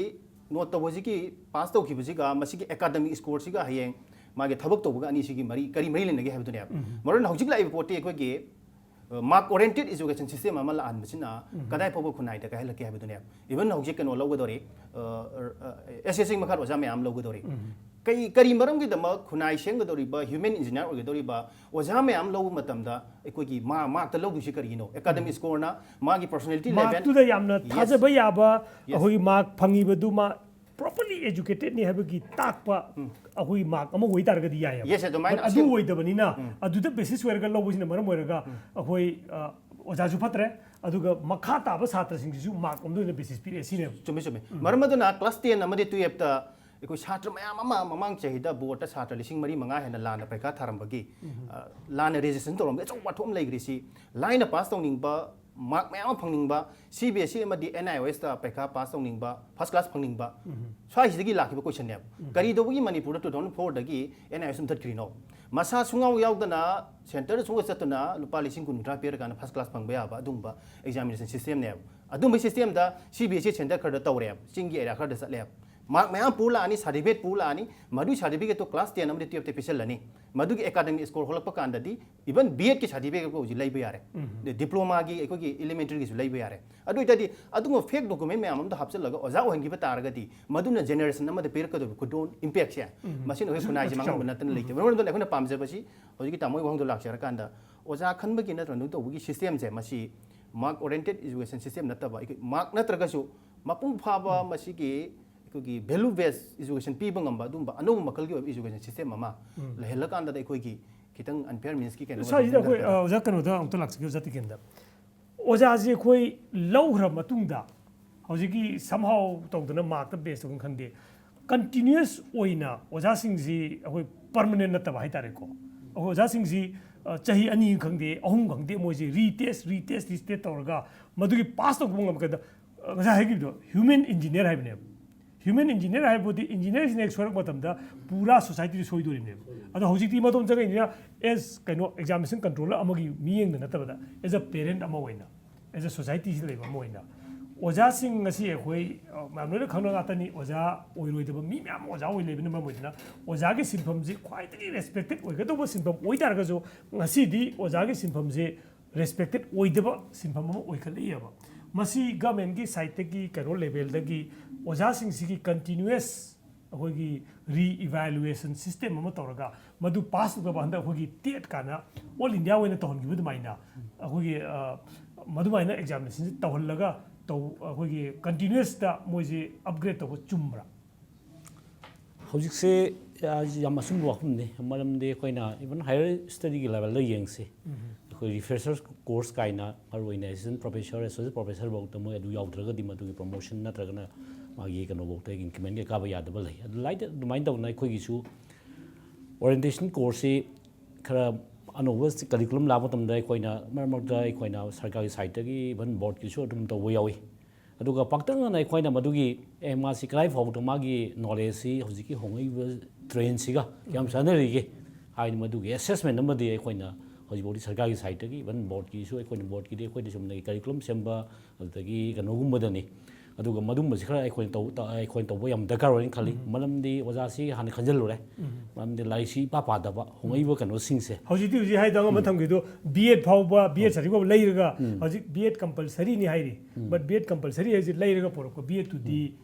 ꯅꯣꯠ ꯇꯧꯕꯁꯤꯒꯤ ꯄꯥꯁ ꯇꯧꯈꯤꯕꯁꯤꯒ ꯃꯁꯤꯒꯤ ꯑꯦꯀꯥꯗꯃꯤꯛ ꯁ꯭ꯀꯣꯔꯁꯤꯒ ꯍꯌꯦꯡ ꯃꯥꯒꯤ ꯊꯕꯛ ꯇꯧꯕꯒ ꯑꯅꯤꯁꯤꯒꯤ ꯃꯔꯤ, ꯀꯔꯤ ꯃꯔꯤ ꯂꯩꯅꯒꯦ ꯍꯥꯏꯕꯗꯨꯅꯦꯕ꯫ ꯃꯔꯨ ꯑꯣꯏꯅ ꯍꯧꯖꯤꯛ ꯂꯥꯛꯏꯕ ꯄꯣꯠꯇꯤ ꯑꯩꯈꯣꯏꯒꯤ ꯃꯥꯔꯛ ꯑꯣꯔꯤꯌꯦꯟꯇꯦꯠ ꯏꯖꯨꯀꯦꯁꯟ ꯁꯤꯁꯇꯦꯝ ꯑꯃ ꯂꯥꯛꯍꯟꯕꯁꯤꯅ ꯀꯗꯥꯏ ꯐꯥꯎꯕ ꯈꯨꯟꯅꯥꯏꯗ ꯀꯥꯏꯍꯜꯂꯛꯀꯦ ꯍꯥꯏꯕꯗꯨꯅꯦꯕ꯫ ꯏꯚꯟ ꯍꯧꯖꯤꯛ ꯀꯩꯅꯣ ꯂꯧꯒꯗꯧꯔꯤ, ꯑꯦꯁ ꯑꯦꯁ ꯁꯤ ꯃꯈꯥꯗ ꯑꯣꯖꯥ ꯃꯌꯥꯝ ꯂꯧꯒꯗꯧꯔꯤ꯫ ꯀꯩ, ꯀꯔꯤ ꯃꯔꯝꯒꯤꯗꯃꯛ ꯈꯨꯟꯅꯥꯏ ꯁꯦꯝꯒꯗꯧꯔꯤꯕ, ꯍ꯭ꯌꯨꯃꯦꯟ ꯏꯟꯖꯤꯅꯤꯌꯥꯔ ꯑꯣꯏꯒꯗꯧꯔꯤꯕ ꯑꯣꯖꯥ ꯃꯌꯥꯝ ꯂꯧꯕ ꯃꯇꯝꯗ ꯑꯩꯈꯣꯏꯒꯤ ꯃꯥ ꯃꯥꯔꯛꯇ ꯂꯧꯗꯣꯏꯁꯤ ꯀꯔꯤꯒꯤꯅꯣ? ꯑꯦꯀꯥꯗꯃꯤꯛ ꯁ꯭ꯀꯣꯔꯅ ꯃꯥꯒꯤ ꯄꯔꯁꯣꯅꯦꯂꯤꯇꯤ ꯂꯦꯚꯦꯜ, ꯃꯥꯔꯛꯇꯨꯗ ꯌꯥꯝꯅ Yes. ꯊꯥꯖꯕ ꯌꯥꯕ Yes. ꯑꯩꯈꯣꯏꯒꯤ ꯃꯥꯔꯛ ꯐꯪꯉꯤꯕꯗꯨꯃ ꯄ꯭ꯔꯣꯄꯔꯂꯤ ꯑꯦꯖꯨꯀꯦꯇꯦꯠꯅꯤ ꯍꯥꯏꯕꯒꯤ ꯇꯥꯛꯄ ꯑꯩꯈꯣꯏꯒꯤ ꯃꯥꯔꯛ ꯑꯃ ꯑꯣꯏꯇꯥꯔꯒꯗꯤ ꯌꯥꯏꯑꯕ꯫ Yes, ꯑꯗꯨꯃꯥꯏꯅ But ꯑꯗꯨ ꯑꯁꯦꯡ- ꯑꯣꯏꯗꯕꯅꯤꯅ ꯑꯗꯨꯗ ꯕꯦꯁꯤꯁ ꯑꯣꯏꯔꯒ ꯂꯧꯕꯁꯤꯅ ꯃꯔꯝ ꯑꯣꯏꯔꯒ ꯑꯩꯈꯣꯏ ꯑ, ꯑꯣꯖꯥꯁꯨ ꯐꯠꯇ꯭ꯔꯦ, ꯑꯗꯨꯒ ꯃꯈꯥ ꯇꯥꯕ ꯁꯥꯇ꯭ꯔꯁꯤꯡꯁꯤꯁꯨ ꯃꯥꯔꯛ ꯑꯃꯗ ꯑꯣꯏꯅ ꯕꯦꯁꯤꯁ ꯄꯤꯔꯛꯑꯦ ꯁꯤꯅꯦꯕ꯫ ꯆꯨꯝꯃꯦ ꯆꯨꯝꯃꯦ꯫ ꯃꯔꯝ ꯑꯗꯨꯅ ꯀ꯭ꯂꯥꯁ ꯇꯦꯟ ꯑꯃꯗꯤ ꯇꯨꯌꯦꯜꯞꯇ ꯑꯩꯈꯣꯏ ꯁꯥꯇ꯭ꯔ ꯃꯌꯥꯝ ꯑꯃ ꯃꯃꯥꯡ ꯆꯍꯤꯗ ꯕꯣꯔꯗꯇ ꯁꯥꯇ꯭ꯔ ꯂꯤꯁꯤꯡ ꯃꯔꯤ ꯃꯉꯥ ꯍꯦꯟꯅ ꯂꯥꯟꯅ ꯄꯔꯤꯈꯥ ꯊꯥꯔꯝꯕꯒꯤ, ꯑ, ꯂꯥꯟꯅ ꯔꯦꯖꯤꯁꯇ꯭ꯔꯦꯁꯟ ꯇꯧꯔꯝꯕꯒꯤ ꯑꯆꯧꯕ ꯋꯥꯊꯣꯛ ꯑꯃ ꯂꯩꯈ꯭ꯔꯤꯁꯤ, ꯂꯥꯏꯅ ꯄꯥꯁ ꯇꯧꯅꯤꯡꯕ, ꯃꯥꯔꯛ ꯃꯌꯥꯝ ꯑꯃ ꯐꯪꯅꯤꯡꯕ, ꯁꯤ ꯕꯤ ꯑꯦꯁ ꯏ ꯑꯃꯗꯤ ꯑꯦꯟ ꯑꯥꯏ ꯑꯣ ꯑꯦꯁꯇ ꯄꯔꯤꯈꯥ ꯄꯥꯁ ꯇꯧꯅꯤꯡꯕ, ꯐꯥꯔꯁ ꯀ꯭ꯂꯥꯁ ꯐꯪꯅꯤꯡꯕ, ꯁ꯭ꯋꯥꯏꯁꯤꯗꯒꯤ ꯂꯥꯛꯈꯤꯕ ꯀꯣꯏꯁꯟꯅꯦꯕ꯫ ꯀꯔꯤ ꯇꯧꯕꯒꯤ ꯃꯅꯤꯄꯨꯔꯗ ꯇꯨ ꯊꯥꯎꯖꯟ ꯐꯣꯔꯗꯒꯤ ꯑꯦꯟ ꯑꯥꯏ ꯑꯣ ꯑꯦꯁ ꯃꯨꯊꯠꯈ꯭ꯔꯤꯅꯣ? ꯃꯁꯥ ꯁꯨꯡꯌꯥꯎ ꯌꯥꯎꯗꯅ ꯁꯦꯟꯇꯔꯗ ꯁꯨꯡꯆꯠ ꯆꯠꯇꯅ ꯂꯨꯄꯥ ꯂꯤꯁꯤꯡ ꯀꯨꯟ ꯀꯨꯟꯊ꯭ꯔꯥ ꯄꯤꯔꯀꯥꯟꯗ ꯐꯥꯔꯁ ꯀ꯭ꯂꯥꯁ ꯐꯪꯕ ꯌꯥꯕ ꯑꯗꯨꯒꯨꯝꯕ ꯑꯦꯛꯖꯥꯃꯤꯅꯦꯁꯟ ꯁꯤꯁꯇꯦꯝꯅꯦꯕ꯫ ꯑꯗꯨꯝꯕꯒꯤ ꯁꯤꯁꯇꯦꯝꯗ C B S E centre ꯈꯔꯗ ꯇꯧꯔꯦꯕ, ꯆꯤꯡꯒꯤ ꯑꯦꯔꯤꯌꯥ ꯈꯔꯗ ꯆꯠꯂꯦꯕ꯫ ꯃꯥꯔꯛ ꯃꯌꯥꯝ ꯄꯨꯔ ꯂꯥꯛꯑꯅꯤ, ꯁꯥꯔꯇꯤꯐꯤꯀꯦꯠ ꯄꯨꯔ ꯂꯥꯛꯑꯅꯤ, ꯃꯗꯨꯒꯤ ꯁꯥꯔꯇꯤꯐꯤꯀꯦꯠꯇꯨ ꯀ꯭ꯂꯥꯁ ꯇꯦꯟ ꯑꯃꯗꯤ ꯇꯨꯌꯦꯜꯞꯇ ꯄꯤꯁꯜꯂꯅꯤ꯫ ꯃꯗꯨꯒꯤ ꯑꯦꯀꯥꯗꯃꯤꯛ ꯁ꯭ꯀꯣꯔ ꯍꯣꯜꯂꯛꯄ ꯀꯥꯟꯗꯗꯤ ꯏꯚꯟ ꯕꯤ ꯑꯦꯗꯀꯤ ꯁꯥꯔꯇꯤꯐꯤꯀꯦꯠ ꯍꯧꯖꯤꯛ ꯂꯩꯕ ꯌꯥꯔꯦ꯫ ꯑꯗꯩ ꯗꯤꯄ꯭ꯂꯣꯃꯥꯒꯤ ꯑꯩꯈꯣꯏꯒꯤ ꯏꯂꯤꯃꯦꯟꯇꯔꯤꯒꯤꯁꯨ ꯂꯩꯕ ꯌꯥꯔꯦ꯫ ꯑꯗꯨ ꯑꯣꯏꯇꯥꯔꯗꯤ ꯑꯗꯨꯒꯨꯝꯕ ꯐꯦꯛ ꯗꯣꯀꯨꯃꯦꯟ ꯃꯌꯥꯝ ꯑꯃꯗ ꯍꯥꯞꯆꯤꯜꯂꯒ ꯑꯣꯖꯥ ꯑꯣꯏꯍꯟꯈꯤꯕ ꯇꯥꯔꯒꯗꯤ ꯃꯗꯨꯅ ꯖꯦꯅꯦꯔꯦꯁꯟ ꯑꯃꯗ ꯄꯤꯔꯛꯀꯗꯧꯔꯤꯕ ꯈꯨꯗꯣꯡ ꯏꯝꯄꯦꯛꯁꯦ, ꯃꯁꯤꯅ ꯑꯩꯈꯣꯏ ꯈꯨꯟꯅꯥꯏꯁꯦ ꯃꯥꯡꯍꯟꯕ ꯅꯠꯇꯅ ꯂꯩꯇꯦ꯫ ꯃꯔꯝ ꯑꯗꯨꯅ ꯑꯩꯈꯣꯏꯅ ꯄꯥꯝꯖꯕꯁꯤ ꯍꯧꯖꯤꯛꯀꯤ ꯇꯥꯃꯣꯒꯤ ꯋꯥꯍꯪꯗꯣ ꯂꯥꯛꯆꯔꯀꯥꯟꯗ ꯑꯣꯖꯥ ꯈꯟꯕꯒꯤ ꯅꯠꯇ꯭ꯔꯒ ꯇꯧꯕꯒꯤ ꯁꯤꯁꯇꯦꯝꯁꯦ, ꯃꯁꯤ ꯃꯥꯔꯛ ꯑꯣꯔꯤꯌꯦꯟꯇꯦꯠ ꯏꯖꯨꯀꯦꯁꯟ ꯁꯤꯁꯇꯦꯝ ꯅꯠꯇꯕ, ꯑꯩꯈꯣꯏ ꯃꯥꯔꯛ ꯅꯠꯇ꯭ꯔꯒꯁꯨ ꯃꯄꯨꯡ ꯐꯥꯕ ꯃꯁꯤꯒꯤ ꯑꯩꯈꯣꯏꯒꯤ value based education ꯄꯤꯕ ꯉꯝꯕ ꯑꯗꯨꯝꯕ ꯑꯅꯧꯕ ꯃꯈꯜꯒꯤ ꯑꯣꯏꯕ education system ꯑꯃ ꯂꯩꯍꯜꯂꯀꯥꯟꯗꯗ ꯑꯩꯈꯣꯏꯒꯤ ꯈꯤꯇꯪ unfair means ꯀꯤ ꯀꯩꯅꯣ ꯁ꯭ꯋꯥꯏꯁꯤꯗ ꯑꯩꯈꯣꯏ ꯈꯤꯇꯪ ꯑꯣꯖꯥ ꯀꯩꯅꯣꯗ ꯑꯃꯨꯛꯇ ꯂꯥꯛꯆꯒꯦ ꯑꯣꯖꯥ ꯇꯤꯀꯦꯟꯗ꯫ ꯑꯣꯖꯥꯁꯤ ꯑꯩꯈꯣꯏ ꯂꯧꯈ꯭ꯔ ꯃꯇꯨꯡꯗ ꯍꯧꯖꯤꯛꯀꯤ somehow ꯇꯧꯗꯅ mark ꯇ base ꯇꯧꯗꯅ ꯈꯪꯗꯦ, continuous ꯑꯣꯏꯅ ꯑꯣꯖꯥꯁꯤꯡꯁꯤ ꯑꯩꯈꯣꯏ permanent ꯅꯠꯇꯕ ꯍꯥꯏꯇꯥꯔꯦꯀꯣ꯫ ꯑꯩꯈꯣꯏ ꯑꯣꯖꯥꯁꯤꯡꯁꯤ ꯑ, ꯆꯍꯤ ꯑꯅꯤ ꯈꯪꯗꯦ, ꯑꯍꯨꯝ ꯈꯪꯗꯦ, ꯃꯣꯏꯁꯤ retest retest retest ꯇꯧꯔꯒ ꯃꯗꯨꯒꯤ pass ꯇꯧꯕ ꯉꯝꯃꯛꯀꯗ, ꯑ, ꯉꯁꯥꯏ ꯍꯥꯏꯈꯤꯕꯗꯣ human engineer ꯍꯥꯏꯕꯅꯦꯕ꯫ Human engineer ꯍꯥꯏꯕꯗꯤ engineer ꯁꯤꯅ ꯍꯦꯛ ꯁꯣꯏꯔꯛꯄ ꯃꯇꯝꯗ ꯄꯨꯔꯥ society ꯗꯨ ꯁꯣꯏꯗꯣꯔꯤꯕꯅꯦꯕ꯫ ꯑꯗꯣ ꯍꯧꯖꯤꯛꯇꯤ ꯃꯗꯣꯝ ꯆꯪꯉꯛꯏꯁꯤꯅ as ꯀꯩꯅꯣ examination controller ꯑꯃꯒꯤ ꯃꯤꯠꯌꯦꯡꯗ ꯅꯠꯇꯕꯗ as a parent ꯑꯃ ꯑꯣꯏꯅ, as a society ꯁꯤꯗ ꯂꯩꯕ ꯑꯃ ꯑꯣꯏꯅ ꯑꯣꯖꯥꯁꯤꯡ ꯉꯁꯤ ꯑꯩꯈꯣꯏ, ꯑ, ꯃꯌꯥꯝ ꯂꯣꯏꯅ ꯈꯪꯅ ꯉꯥꯛꯇꯅꯤ, ꯑꯣꯖꯥ ꯑꯣꯏꯔꯣꯏꯗꯕ ꯃꯤ ꯃꯌꯥꯝ ꯑꯃ ꯑꯣꯖꯥ ꯑꯣꯏ ꯂꯩꯕꯅ ꯃꯔꯝ ꯑꯣꯏꯗꯅ ꯑꯣꯖꯥꯒꯤ ꯁꯤꯟꯐꯝꯁꯤ ꯈ꯭ꯋꯥꯏꯗꯒꯤ respected ꯑꯣꯏꯒꯗꯧꯕ ꯁꯤꯟꯐꯝ ꯑꯣꯏꯇꯥꯔꯒꯁꯨ ꯉꯁꯤꯗꯤ ꯑꯣꯖꯥꯒꯤ ꯁꯤꯟꯐꯝꯁꯤ respected ꯑꯣꯏꯗꯕ ꯁꯤꯟꯐꯝ ꯑꯃ ꯑꯣꯏꯈꯠꯂꯛꯏꯑꯕ꯫ ꯃꯁꯤ government ꯀꯤ side ꯇꯒꯤ ꯀꯩꯅꯣ level ꯗꯒꯤ ꯑꯣꯖꯥꯁꯤꯡꯁꯤꯒꯤ continuous ꯑꯩꯈꯣꯏꯒꯤ re-evaluation system ꯑꯃ ꯇꯧꯔꯒ ꯃꯗꯨ pass ꯇꯧꯗꯕ ꯍꯟꯗꯛ ꯑꯩꯈꯣꯏꯒꯤ TET ꯀꯥꯏꯅ all India ꯑꯣꯏꯅ ꯇꯧꯍꯟꯈꯤꯕ ꯑꯗꯨꯃꯥꯏꯅ ꯑꯩꯈꯣꯏꯒꯤ, ꯑ, ꯃꯗꯨꯃꯥꯏꯅ examination ꯁꯤ ꯇꯧꯍꯜꯂꯒ ꯇꯧ-, ꯑꯩꯈꯣꯏꯒꯤ continuous ꯇ ꯃꯣꯏꯁꯦ upgrade ꯇꯧꯕ ꯆꯨꯝꯕ꯭ꯔꯥ? ꯍꯧꯖꯤꯛꯁꯦ, ꯑ, ꯌꯥꯝ ꯑꯆꯨꯝꯕ ꯋꯥꯐꯝꯅꯤ꯫ ꯃꯔꯝꯗꯤ ꯑꯩꯈꯣꯏꯅ even higher study ꯒꯤ level ꯗ ꯌꯦꯡꯁꯤ, ꯑꯩꯈꯣꯏ refresher course ꯀꯥꯏꯅ ꯃꯔꯨꯑꯣꯏꯅ assistant professor, associate professor ꯐꯥꯎꯗ ꯃꯣꯏ ꯑꯗꯨ ꯌꯥꯎꯗ꯭ꯔꯒꯗꯤ ꯃꯗꯨꯒꯤ promotion ꯅꯠꯇ꯭ꯔꯒꯅ ꯃꯥꯒꯤ ꯀꯩꯅꯣꯐꯥꯎꯗ increment ꯀꯥꯕ ꯌꯥꯗꯕ ꯂꯩ꯫ ꯑꯗꯨ ꯂꯥꯏꯗ-, ꯑꯗꯨꯃꯥꯏꯅ ꯇꯧꯗꯅ ꯑꯩꯈꯣꯏꯒꯤꯁꯨ orientation course ꯁꯤ ꯈꯔ ꯑꯅꯧꯕ curriculum ꯂꯥꯛꯄ ꯃꯇꯝꯗ ꯑꯩꯈꯣꯏꯅ ꯃꯔꯛ ꯃꯔꯛꯇ ꯑꯩꯈꯣꯏꯅ ꯁꯔꯀꯥꯔꯒꯤ side ꯇꯒꯤ even board ꯀꯤꯁꯨ ꯑꯗꯨꯝ ꯇꯧꯕ ꯌꯥꯎꯏ꯫ ꯑꯗꯨꯒ ꯄꯥꯛꯇꯛꯅꯅ ꯑꯩꯈꯣꯏꯅ ꯃꯗꯨꯒꯤ, ꯑꯦ, ꯃꯥꯁꯤ ꯀꯗꯥꯏ ꯐꯥꯎꯗ ꯃꯥꯒꯤ knowledge ꯁꯤ ꯍꯧꯖꯤꯛꯀꯤ ꯍꯣꯡꯂꯛꯏꯕ trend ꯁꯤꯒ ꯀꯌꯥꯝ ꯆꯥꯟꯅꯔꯤꯒꯦ ꯍꯥꯏꯅ ꯃꯗꯨꯒꯤ assessment ꯑꯃꯗꯤ ꯑꯩꯈꯣꯏꯅ ꯍꯧꯖꯤꯛꯐꯥꯎꯗꯤ ꯁꯔꯀꯥꯔꯒꯤ side ꯇꯒꯤ, even board ꯀꯤꯁꯨ ꯑꯩꯈꯣꯏꯅ, board ꯀꯤꯗꯤ ꯑꯩꯈꯣꯏꯗꯤ ꯆꯨꯝꯅꯒꯤ curriculum ꯁꯦꯝꯕ ꯑꯗꯨꯗꯒꯤ ꯀꯩꯅꯣꯒꯨꯝꯕꯗꯅꯤ꯫ ꯑꯗꯨꯒ ꯃꯗꯨꯝꯕꯁꯤ ꯈꯔ ꯑꯩꯈꯣꯏꯅ ꯇꯧ-, ꯇ-, ꯑꯩꯈꯣꯏꯅ ꯇꯧꯕ ꯌꯥꯝ ꯗꯔꯀꯥꯔ ꯑꯣꯏꯅ ꯈꯜꯂꯤ꯫ ꯃꯔꯝꯗꯤ ꯑꯣꯖꯥꯁꯤ ꯍꯥꯟꯅ ꯈꯟꯖꯤꯜꯂꯨꯔꯦ꯫ ꯃꯔꯝꯗꯤ ꯂꯥꯏꯔꯤꯛꯁꯤ ꯏꯄꯥ ꯄꯥꯗꯕ ꯍꯣꯡꯂꯛꯏꯕ ꯀꯩꯅꯣꯁꯤꯡꯁꯦ꯫ ꯍꯧꯖꯤꯛꯇꯤ ꯍꯧꯖꯤꯛ ꯍꯥꯏꯗꯣ ꯑꯃ ꯊꯝꯈꯤꯗꯣ B.Ed ꯐꯥꯎꯕ, B.Ed certificate ꯐꯥꯎꯕ ꯂꯩꯔꯒ ꯍꯧꯖꯤꯛ B.Ed compulsory ꯅꯤ ꯍꯥꯏꯔꯤ꯫ But B.Ed compulsory ꯍꯥꯏꯁꯦ ꯂꯩꯔꯒ ꯄꯨꯔꯛꯄ B.Ed ꯇꯨꯗꯤ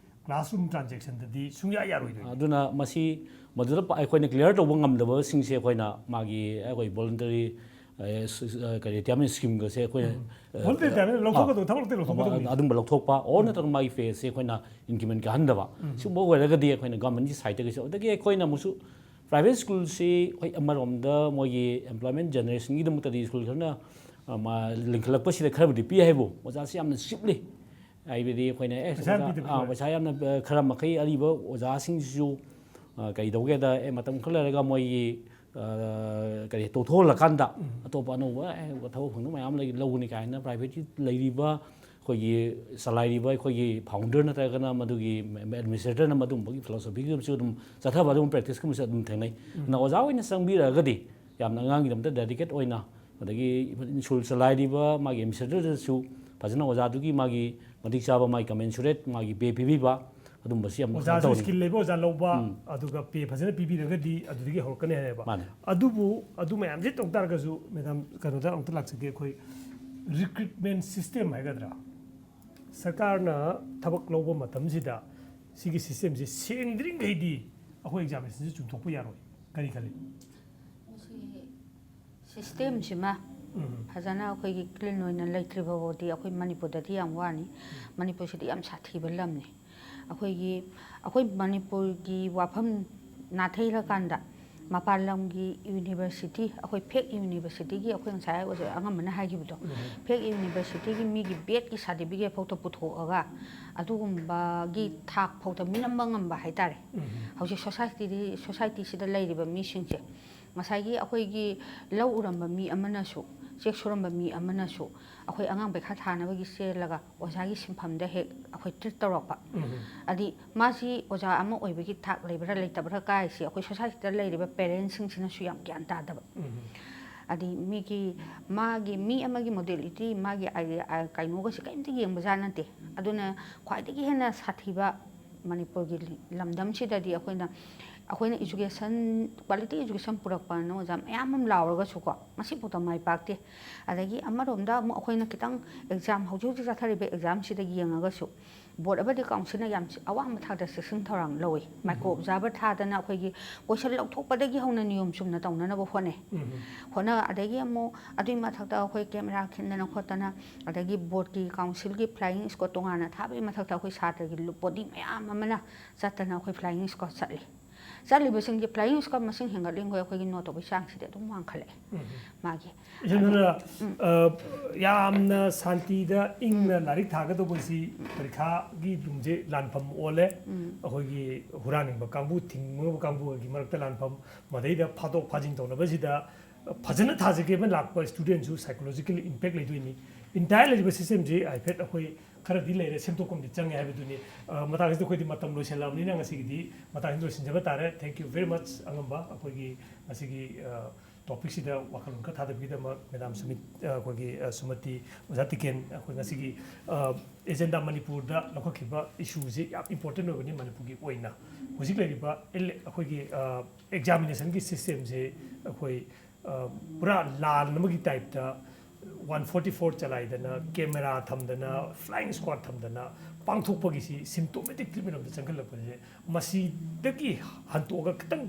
classroom transaction ꯗꯗꯤ ꯁꯨꯡꯌꯥ ꯌꯥꯔꯣꯏꯗꯣꯏꯅꯤ꯫ ꯑꯗꯨꯅ ꯃꯁꯤ ꯃꯗꯨꯗ ꯄ-, ꯑꯩꯈꯣꯏꯅ clear ꯇꯧꯕ ꯉꯝꯗꯕꯁꯤꯡꯁꯦ ꯑꯩꯈꯣꯏꯅ ꯃꯥꯒꯤ ꯑꯩꯈꯣꯏ voluntary ꯑꯦ, ꯁ-, ꯑ, ꯀꯔꯤ, retirement schemeꯒꯁꯦ ꯑꯩꯈꯣꯏꯅ, ꯑ, ꯍꯣꯜꯗꯦ ꯇꯥꯏꯝ ꯂꯧꯊꯣꯛꯀꯗꯧꯕ, ꯊꯕꯛ ꯂꯧꯊꯣꯛꯀꯗꯧꯕꯅꯤ꯫ ꯑꯗꯨꯝꯕ ꯂꯧꯊꯣꯛꯄ, ꯑꯣꯔ ꯅꯠꯇ꯭ꯔꯒ ꯃꯥꯒꯤ ꯄꯦꯁꯦ ꯑꯩꯈꯣꯏꯅ increment ꯀꯥꯍꯟꯗꯕ, ꯁꯤꯒꯨꯝꯕ ꯑꯣꯏꯔꯒꯗꯤ ꯑꯩꯈꯣꯏꯅ governmentꯀꯤ sideꯇꯒꯤꯁꯨ, ꯑꯗꯒꯤ ꯑꯩꯈꯣꯏꯅ ꯑꯃꯨꯛꯁꯨ private schoolꯁꯤ, ꯍꯣꯏ, ꯑꯃꯔꯣꯝꯗ ꯃꯣꯏꯒꯤ employment generationꯒꯤꯗꯃꯛꯇꯗꯤ school ꯈꯔꯅ, ꯑ, ꯃꯥ, ꯂꯤꯡꯈꯠꯂꯛꯄꯁꯤꯗ ꯈꯔꯕꯨꯗꯤ ꯄꯤ ꯍꯥꯏꯕꯨ, ꯑꯣꯖꯥꯁꯤ ꯌꯥꯝꯅ cheaply, ꯍꯥꯏꯕꯗꯤ ꯑꯩꯈꯣꯏꯅ, ꯑꯦ, ꯄꯩꯁꯥ ꯌꯥꯝ ꯑꯣꯖꯥ, ꯄꯤꯗꯕ ꯑꯥ, ꯈꯔ꯫ ꯄꯩꯁꯥ ꯌꯥꯝꯅ, ꯑ, ꯈꯔ ꯃꯈꯩ ꯑꯔꯤꯕ ꯑꯣꯖꯥꯁꯤꯡꯁꯤꯁꯨ, ꯑ, ꯀꯔꯤ ꯇꯧꯒꯦꯗ, ꯑꯦ, ꯃꯇꯝ ꯈꯔ ꯂꯩꯔꯒ ꯃꯣꯏꯒꯤ, ꯑ, ꯀꯔꯤ, ꯇꯣꯛꯊꯣꯛꯍꯜꯂꯀꯥꯟꯗ ꯑꯇꯣꯞꯄ ꯑꯅꯧꯕ, ꯑꯦ, ꯊꯕꯛ ꯐꯪꯗꯕ ꯃꯌꯥꯝ ꯂꯩ, ꯂꯧꯒꯅꯤ ꯀꯥꯏꯅ privateꯀꯤ ꯂꯩꯔꯤꯕ ꯑꯩꯈꯣꯏꯒꯤ ꯆꯂꯥꯏꯔꯤꯕ ꯑꯩꯈꯣꯏꯒꯤ founder ꯅꯠꯇ꯭ꯔꯒꯅ ꯃꯗꯨꯒꯤ administratorꯅ ꯃꯗꯨꯝꯕꯒꯤ philosophyꯒꯤꯁꯨ ꯑꯗꯨꯝ ꯆꯠꯊꯕ, ꯑꯗꯨꯝ practiceꯀꯨꯝꯕꯁꯨ ꯑꯗꯨꯝ ꯊꯦꯡꯅꯩ꯫ ꯑꯗꯨꯅ ꯑꯣꯖꯥ ꯑꯣꯏꯅ ꯆꯪꯕꯤꯔꯒꯗꯤ ꯌꯥꯝꯅ ꯑꯉꯥꯡꯒꯤꯗꯃꯛꯇ dedicate ꯑꯣꯏꯅ, ꯑꯗꯒꯤ school ꯆꯂꯥꯏꯔꯤꯕ ꯃꯥꯒꯤ administratorꯗꯁꯨ ꯐꯖꯅ ꯑꯣꯖꯥꯗꯨꯒꯤ ꯃꯥꯒꯤ ꯃꯇꯤꯛ ꯆꯥꯕ, ꯃꯥꯒꯤ commensurate ꯃꯥꯒꯤ pay ꯄꯤꯕꯤꯕ, ꯑꯗꯨꯝꯕꯁꯤ ꯌꯥꯝ ꯑꯣꯖꯥꯁꯨ ꯇꯧꯅꯤꯡꯉꯤ꯫ Skill ꯂꯩꯕ ꯑꯣꯖꯥ ꯂꯧꯕ, ꯑꯗꯨꯒ pay ꯐꯖꯅ ꯄꯤꯕꯤꯔꯒꯗꯤ ꯑꯗꯨꯗꯒꯤ ꯍꯧꯔꯛꯀꯅꯤ ꯍꯥꯏꯌꯦꯕ꯫ ꯃꯥꯅꯦ꯫ ꯑꯗꯨꯕꯨ ꯑꯗꯨ ꯃꯌꯥꯝꯁꯦ ꯇꯧ ꯇꯥꯔꯒꯁꯨ, madam, ꯀꯩꯅꯣꯗ ꯑꯃꯨꯛꯇ ꯂꯥꯛꯆꯒꯦ꯫ ꯑꯩꯈꯣꯏ recruitment system ꯍꯥꯏꯒꯗ꯭ꯔꯥ, ꯁꯔꯀꯥꯔꯅ ꯊꯕꯛ ꯂꯧꯕ ꯃꯇꯝꯁꯤꯗ ꯁꯤꯒꯤ systemꯁꯦ ꯁꯦꯡꯗ꯭ꯔꯤꯉꯩꯗꯤ ꯑꯩꯈꯣꯏ examinationꯁꯦ ꯆꯨꯝꯊꯣꯛꯄ ꯌꯥꯔꯣꯏ꯫ ꯀꯔꯤ ꯈꯜꯂꯤ? ꯃꯁꯤ systemꯁꯤꯃ ꯎꯝ꯫ ꯐꯖꯅ ꯑꯩꯈꯣꯏꯒꯤ clean ꯑꯣꯏꯅ ꯂꯩꯇ꯭ꯔꯤꯕ ꯐꯥꯎꯗꯤ ꯑꯩꯈꯣꯏ ꯃꯅꯤꯄꯨꯔꯗꯗꯤ ꯌꯥꯝ ꯋꯥꯅꯤ꯫ ꯃꯅꯤꯄꯨꯔꯁꯤꯗꯤ ꯌꯥꯝ ꯁꯥꯊꯤꯕ ꯂꯝꯅꯤ꯫ ꯑꯩꯈꯣꯏꯒꯤ, ꯑꯩꯈꯣꯏ ꯃꯅꯤꯄꯨꯔꯒꯤ ꯋꯥꯐꯝ ꯅꯥꯊꯩꯔꯀꯥꯟꯗ ꯃꯄꯥꯟ ꯂꯝꯒꯤ university, ꯑꯩꯈꯣꯏ fake universityꯒꯤ, ꯑꯩꯈꯣꯏ ꯉꯁꯥꯏ ꯑꯣꯖꯥ ꯑꯉꯝꯕꯅ ꯍꯥꯏꯈꯤꯕꯗꯣ, fake universityꯒꯤ ꯃꯤꯒꯤ BEdꯀꯤ certificate ꯐꯥꯎꯗ ꯄꯨꯊꯣꯛꯑꯒ ꯑꯗꯨꯒꯨꯝꯕꯒꯤ ꯊꯥꯛ ꯐꯥꯎꯗ ꯃꯤꯅꯝꯕ ꯉꯝꯕ ꯍꯥꯏꯇꯥꯔꯦ꯫ ꯍꯧꯖꯤꯛ societyꯗꯤ, societyꯁꯤꯗ ꯂꯩꯔꯤꯕ ꯃꯤꯁꯤꯡꯁꯦ, ꯉꯁꯥꯏꯒꯤ ꯑꯩꯈꯣꯏꯒꯤ ꯂꯧ ꯎꯔꯝꯕ ꯃꯤ ꯑꯃꯅꯁꯨ, ꯆꯦꯛ ꯁꯨꯔꯝꯕ ꯃꯤ ꯑꯃꯅꯁꯨ ꯑꯩꯈꯣꯏ ꯑꯉꯥꯡ ꯄꯩꯈꯥ ꯊꯥꯅꯕꯒꯤ ꯆꯦꯜꯂꯒ ꯑꯣꯖꯥꯒꯤ ꯁꯤꯟꯐꯝꯗ ꯍꯦꯛ ꯑꯩꯈꯣꯏ treat ꯇꯧꯔꯛꯄ꯫ ꯑꯗꯤ ꯃꯥꯁꯤ ꯑꯣꯖꯥ ꯑꯃ ꯑꯣꯏꯕꯒꯤ ꯊꯥꯛ ꯂꯩꯕ꯭ꯔꯥ ꯂꯩꯇꯕ꯭ꯔꯥ ꯀꯥꯏꯁꯦ ꯑꯩꯈꯣꯏ societyꯗ ꯂꯩꯔꯤꯕ parentsꯁꯤꯡꯁꯤꯅꯁꯨ ꯌꯥꯝ ꯒ꯭ꯌꯥꯟ ꯇꯥꯗꯕ꯫ ꯑꯗꯤ ꯃꯤꯒꯤ, ꯃꯥꯒꯤ, ꯃꯤ ꯑꯃꯒꯤ modality, ꯃꯥꯒꯤ ꯑꯥꯏ-, ꯑꯥ, ꯀꯩꯅꯣꯒꯁꯦ ꯀꯔꯤꯝꯇ ꯌꯦꯡꯕꯖꯥꯠ ꯅꯠꯇꯦ꯫ ꯑꯗꯨꯅ ꯈ꯭ꯋꯥꯏꯗꯒꯤ ꯍꯦꯟꯅ ꯁꯥꯊꯤꯕ ꯃꯅꯤꯄꯨꯔꯒꯤ ꯂꯝꯗꯝꯁꯤꯗꯗꯤ ꯑꯩꯈꯣꯏꯅ, ꯑꯩꯈꯣꯏꯅ education, quality education ꯄꯨꯔꯛꯄꯅ ꯑꯣꯖꯥ ꯃꯌꯥꯝ ꯑꯃ ꯂꯥꯎꯔꯒꯁꯨꯀꯣ, ꯉꯁꯤꯐꯥꯎꯗ ꯃꯥꯏ ꯄꯥꯛꯇꯦ꯫ ꯑꯗꯒꯤ ꯑꯃꯔꯣꯝꯗ ꯑꯃꯨꯛ ꯑꯩꯈꯣꯏꯅ ꯈꯤꯇꯪ exam, ꯍꯧꯖꯤꯛ ꯍꯧꯖꯤꯛ ꯆꯠꯊꯔꯤꯕ examꯁꯤꯗ ꯌꯦꯡꯉꯒꯁꯨ, ꯕꯣꯔꯗ ꯑꯃꯗꯤ ꯀꯥꯎꯟꯁꯤꯜꯅ ꯌꯥꯝ ꯑꯋꯥꯡꯕ ꯊꯥꯛꯇ ꯆꯦꯛꯁꯤꯟ ꯊꯧꯔꯥꯡ ꯂꯧꯏ꯫ ꯃꯥꯏꯀ꯭ꯔꯣ ꯑꯣꯕꯖꯥꯔꯚꯔ ꯊꯥꯗꯅ ꯑꯩꯈꯣꯏꯒꯤ ꯀꯣꯏꯁꯟ ꯂꯧꯊꯣꯛꯄꯗꯒꯤ ꯍꯧꯅ ꯅꯤꯌꯣꯝ ꯆꯨꯝꯅ ꯇꯧꯅꯅꯕ ꯍꯣꯠꯅꯩ꯫ ꯍꯣꯠꯅ ꯑꯗꯒꯤ ꯑꯃꯨꯛ ꯑꯗꯨꯒꯤ ꯃꯊꯛꯇ ꯑꯩꯈꯣꯏ ꯀꯦꯃꯦꯔꯥ ꯈꯤꯟꯗꯅ ꯈꯣꯠꯇꯅ, ꯑꯗꯒꯤ ꯕꯣꯔꯗꯀꯤ ꯀꯥꯎꯟꯁꯤꯜꯒꯤ ꯐ꯭ꯂꯥꯏꯌꯤꯡ ꯁ꯭ꯀ꯭ꯋꯥꯗ ꯇꯣꯉꯥꯟꯅ ꯊꯥꯕꯒꯤ ꯃꯊꯛꯇ ꯑꯩꯈꯣꯏ ꯁꯥꯇ꯭ꯔꯒꯤ ꯕꯣꯗꯤ ꯃꯌꯥꯝ ꯑꯃꯅ ꯆꯠꯇꯅ ꯑꯩꯈꯣꯏ ꯐ꯭ꯂꯥꯏꯌꯤꯡ ꯁ꯭ꯀ꯭ꯋꯥꯗ ꯆꯠꯂꯤ꯫ ꯆꯠꯂꯤꯕꯁꯤꯡꯁꯦ ꯐ꯭ꯂꯥꯏꯌꯤꯡ ꯁ꯭ꯀ꯭ꯋꯥꯗ ꯃꯁꯤꯡ ꯍꯦꯟꯒꯠꯂꯤꯈꯣꯏ ꯑꯩꯈꯣꯏꯒꯤ ꯅꯣꯠ ꯇꯧꯕꯒꯤ ꯆꯥꯡꯁꯤꯗꯤ ꯑꯗꯨꯝ ꯋꯥꯡꯈꯠꯂꯛꯑꯦ꯫ ꯃꯥꯒꯤ ꯏꯆꯟ ꯍꯣꯏꯅ, ꯑ, ꯌꯥꯝꯅ ꯁꯥꯟꯇꯤꯗ ꯏꯪꯅ ꯂꯥꯏꯔꯤꯛ ꯊꯥꯒꯗꯧꯕꯁꯤ ꯄꯔꯤꯈꯥꯒꯤ ꯂꯨꯝꯁꯦ ꯂꯥꯟꯐꯝ ꯑꯣꯜꯂꯦ꯫ ꯑꯩꯈꯣꯏꯒꯤ ꯍꯨꯔꯥꯟꯅꯤꯡꯕ ꯀꯥꯡꯕꯨ, ꯊꯤꯡꯕ ꯀꯥꯡꯕꯨꯒꯤ ꯃꯔꯛꯇ ꯂꯥꯟꯐꯝ, ꯃꯗꯩꯗ ꯐꯥꯗꯣꯛ ꯐꯥꯖꯤꯟ ꯇꯧꯅꯕꯁꯤꯗ ꯐꯖꯅ ꯊꯥꯖꯒꯦꯅ ꯂꯥꯛꯄ ꯁ꯭ꯇꯨꯗꯦꯟꯁꯨ ꯁꯥꯏꯀꯣꯂꯣꯖꯤꯀꯦꯜ ꯏꯝꯄꯦꯛ ꯂꯩꯗꯣꯏꯅꯤ꯫ ꯏꯟꯇꯥꯌꯔ ꯂꯩꯔꯤꯕ ꯁꯤꯁꯇꯦꯝꯁꯤ ꯍꯥꯏꯐꯦꯠ ꯑꯩꯈꯣꯏ ꯈꯔꯗꯤ ꯂꯩꯔꯦ, ꯁꯦꯝꯗꯣꯛꯄ ꯑꯃꯗꯤ ꯆꯪꯉꯦ ꯍꯥꯏꯕꯗꯨꯅꯤ꯫ ꯑ, ꯃꯇꯥꯡꯁꯤꯗ ꯑꯩꯈꯣꯏꯗꯤ ꯃꯇꯝ ꯂꯣꯏꯁꯤꯜꯂꯛꯑꯕꯅꯤꯅ ꯉꯁꯤꯒꯤꯗꯤ ꯃꯇꯥꯡꯁꯤꯗ ꯂꯣꯏꯁꯤꯟꯖꯕ ꯇꯥꯔꯦ꯫ Thank you very much ꯑꯉꯝꯕ, ꯑꯩꯈꯣꯏꯒꯤ ꯉꯁꯤꯒꯤ, ꯑ, ꯇꯣꯄꯤꯛꯁꯤꯗ ꯋꯥꯈꯜꯂꯣꯟ ꯈꯔ ꯊꯥꯗꯕꯒꯤꯗꯃꯛ ꯃꯦꯗꯥꯝ ꯁꯨꯃꯤꯠ, ꯑ, ꯑꯩꯈꯣꯏꯒꯤ, ꯑ, ꯁꯨꯃꯇꯤ, ꯑꯣꯖꯥ ꯇꯤꯀꯦꯟ, ꯑꯩꯈꯣꯏ ꯉꯁꯤꯒꯤ, ꯑ, ꯑꯦꯖꯦꯟꯗꯥ ꯃꯅꯤꯄꯨꯔꯗ ꯂꯧꯈꯠꯈꯤꯕ ꯏꯁꯨꯁꯤ ꯌꯥꯝ ꯏꯝꯄꯣꯔꯇꯦꯟ ꯑꯣꯏꯕꯅꯤ ꯃꯅꯤꯄꯨꯔꯒꯤ ꯑꯣꯏꯅ꯫ ꯍꯧꯖꯤꯛ ꯂꯩꯔꯤꯕ ꯑꯦꯂꯦ-, ꯑꯩꯈꯣꯏꯒꯤ, ꯑ, ꯑꯦꯛꯖꯥꯃꯤꯅꯦꯁꯟꯒꯤ ꯁꯤꯁꯇꯦꯝꯁꯤ ꯑꯩꯈꯣꯏ, ꯑ, ꯄꯨꯔꯥ ꯂꯥꯟ ꯑꯃꯒꯤ ꯇꯥꯏꯞꯇ ꯋꯥꯟ ꯐꯣꯔꯇꯤ ꯐꯣꯔ ꯆꯂꯥꯏꯗꯅ, ꯀꯦꯃꯦꯔꯥ ꯊꯝꯗꯅ, ꯐ꯭ꯂꯥꯏꯌꯤꯡ ꯁ꯭ꯀ꯭ꯋꯥꯗ ꯊꯝꯗꯅ ꯄꯥꯡꯊꯣꯛꯄꯒꯤꯁꯤ ꯁꯤꯝꯇꯣꯃꯦꯇꯤꯛ ꯇ꯭ꯔꯤꯠꯃꯦꯟ ꯑꯃꯗ ꯆꯪꯈꯠꯂꯛꯄꯁꯦ, ꯃꯁꯤꯗꯒꯤ ꯍꯟꯇꯣꯛꯑꯒ ꯈꯤꯇꯪ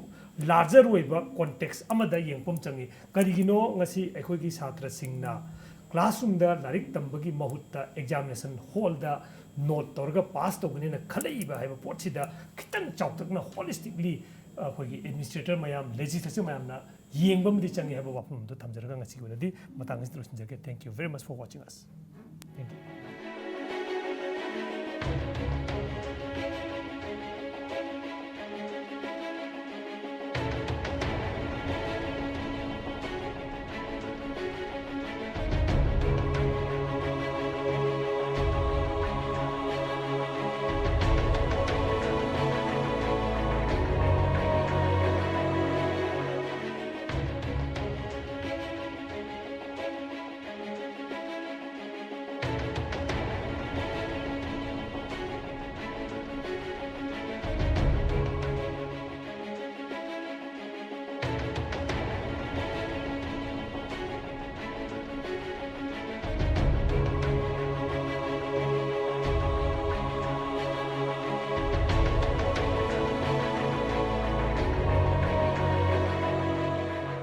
ꯂꯥꯔꯖꯔ ꯑꯣꯏꯕ ꯀꯣꯟꯇꯦꯛꯁ ꯑꯃꯗ ꯌꯦꯡꯐꯝ ꯆꯪꯉꯤ꯫ ꯀꯔꯤꯒꯤꯅꯣ ꯉꯁꯤ ꯑꯩꯈꯣꯏꯒꯤ ꯁꯥꯇ꯭ꯔꯁꯤꯡꯅ ꯀ꯭ꯂꯥꯁꯔꯨꯝꯗ ꯂꯥꯏꯔꯤꯛ ꯇꯝꯕꯒꯤ ꯃꯍꯨꯠꯇ ꯑꯦꯛꯖꯥꯃꯤꯅꯦꯁꯟ ꯍꯣꯜꯗ ꯅꯣꯠ ꯇꯧꯔꯒ ꯄꯥꯁ ꯇꯧꯒꯅꯤꯅ ꯈꯜꯂꯛꯏꯕ ꯍꯥꯏꯕ ꯄꯣꯠꯁꯤꯗ ꯈꯤꯇꯪ ꯆꯥꯎꯇꯛꯅ ꯍꯣꯂꯤꯁꯇꯤꯛꯂꯤ ꯑꯩꯈꯣꯏꯒꯤ ꯑꯦꯗꯃꯤꯅꯤꯁꯇ꯭ꯔꯦꯇꯔ ꯃꯌꯥꯝ, ꯂꯦꯖꯤꯁꯂꯦꯆꯔ ꯃꯌꯥꯝꯅ ꯌꯦꯡꯕ ꯑꯃꯗꯤ ꯆꯪꯉꯤ ꯍꯥꯏꯕ ꯋꯥꯐꯝ ꯑꯗꯨ ꯊꯝꯖꯔꯒ ꯉꯁꯤꯒꯤ ꯑꯣꯏꯅꯗꯤ ꯃꯇꯥꯡ ꯑꯁꯤꯗ ꯂꯣꯏꯁꯤꯟꯖꯔꯒꯦ꯫ Thank you very much for watching us. Thank you.